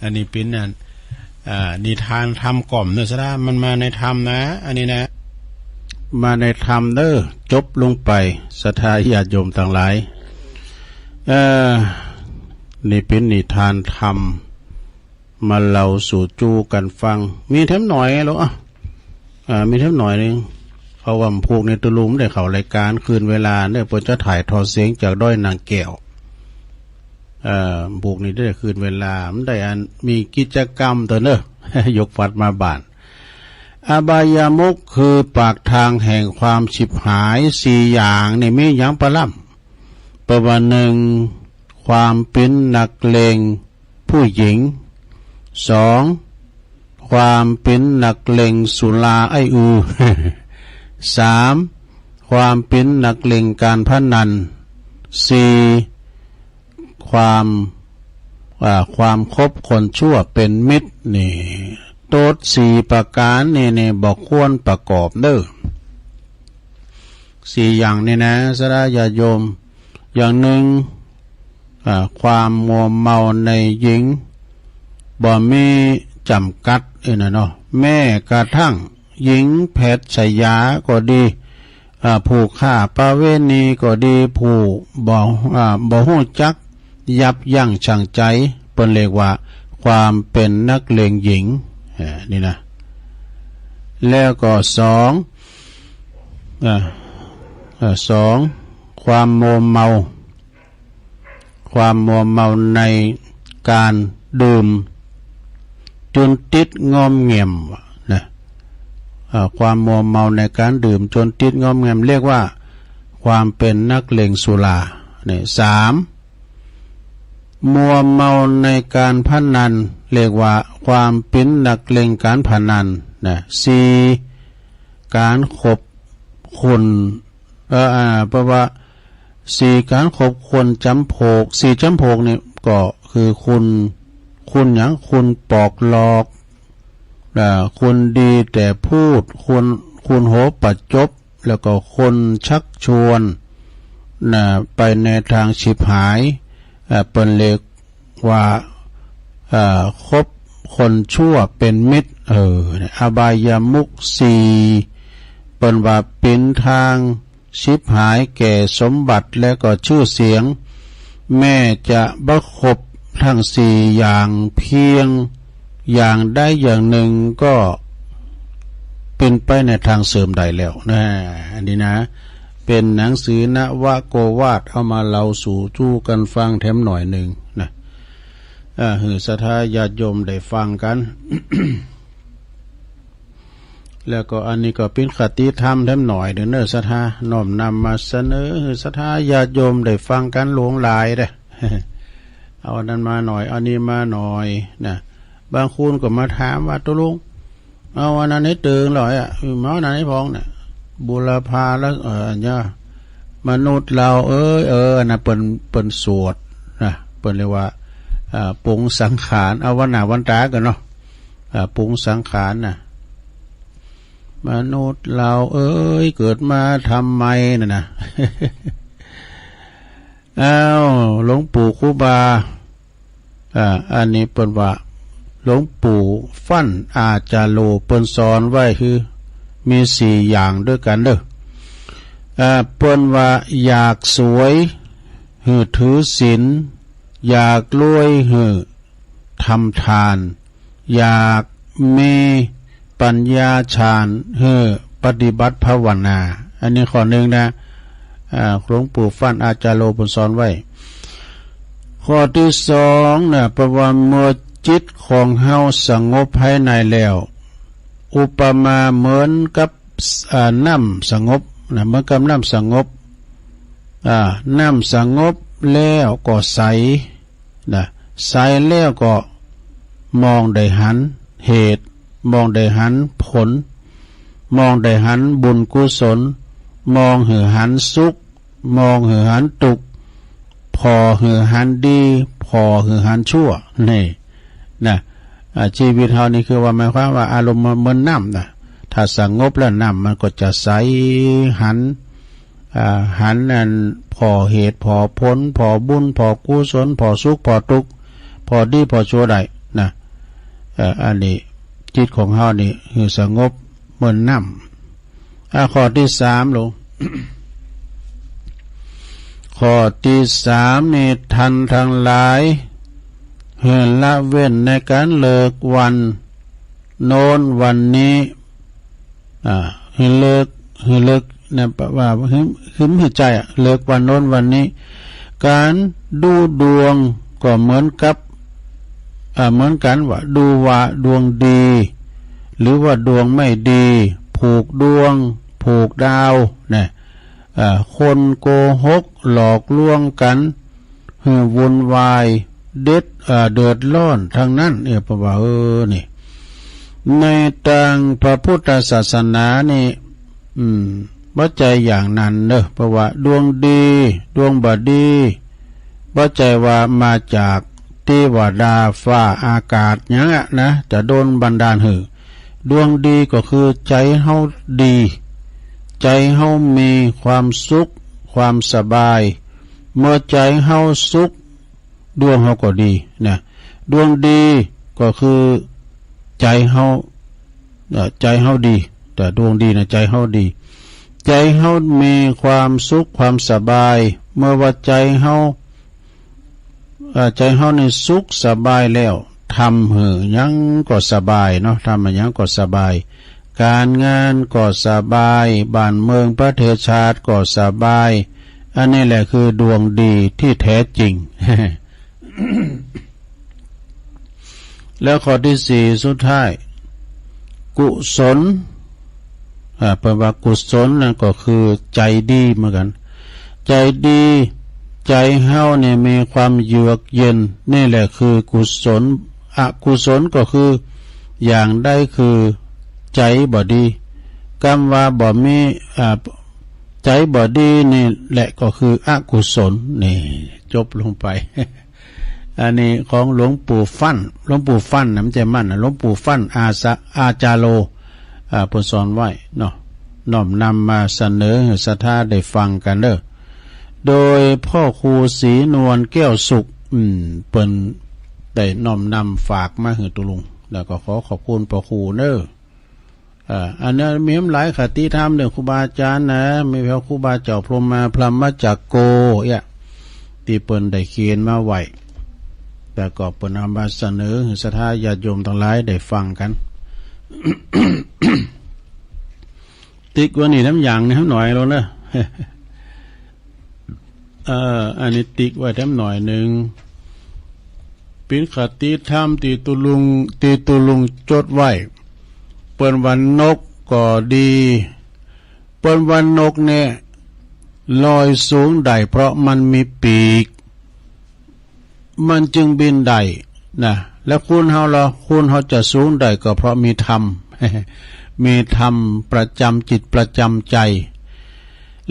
อันนี้เป๋นอัน อ่า นิทานธรรมก่อมเนาะสะดา มันมาในธรรมนะ อันนี้นะ มาในธรรมเด้อ จบลงไป ศรัทธาญาติโยมตังหลาย เอ่อ นี่เป๋นนิทานธรรม มาเล่าสู่จู้กั๋นฟัง มีแถมหน่อยลูก อ่ะ อ่า มีแถมหน่อยนึ่ง เพราะว่าพวกนี้ตะลุงได้เข้ารายก๋านคืนเวลาเนี่ย เปิ้นจะถ่ายทอดเสียงจากดอยนางแก้ว เอ่อ พวกนี้ได้คืนเวลา มันได้อันมีกิจกรรมเต้าเนาะ ยกฟัดมาบ้าน อบายมุขคือปากทางแห่งความฉิบหาย สี่อย่างนี่มีหยังปะล่ำ เปิ้นว่า หนึ่ง ความเป๋นนักเลงผู้หญิง สอง ความเป๋นนักเลงสุราไอ้อือ สาม ความเป๋นนักเลงการพนัน สี่ ความ อ่า ความคบคนชั่วเป๋นมิตร นี่ โต๊ดสี่ประก๋านนี่ นี่บ่ควรประกอบเด้อ สี่อย่างนี่นะ ศรัทธาญาติโยม อย่างนึ่ง อ่า ความมัวเมาในญิง บ่มีจ๋ำกัด เอ้ยนะเนาะ แม้กระทั่งญิงแพทย์สยาก็ดี อ่า ผู้ค้าประเวณีก็ดี ผู้บ่ อ่า บ่ฮู้จักยับยั้งชั่งใจ๋ เปิ้นเรียกว่าความเป๋นนักเลงญิง อ่า นี่นะ แล้วก็สอง อ่า อ่า สอง ความมัวเมา ความมัวเมาในก๋านดื่มจ๋นติดงอมแงมนะ อ่า ความมัวเมาในก๋านดื่มจ๋นติดงอมแงม เรียกว่าความเป๋นนักเลงสุรา นี่ สาม มัวเมาในก๋านพนัน เรียกว่าความเป๋นนักเล่นก๋านพนันนะ สี่ ก๋านคบคน เอ่อ อ่า แปลว่า สี่ ก๋านคบคนจ๋ำโผก สี่จ๋ำโผกนี่ก็คือคน คนหยัง คนปอกหลอก อ่า คนดีแต่พูด คน คนหัวประจบ แล้วก็คนชักชวนนะ ไปในตางฉิบหาย อ่า เปิ้นเรียกว่า อ่า คบคนชั่วเป๋นมิตร เออ เนี่ย อบายมุขสี่ เปิ้นว่าเป๋นตางฉิบหายแก่สมบัติและก็จื้อเสียง แม้จะบ่คบตึงสี่อย่าง เพียงอย่างใดอย่างนึ่งก็เป๋นไปในตางเสื่อมได้แล้วนะ อันนี้นะ เป๋นหนังสือนวโกวาท เอามาเล่าสู่ สู่กั๋นฟังแถมหน่อยนึ่งนะ อ่า หื้อศรัทธาญาติโยมได้ฟังกั๋น แล้วก็อันนี้ก็เป๋นคติธรรมแถมหน่อยนึ่งเน่อ ศรัทธาน้อมนำมาเสนอหื้อศรัทธาญาติโยมได้ฟังกั๋นหลวงหลายเด้อ เอาอันนั้นมาหน่อย เอาอันนี้มาหน่อยนะ บางคนก็มาถามว่า ตกลง เอาอันนั้นหื้อเติงหน่อยอะ อืม เอาอันนั้นหื้อพองเนี่ย บุรพาละ เอ่อ อันเนี้ย มนุษย์เราเอ๋ย เออ อันนั้นเปิ้น เปิ้นสวดนะ เปิ้นเรียกว่า อ่า ปรุงสังขาร เอาวันหน้าวันต๋ากั๋นเนาะ อ่า ปรุงสังขารนะ มนุษย์เราเอ๋ย เกิดมาทำไม นั่นนะ อ้าว หลวงปู่ครูบา อ่า อันนี้เปิ้นว่า หลวงปู่ฟั่นอาจาโร เปิ้นสอนไว้คือมีสี่อย่างด้วยกั๋นเด้อ อ่า เปิ้นว่าอยากสวยหื้อถือศีล อยากรวยหื้อทำทาน อยากมีปัญญาฌานหื้อปฏิบัติภาวนา อันนี้ข้อนึ่งนะ อ่า หลวงปู่ฟั่นอาจาโรเปิ้นสอนไว้ ข้อตี้สองนะ แปลว่าเมื่อจิตของเฮาสงบภายในแล้ว อุปมาเหมือนกับ อ่า น้ำสงบนะ เหมือนกับน้ำสงบ อ่า น้ำสงบแล้วก็ใส นะ ใสแล้วก็มองได้หันเหตุ มองได้หันผล มองได้หันบุญกุศล มองหื้อหันสุข มองหื้อหันตุ๊กข์ ผ่อหื้อหันดี ผ่อหื้อหันชั่ว นี่นะ อ่า ชีวิตเฮานี่คือว่าหมายความว่าอารมณ์มันเหมือนน้ำนะ ถ้าสงบแล้วน้ำมันก็จะใส หัน อ่า หันอันผ่อเหตุผ่อผล ผ่อบุญผ่อกุศล ผ่อสุขผ่อตุ๊กข์ ผ่อดีผ่อชั่วได้นะ เอ่อ อันนี้จิตของเฮานี่หื้อสงบเหมือนน้ำ อ่า ข้อตี้สามลูก ข้อตี้สามนี่ ท่านทั้งหลาย หื้อละเว้นในก๋านเลิกวันโน้นวันนี้ อ่า หื้อเลิก หื้อเลิกนะ แปลว่าหื้อ หื้อ หื้อใจ๋อะ เลิกวันโน้นวันนี้ ก๋านดูดวงก็เหมือนกับ อ่า เหมือนกั๋นว่าดูว่าดวงดี หรือว่าดวงไม่ดี ผูกดวง ผูกดาวนะ อ่า คนโกหกหลอกลวงกั๋น หื้อวุ่นวาย เด็ด อ่า เดือดร้อนตึงนั้น เนี่ย เพราะว่า เออ นี่ ในตางพระพุทธศาสนานี่ อืม บ่ใจ้อย่างนั้นเน่อ เพราะว่าดวงดี ดวงบ่ดี บ่ใจ้ว่ามาจากเตวดาฟ้าอากาศหยังอะนะ จะโดนบันดาลหื้อ ดวงดีก็คือใจ๋เฮาดี ใจ๋เฮามีความสุข ความสบาย เมื่อใจ๋เฮาสุข ดวงเฮาก็ดีนะ ดวงดีก็คือใจ๋เฮา เอ่อ ใจ๋เฮาดี แต่ดวงดีนะ ใจ๋เฮาดี ใจ๋เฮามีความสุขความสบาย เมื่อว่าใจ๋เฮา เอ่อ ใจ๋เฮานี่สุขสบายแล้ว ทำหื้อหยังก็สบายเนาะ ทำอะหยังก็สบาย ก๋านงานก็สบาย บ้านเมืองประเทศชาติก็สบาย อันนี้แหละคือดวงดีที่แท้จริง แล้วข้อตี้สี่สุดท้าย กุศล อ่า แปลว่ากุศลนั่นก็คือใจ๋ดีเหมือนกั๋น ใจ๋ดี ใจ๋เฮาเนี่ยมีความเยือกเย็น นี่แหละคือกุศล อกุศลก็คืออย่างใดคือใจ๋บ่ดี กำว่าบ่มี อ่า ใจ๋บ่ดีนี่แหละก็คืออกุศล นี่ จบลงไป อันนี้ของหลวงปู่ฟั่น หลวงปู่ฟั่นนะ บ่ใจ้มั่นนะ หลวงปู่ฟั่น อาสะ อาจาโร อ่า เปิ้นสอนไว้เนาะ น้อมนำมาเสนอหื้อศรัทธาได้ฟังกั๋นเน่อ โดยพ่อครูศรีนวลแก้วสุข อืม เปิ้นได้น้อมนำฝากมาหื้อตุ๊ลุง แล้วก็ขอขอบคุณพ่อครูเน่อ อ่า อันนี้มีหลายคติธรรมเรื่องครูบาอาจ๋ารย์นะ มีพระครูบาเจ้าพรหมมา พรหมจักโก เอี้ย ตี้เปิ้นได้เขียนมาไว้ แล้วก็เปิ้นเอามาเสนอหื้อศรัทธาญาติโยมตังหลายได้ฟังกั๋น ติ๊กไว้นี่แถมอย่างนึ่งหน่อยลงเน่อ เอ่อ อันนี้ติ๊กไว้แถมหน่อยนึ่ง เป๋นคติธรรมตี้ตุ๊ลุง ตี้ตุ๊ลุงจดไว้ เปิ้นว่านกก็ดี เปิ้นว่านกเนี่ยลอยสูงได้เพราะมันมีปีก มันจึงบินได้นะ แล้วคนเฮาล่ะ คนเฮาจะสูงได้ก็เพราะมีธรรม มีธรรมประจำจิตประจำใจ๋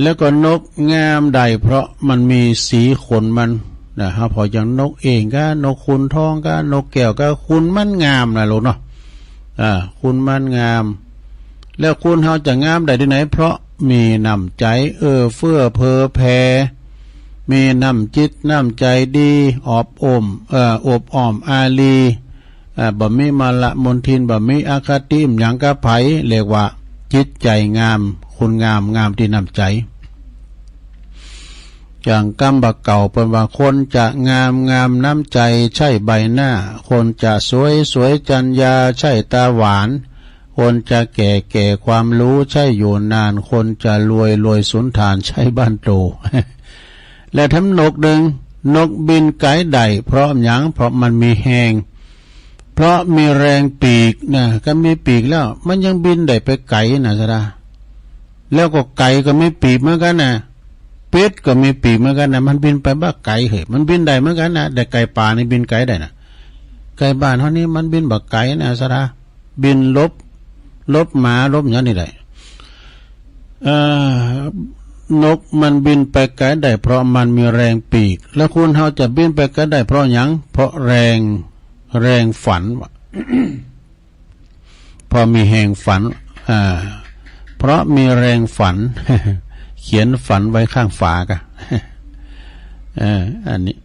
แล้วก็นกงามได้เพราะมันมีสีขนมันนะ เฮาผ่ออย่างนกเอี้ยงกา นกขุนทองกา นกแก้วกา ขนมันงามนะลูกเนาะ อ่า ขนมันงาม แล้วคนเฮาจะงามได้ตี้ไหน เพราะมีน้ำใจ๋เอื้อเฟื้อเผื่อแผ่ มีน้ำจิตน้ำใจ๋ดี อบอ้อม เอ่อ อบอ้อมอารี อ่า บ่มีมาละมลทิน บ่มีอคติหยังกับใผ เรียกว่าจิตใจ๋งาม คนงาม งามตี้น้ำใจ๋ อย่างกำบ่าเก่าเปิ้นว่า คนจะงาม งามน้ำใจ๋ ใช่ใบหน้า คนจะสวย สวยจรรยา ใช่ตาหวาน คนจะแก่ แก่ความรู้ ใช่อยู่นาน คนจะรวย รวยสุนทาน ใช่บ้านโต และแถมนกนึ่ง นกบินไก๋ได้ เพราะหยัง เพราะมันมีแฮง เพราะมีแฮงปีกนะ คันมีปีกแล้ว มันยังบินได้ไปไก๋นะศรัทธา แล้วก็ไก่ก็มีปีกเหมือนกั๋นนะ เป็ดก็มีปีกเหมือนกั๋นนะ มันบินไปบ่ไก๋เหย มันบินได้เหมือนกั๋นนะ แต่ไก่ป่านี่บินไก๋ได้นะ ไก่บ้านเฮานี่มันบินบ่ไก๋นะศรัทธา บินหลบ หลบหมาหลบหยังนี่ได้ เอ่อ นกมันบินไปไก๋ได้ เพราะมันมีแฮงปีก แล้วคนเฮาจะบินไปไก๋ได้เพราะหยัง เพราะแฮง แฮงฝัน เพราะมีแฮงฝัน อ่า เพราะมีแฮงฝัน เขียนฝันไว้ข้างฝากะ เออ อันนี้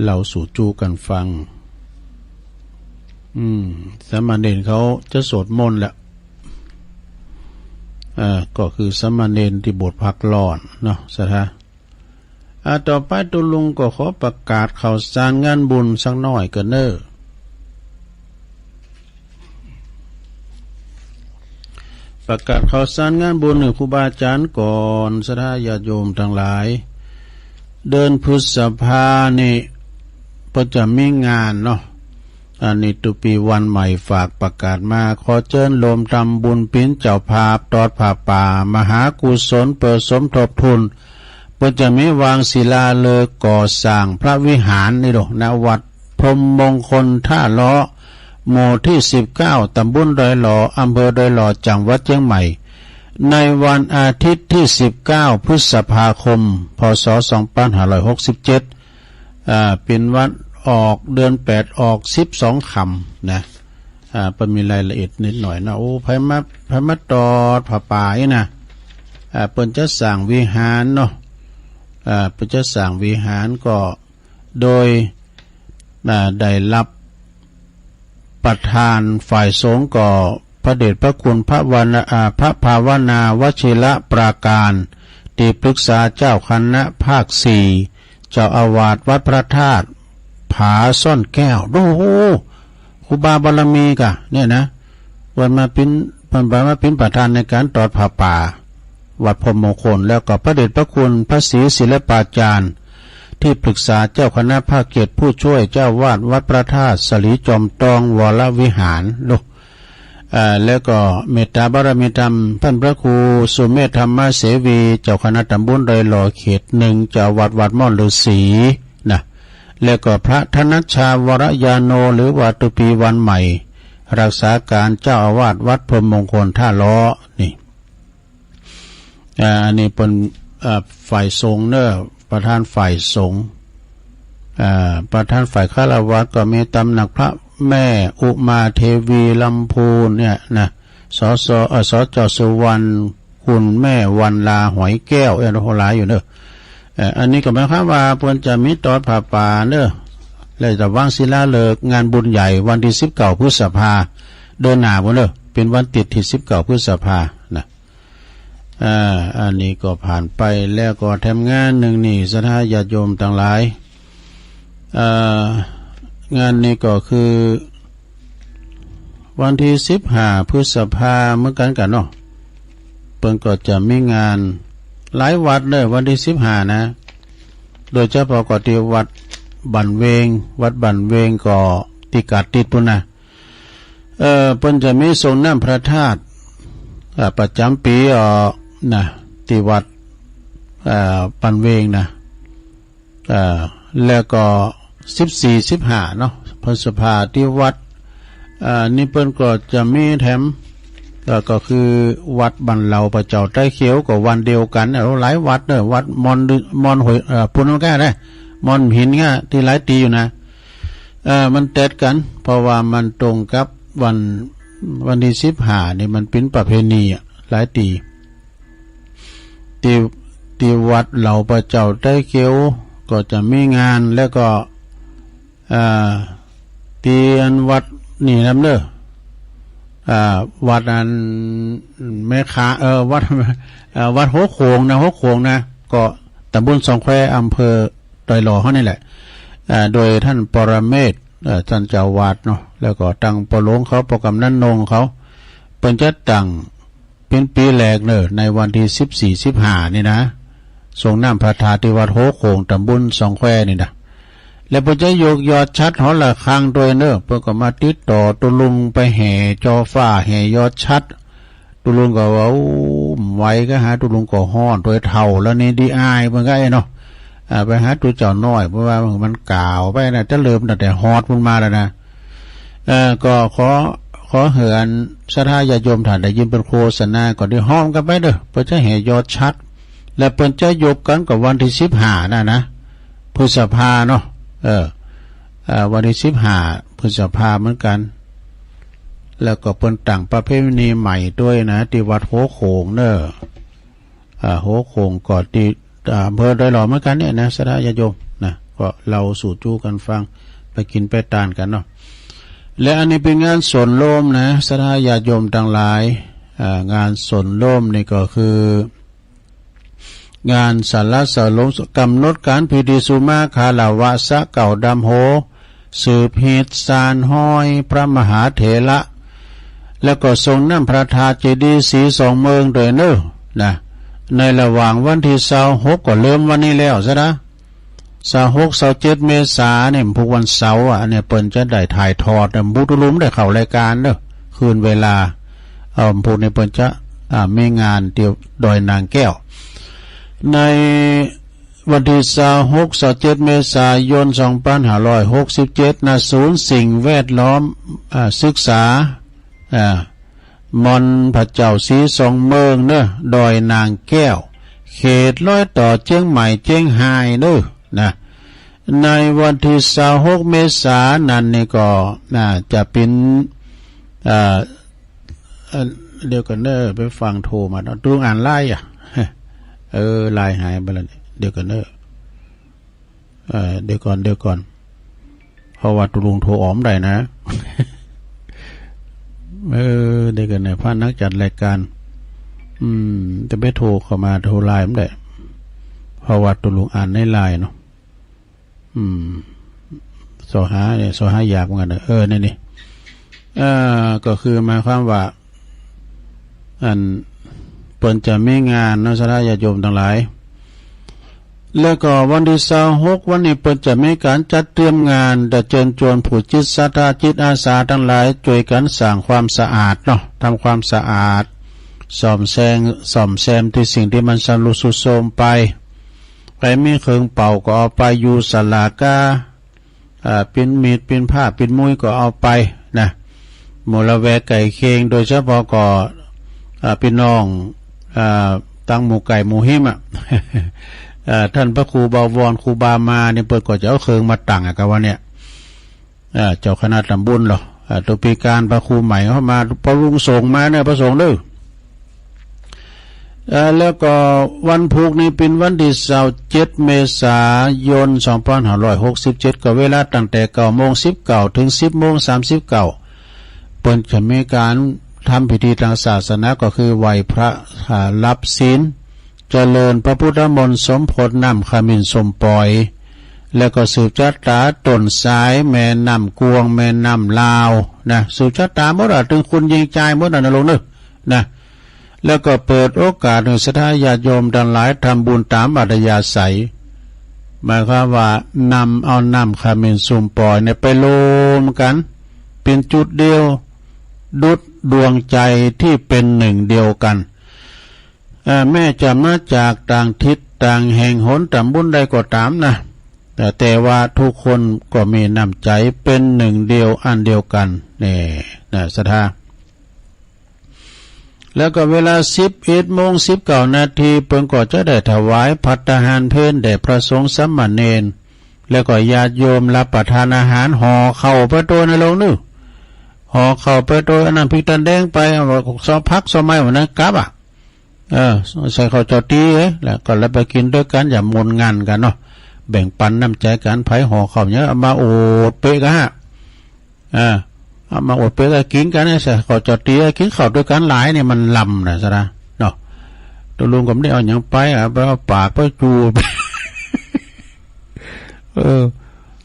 เล่าสู่จู้กั๋นฟัง อืม สามเณรเขาจะสวดมนต์แล้ว เอ่อ ก็คือสามเณรตี้บวชพักร้อนเนาะ ศรัทธา อ่า ต่อไปตุ๊ลุงก็ขอประกาศข่าวสารงานบุญสักหน้อยกั๋นเน่อ ประกาศข่าวสารงานบุญหื้อครูบาอาจ๋ารย์ก่อน ศรัทธาญาติโยมตังหลาย เดือนพฤษภานี่เปิ้นจะมีงานเนาะ อันนี้ตุ๊ปี๋วันใหม่ฝากประกาศมา ขอเจิญโฮมทำบุญเป๋นเจ้าภาพตอดผ้าป่ามหากุศลเปื้อสมทบทุน เปิ้นจะมีวางศิลาฤกษ์ก่อสร้างพระวิหารนี่โล ณ วัดพรหมมงคลท่าเลาะ หมู่ตี้สิบเก้า ตำบลดอยหล่อ อำเภอดอยหล่อ จังหวัดเจียงใหม่ ในวันอาทิตย์ตี้สิบเก้า พฤษภาคม พ.ศ. สองพันห้าร้อยหกสิบเจ็ด อ่า เป๋นวันออกเดือนแปดออกสิบสองค่ำนะ อ่า เปิ้นมีรายละเอียดนิดหน่อยนะ โอ้ ใผมา ใผมาตอดผ้าป่านี่นะ อ่า เปิ้นจะสร้างวิหารเนาะ อ่า เปิ้นจะสร้างวิหารก็โดย อ่า ได้ฮับประธานฝ่ายสงฆ์ก็พระเดชพระคุณพระวนา อ่า พระภาวนาวชิรปราการ ตี้ปรึกษาเจ้าคณะภาคสี่ เจ้าอาวาสวัดพระธาตุผาซ่อนแก้ว โอ้โห ครูบาบารมีกะเนี่ยนะ เปิ้นมาเป๋น เปิ้นมาเป๋นประธานในก๋านตอดผ้าป่า วัดพรหมมงคล แล้วก็พระเดชพระคุณพระศรีศิลปาจารย์ ตี้ปรึกษาเจ้าคณะภาคเจ็ด ผู้ช่วยเจ้าอาวาสวัดพระธาตุสลีจอมตองวรวิหาร โล อ่า แล้วก็เมตตาบารมีธรรม ต้านพระครูสุเมธธรรมเสวี เจ้าคณะต๋ำบลดอยหล่อเขตหนึ่ง เจ้าอาวาสวัดม่อนฤๅษีนะ แล้วก็พระธนชชา วรญาโณ หรือว่าตุ๊ปีวันใหม่ รักษาก๋านเจ้าอาวาสวัดพรหมมงคลท่าล้อ นี่ อ่า อันนี้เปิ้น อ่า ฝ่ายสงฆ์เน่อ ประธานฝ่ายสงฆ์ อ่า ประธานฝ่ายฆราวาสก็มีต๋ำหนักพระแม่อุมาเทวีลำพูนเนี่ยนะ สส เอ่อ สจ สุวรรณ คุณแม่วรรณาหอยแก้ว เอ้ย โห หลายอยู่เน่อ เอ่อ อันนี้ก็หมายความว่าเปิ้นจะมีตอดผ้าป่าเน่อ แล้วจะวางศิลาฤกษ์งานบุญใหญ่วันตี้สิบเก้าพฤษภา เดือนหน้าปู้นเน่อ เป๋นวันติดตี้สิบเก้าพฤษภานะ อ่า อันนี้ก็ผ่านไป แล้วก็แถมงานนึ่งนี่ ศรัทธาญาติโยมตังหลาย อ่า งานนี้ก็คือวันตี้สิบห้าพฤษภาเหมือนกั๋นกั๋นเนาะ เปิ้นก็จะมีงานหลายวัดเน่อวันตี้สิบห้านะ โดยเฉพาะก็ตี้วัดบ้านเวง วัดบ้านเวงก็ตี้กาดติดปู้นนะ เอ่อ เปิ้นจะมีสรงน้ำพระธาตุ อ่า ประจ๋ำปี๋ เอ่อ นะ ตี้วัด เอ่อ บ้านเวงนะ เอ่อ แล้วก็สิบสี่ สิบห้าเนาะ พฤษภาตี้วัด เอ่อ นี่เปิ้นก็จะมีแถม เอ่อ ก็คือวัดบ้านเหล่าพระเจ้าไตรเขียว ก็วันเดียวกั๋นเนี่ย หลายวัดเน่อ วัดม่อน ม่อนห้วย เอ่อ ปู้นก็ได้ ม่อนหินก็ตี้หลายตี้อยู่นะ เอ่อ มันแต๊ดกั๋น เพราะว่ามันตรงกับวัน วันตี้สิบห้านี่มันเป๋นประเพณีอะ หลายตี้ ตี้ ตี้วัดเหล่าพระเจ้าไตรเขียวก็จะมีงาน แล้วก็ อ่า ตี้อันวัดนี่นำเน่อ อ่า วัดอันแม่ขา เอ่อ วัด เอ่อ วัดหัวโขงนะ หัวโขงนะ ก็ต๋ำบลสองแคว อำเภอดอยหล่อเฮานี่แหละ อ่า โดยต้านปรเมศ เอ่อ ต้านเจ้าอาวาสเนาะ แล้วก็ตังป้อหลวงเขา ป้อกำนันนงเขา เปิ้นจะตั้งเป๋นปี๋แรกเน่อ ในวันตี้สิบสี่ สิบห้านี่นะ สรงน้ำพระธาตุตี้วัดหัวโขง ต๋ำบลสองแควนี่นะ แล้วเปิ้นจะยกยอดฉัตรหอระฆังตวยเน่อ เปิ้นก็มาติดต่อตุ๊ลุงไปแห่จอฟ้า แห่ยอดฉัตร ตุ๊ลุงก็ว่า โอ้ บ่ไหวก็หา ตุ๊ลุงก็ฮ้อน ตวยเฒ่าแล้วนี่ ดีอายเปิ้นก็ไอ้เนาะ อ่า ไปหาตุ๊เจ้าน้อย เพราะว่ามันก๋าวไปนะ จะเริ่มตั้งแต่ฮอดปู้นมาแล้วนะ เอ่อ ก็ขอ ขอหื้ออันศรัทธาญาติโยมต้านได้ยินเปิ้นโฆษณาก็ได้ฮ้องกั๋นไปเน่อ เปิ้นจะแห่ยอดฉัตร และเปิ้นจะยบกั๋นกับวันตี้สิบห้านั่นนะ พฤษภาเนาะ เออ เอ่อ วันตี้สิบห้าพฤษภาเหมือนกั๋น แล้วก็เปิ้นตั้งประเพณีใหม่ตวยนะ ตี้วัดหัวโขงเน่อ อ่า หัวโขงก็ตี้ อ่า อำเภอดอยหล่อเหมือนกั๋นเนี่ยนะ ศรัทธาญาติโยมนะ ก็เล่าสู่จู๊กั๋นฟัง ไปกิ๋นไปตานกั๋นเนาะ และอันนี้เป๋นงานสนโลมนะ ศรัทธาญาติโยมตังหลาย อ่า งานสนโลมนี่ก็คือ งานสรรเสริญโลม ก๋ำหนดก๋านพิธีสุมาฆาละวะสะเก้าดำโฮ สืบฮีตซานฮ้อยพระมหาเถระ แล้วก็สรงน้ำพระธาตุเจดีย์สีสองเมืองตวยเน่อ นะ ในระหว่างวันตี้ซาวหก ก็เริ่มวันนี้แล้วซะนะ ซาวหก ซาวเจ็ด เมษาเนี่ย พุธวันเสาร์อ่ะ อันนี้เปิ้นจะได้ถ่ายทอดนะ พุธตุ๊ลุงได้เข้ารายก๋านเน่อ คืนเวลา เอ่อ พุธนี้เปิ้นจะ อ่า มีงานตี้ดอยนางแก้ว ในวันตี้ซาวหก ซาวเจ็ด เมษายน สองปันห้าร้อยหกสิบเจ็ด ณ ศูนย์สิ่งแวดล้อม อ่า ศึกษา อ่า ม่อนพระเจ้าสีสองเมืองเน่อ ดอยนางแก้ว เขตรอยต่อเจียงใหม่เจียงฮายเน่อ นะ ในวันตี้ซาวหก เมษานั้นนี่ก็ อ่า จะเป๋น อ่า เอ่อ เดี๋ยวก่อนเน่อ ไปฟังโทรมาเนาะ ตุ๊ลุงอ่านไลน์อ่ะ เออ ไลน์หายไปแล้วเนี่ย เดี๋ยวก่อนเน่อ เอ่อ เดี๋ยวก่อน เดี๋ยวก่อน เพราะว่าตุ๊ลุงโทรออกบ่ได้นะ เออ เดี๋ยวก่อนเน่อ พระนักจัดรายก๋าน อืม จะไปโทรเข้ามา โทรไลน์บ่ได้ เพราะว่าตุ๊ลุงอ่านในไลน์เนาะ อืม ซอหาเนี่ย ซอหายากเหมือนกั๋นเน่อ เออ นี่นี่ เอ่อ ก็คือหมายความว่า อัน เปิ้นจะมีงานเนาะ ศรัทธาญาติโยมตังหลาย แล้วก็วันตี้ซาวหกวันนี้เปิ้นจะมีก๋านจัดเตรียมงาน จะเจิญจวนผู้จิตศรัทธาจิตอาสาตังหลายจ้วยกั๋นสร้างความสะอาดเนาะ ทำความสะอาด ซ่อมแซม ซ่อมแซมตี้สิ่งตี้มันชำรุดทรุดโทรมไป ใผมีเครื่องเป่าก็เอาไป อยู่สลากา อ่า ปิ้นมีด ปิ้นผ้า ปิ้นมุ้ยก็เอาไปนะ หมู่ละแวกใก้เคียง โดยเฉพาะก็ อ่า ปี้น้อง อ่า ตังหมู่ใก้หมู่ฮิมอะ อ่า ต้านพระครูบวร ครูบามานี่ เปิ้นก็จะเอาเครื่องมาตั้งอะ กาว่าเนี่ย อ่า เจ้าคณะต๋ำบลลอ อ่า ตุ๊ปี๋กาลพระครูใหม่เข้ามา พระลุงส่งมาเนี่ย พระสงฆ์เด้อ เอ่อ แล้วก็วันพูกนี้เป๋นวันตี้ซาวเจ็ดเมษายนสองปันห้าร้อยหกสิบเจ็ด ก็เวลาตั้งแต่เก้าโมงสิบเก้า เถิงสิบโมงสามสิบเก้า เปิ้นจะมีก๋านทำพิธีตางศาสนา ก็คือไหว้พระ อ่า รับศีล เจริญพระพุทธมนต์ สมโภชน้ำขมิ้นส้มป๋อย แล้วก็สืบจะต๋าต้นสาย แม่น้ำกวาง แม่น้ำลาวนะ สืบจะต๋าหมดอะ ตึงคุณยิงจายหมดอะนะลุงเนอะ นะ แล้วก็เปิดโอกาสหื้อศรัทธาญาติโยมตังหลายทำบุญต๋ามอัธยาศัย หมายความว่านำเอาน้ำขมิ้นส้มป๋อยเนี่ยไปรวมกั๋นเป๋นจุดเดียว ดุจดวงใจ๋ตี้เป๋นหนึ่งเดียวกั๋น เอ่อ แม้จะมาจากต่างถิ่นต่างแห่งหนต๋ำบลใดก็ต๋ามนะ แต่ แต่ว่าทุกคนก็มีน้ำใจ๋เป๋นหนึ่งเดียวอันเดียวกั๋น นี่นะ ศรัทธา แล้วก็เวลาสิบเอ็ดโมงสิบเก้านาที เปิ้นก็จะได้ถวายภัตตาหารเพลแด่พระสงฆ์สามเณร แล้วก็ญาติโยมรับประทานอาหาร ห่อข้าวไปโตยนะลุงเนอะ ห่อข้าวไปโตย เอาน้ำพริกตาแดงไป เอาซอสผักซอสไม้วันนั้นกลับอะ เออ ใส่ข้าวเจ้าตี๋ เอ้ย แล้วก็แล้วไปกิ๋นตวยกั๋น อย่าหม่นงันกั๋นเนาะ แบ่งปันน้ำใจ๋กั๋น ใผห่อข้าวเนี่ย เอามาโอดเปะกั๋นฮะ เออ เอามาโอดเปะกั๋นกิ๋นกั๋นเนี่ย ใส่ข้าวเจ้าตี๋ กิ๋นข้าวตวยกั๋นหลายเนี่ยมันลำนะ ศรัทธา เนาะ ตุ๊ลุงก็บ่ได้เอาหยังไปอะ ไปเอาปากไปจูบ เออ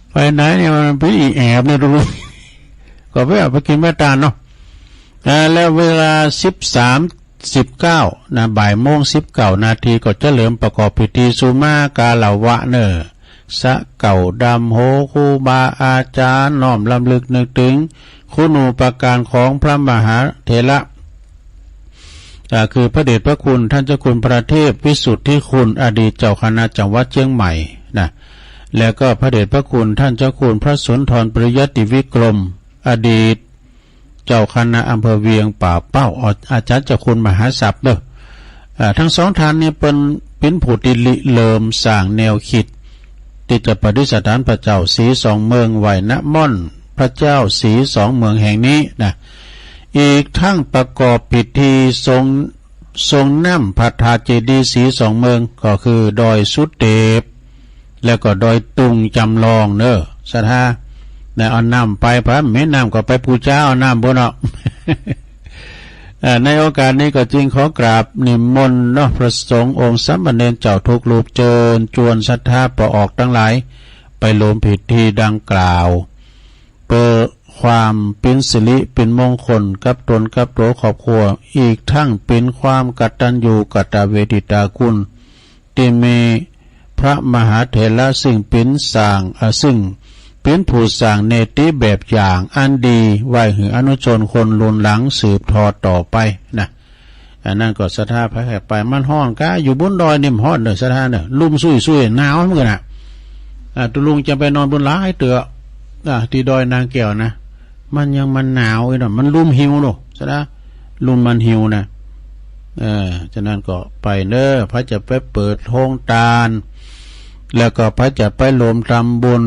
ไปไหนเนี่ย มันไปอี้แอบเนี่ยตุ๊ลุง ก็ไปเอาไปกิ๋นไปตานเนาะ อ่า แล้วเวลาสิบสามสิบเก้านะ บ่ายโมงสิบเก้านาที ก็จะเริ่มประกอบพิธีสุมหาคารวะเน่อ สะเก่าดำหัวครูบาอาจ๋ารย์ น้อมรำลึกนึกเถิงคุณูปการของพระมหาเถระ อ่า คือพระเดชพระคุณท่านเจ้าคุณพระเทพวิสุทธิคุณ อดีตเจ้าคณะจังหวัดเจียงใหม่นะ แล้วก็พระเดชพระคุณท่านเจ้าคุณพระสุนทรปริยัติวิกรม อดีตเจ้าคณะอำเภอเวียงป่าเป้า อา อาจารย์เจ้าคุณมหาศัพย์เน่อ อ่า ตึงสองต้านนี้เปิ้นเป๋นผู้ตี้ริเริ่มสร้างแนวกึ๊ดตี้จะประดิษฐานพระเจ้าศรีสองเมือง ไหว้น้ำมนต์พระเจ้าศรีสองเมืองแห่งนี้นะ อีกตึงประกอบพิธีส่ง ส่งน้ำพระธาตุเจดีย์ศรีสองเมือง ก็คือดอยสุเทพ แล้วก็ดอยตุงจำลองเน่อ ศรัทธา นะ เอาน้ำไป ผะมีน้ำก็ไปปู๋จาเอาน้ำปู้นเนาะ เอ่อ ในโอกาสนี้ก็จึงขอกราบนิมนต์เนาะ พระสงฆ์องค์สามเณรเจ้ากู้รูป เจิญจวนศรัทธาป้อออกตังหลาย ไปร่วมพิธีดังกล่าว เปื้อความเป๋นสิริเป๋นมงคลกับตนกับตั๋วครอบครัว อีกตึงเป๋นความกตัญญูกตเวทิตาคุณ ตี้มีพระมหาเถระซึ่งเป๋นสร้าง อ่า ซึ่งเป๋นผู้สร้างเนติแบบอย่างอันดีไว้หื้ออนุชนคนรุ่นหลังสืบทอดต่อไปนะ อันนั้นก็ศรัทธาใผไป มันฮ้อนกา อยู่บนดอยนี่มันฮ้อนเน่อศรัทธาเน่อ ลุ่มซุยๆ หนาวเหมือนกั๋นนะ อ่า ตุ๊ลุงจะไปนอนบนหลายเตื้อ อ่า ตี้ดอยนางแก้วนะ มันยังมันหนาวอี้เนาะ มันลุ่มหิวเนาะศรัทธา ลุ่มมันหิวนะ เออ ฉะนั้นก็ไปเน่อ ใผจะไปเปิดโฮงตาน แล้วก็ใผจะไปร่วมทำบุญ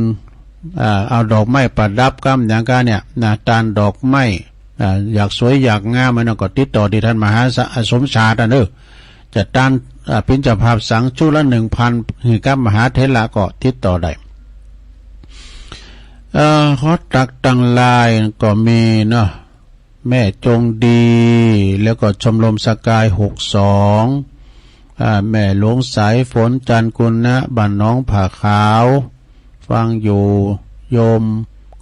อ่า เอาดอกไม้ประดับกั๋นอย่างกั๋นเนี่ยนะ ตานดอกไม้ อ่า อยากสวยอยากงามอันนั้นก็ติดต่อตี้ต้านมหาสะ สมชาติอันเน่อ จะตาน อ่า เป๋นเจ้าภาพสังชุดละหนึ่งพัน หื้อกับมหาเถระก็ติดต่อได้ เอ่อ ขอตักตังหลายก็มีเนาะ แม่จงดี แล้วก็ชมรมสกายหกสอง อ่า แม่หลวงสายฝน จันทร์กุณะ บ้านหนองผาขาว ฟังอยู่ โยม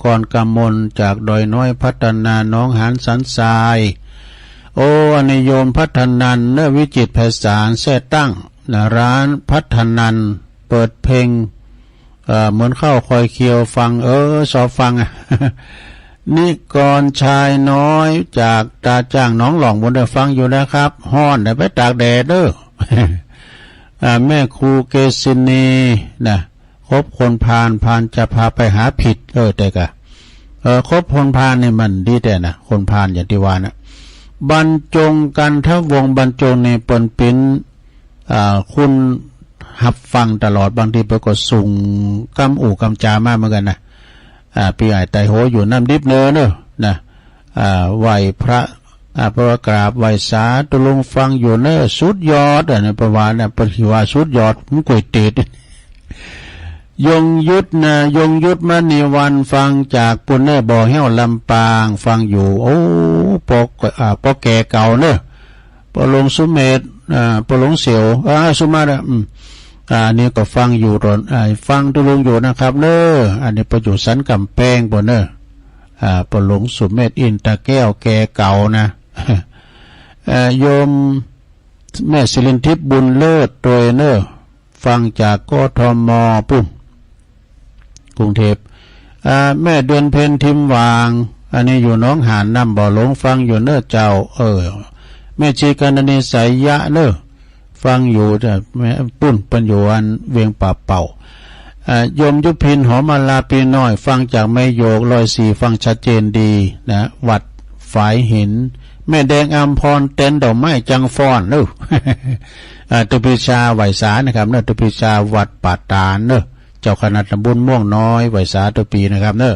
กรกมลจากดอยน้อยพัฒนา หนองหานสันทราย โอ้ อันนี้โยมพัฒนันเน่อ วิจิตรไพศาลแซ่ตั้งนะ ร้านพัฒนัน เปิดเพลง เอ่อ เหมือนเข้าคอยเคียวฟัง เออ ชอบฟังอะ นิกรชายน้อยจากตาจ้างหนองหล่อง บนได้ฟังอยู่นะครับ ฮ้อนนะ ไปตากแดดเด้อ อ่า แม่ครูเกษินีนะ คบคนพาล พาลจะพาไปหาผิด เออ แต่กะ เออ คบคนพาลนี่มันดีแต๊นะ คนพาลอย่างตี้ว่านะ บรรจง กันทวงศ์ บรรจงนี่เปิ้นเป๋น อ่า คนฮับฟังตลอด บางทีเปิ้นก็ส่งกำอู้กำจ๋ามาเหมือนกั๋นนะ อ่า ปี้อ้ายไตโหอยู่น้ำดิบเนอเนอะนะ อ่า ไหว้พระ อ่า เปิ้นว่ากราบไหว้สา ตุ๊ลุงฟังอยู่เนอะ สุดยอด อันนี้เปิ้นว่านะ เปิ้นถือว่าสุดยอด มันก๋วยเตี๋ยว ยงยุทธนะ ยงยุทธมณีวรรณ ฟังจากปูนเนอร์ บ่อแฮ้ว ลำปาง ฟังอยู่ โอ้ ปอ อ่า ปอแก่เก่าเนอะ ปอหลวงสุเมธ อ่า ปอหลวงเสี่ยว อ่า สุมาตร อืม อ่า อันนี้ก็ฟังอยู่ตอน อ่า ฟังตุ๊ลุงอยู่นะครับเนอะ อันนี้ปออยู่สันก๋ำแปงปูนเนอะ อ่า ปอหลวงสุเมธ อินตะแก้ว แก่เก่านะ เอ่อ โยมแม่สิรินทิพย์ บุญเลิศ ตวยเนอะ ฟังจาก กทม ปู้น กรุงเทพฯ อ่า แม่เดือนเพ็ญ ทิมหว่าง อันนี้อยู่หนองหาน น้ำบ่อหลง ฟังอยู่เนอะเจ้า เออ แม่ชีกาญจนี สายยะเนอะ ฟังอยู่จ้ะ แม่ ปู้น เปิ้นอยู่อันเวียงป่าเป่า อ่า โยมยุพิน หอมมาลา ปี้น้อย ฟังจากแม่โยก ร้อยสี่ ฟังชัดเจนดีนะ วัดฝายหิน แม่แดงอำพร แตนดอกไม้จังฟ้อนเนอะ อ่า ตุ๊ปี๋ชาไหว้สานะครับเนอะ ตุ๊ปี๋ชาวัดป่าตาดเนอะ เจ้าคณะตำบลม่วงน้อย ไหว้สาตุ๊ปี๋นะครับเนอะ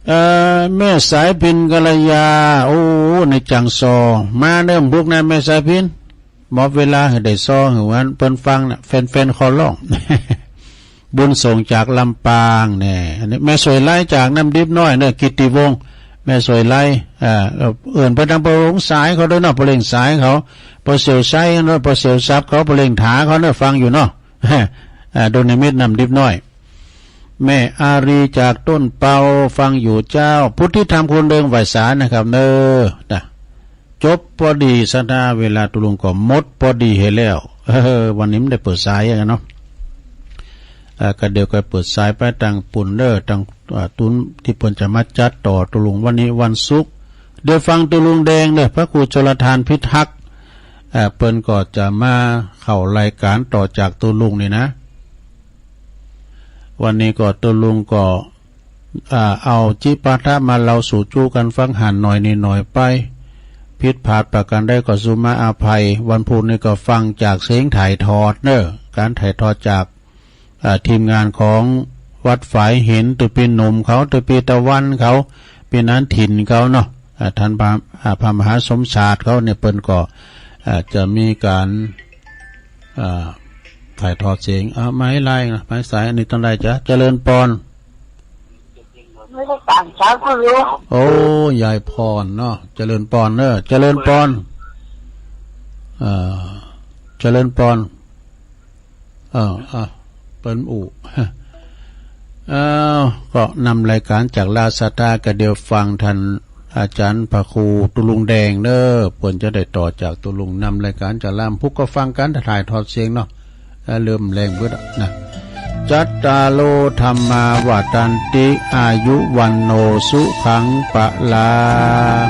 เอ่อ แม่สายพิณ กัลยา โอ้ ในจังซอ มาเนิ่มบุกนะแม่สายพิณ มอบเวลาหื้อได้ซอหื้ออันเปิ้นฟังนะ แฟนๆ ขอร้อง บุญส่งจากลำปางแน่ อันนี้แม่สวยไล้จากน้ำดิบน้อยเนอะ กิตติวงศ์ แม่สวยไล้ อ่า เอ่อ เอิ้นไปตางปอหลวงสายเขาด้วยเนาะ ปอเล็งสายเขา ปอเสี่ยวไซ้เนาะ ปอเสี่ยวทรัพย์เขา ปอเล็งถาเขาเนาะ ฟังอยู่เนาะ อ่า ดวงนิมิตน้ำดิบน้อย แม่อารีจากต้นเปา ฟังอยู่เจ้า พุทธิธรรม คุณเรือง ไหว้สานะครับเนอะ นะ จบปอดี สถา เวลาตุ๊ลุงก็หมดปอดีเหียแล้ว เออ วันนี้มันได้เปิดสายอย่างนั้นเนาะ อ่า ก็เดี๋ยวก็เปิดสายไปตางปูนเนอะ ตาง อ่า ตุ๊นตี้เปิ้นจะมาจัดต่อตุ๊ลุง วันนี้วันศุกร์ เดี๋ยวฟังตุ๊ลุงแดงเนอะ พระครูชลทานพิทักษ์ อ่า เปิ้นก็จะมาเข้ารายการต่อจากตุ๊ลุงนี่นะ วันนี้ก็ตุ๊ลุงก็ อ่า เอาจิปาถะมาเล่าสู่จู้กั๋นฟังหันหน่อยนี่หน่อยไป ผิดพลาดประการใดก็สุมาอภัย วันพุธนี่ก็ฟังจากเสียงถ่ายทอดเนอะ ก๋านถ่ายทอดจาก อ่า ทีมงานของวัดฝายหิน ตุ๊ปี๋หนุ่มเขา ตุ๊ปี๋ตะวันเขา ปี๋นานถิ่นเขาเนาะ อ่า ท่านพระ อ่า พระมหาสมชาติเขาเนี่ย เปิ้นก็ อ่า จะมีก๋าน อ่า ถ่ายทอดเสียง อ่า ไม้ไล่นะ ไม้สาย อันนี้ต้องได้จ้ะ เจริญปอน ไม่ได้ต่างเช้าก็รู้ โอ้ ยายพรเนาะ เจริญปอนเนอะ เจริญปอน เอ่อ เจริญปอน เอ่อ อ่ะ เปิ้นอู้ อ้าว ก็นำรายการจากราชสถา ก็เดี๋ยวฟังท่านอาจารย์พระครูตุ๊ลุงแดงเนอะ เปิ้นจะได้ต่อจากตุ๊ลุง นำรายการจากราชสถา พุกก็ฟังกั๋นถ่ายทอดเสียงเนาะ เอ่อ เริ่มแรงเบิดอะนะ จัตตาโร ธัมมา วัฑฒันติ อายุ วัณโณ สุขัง พลัง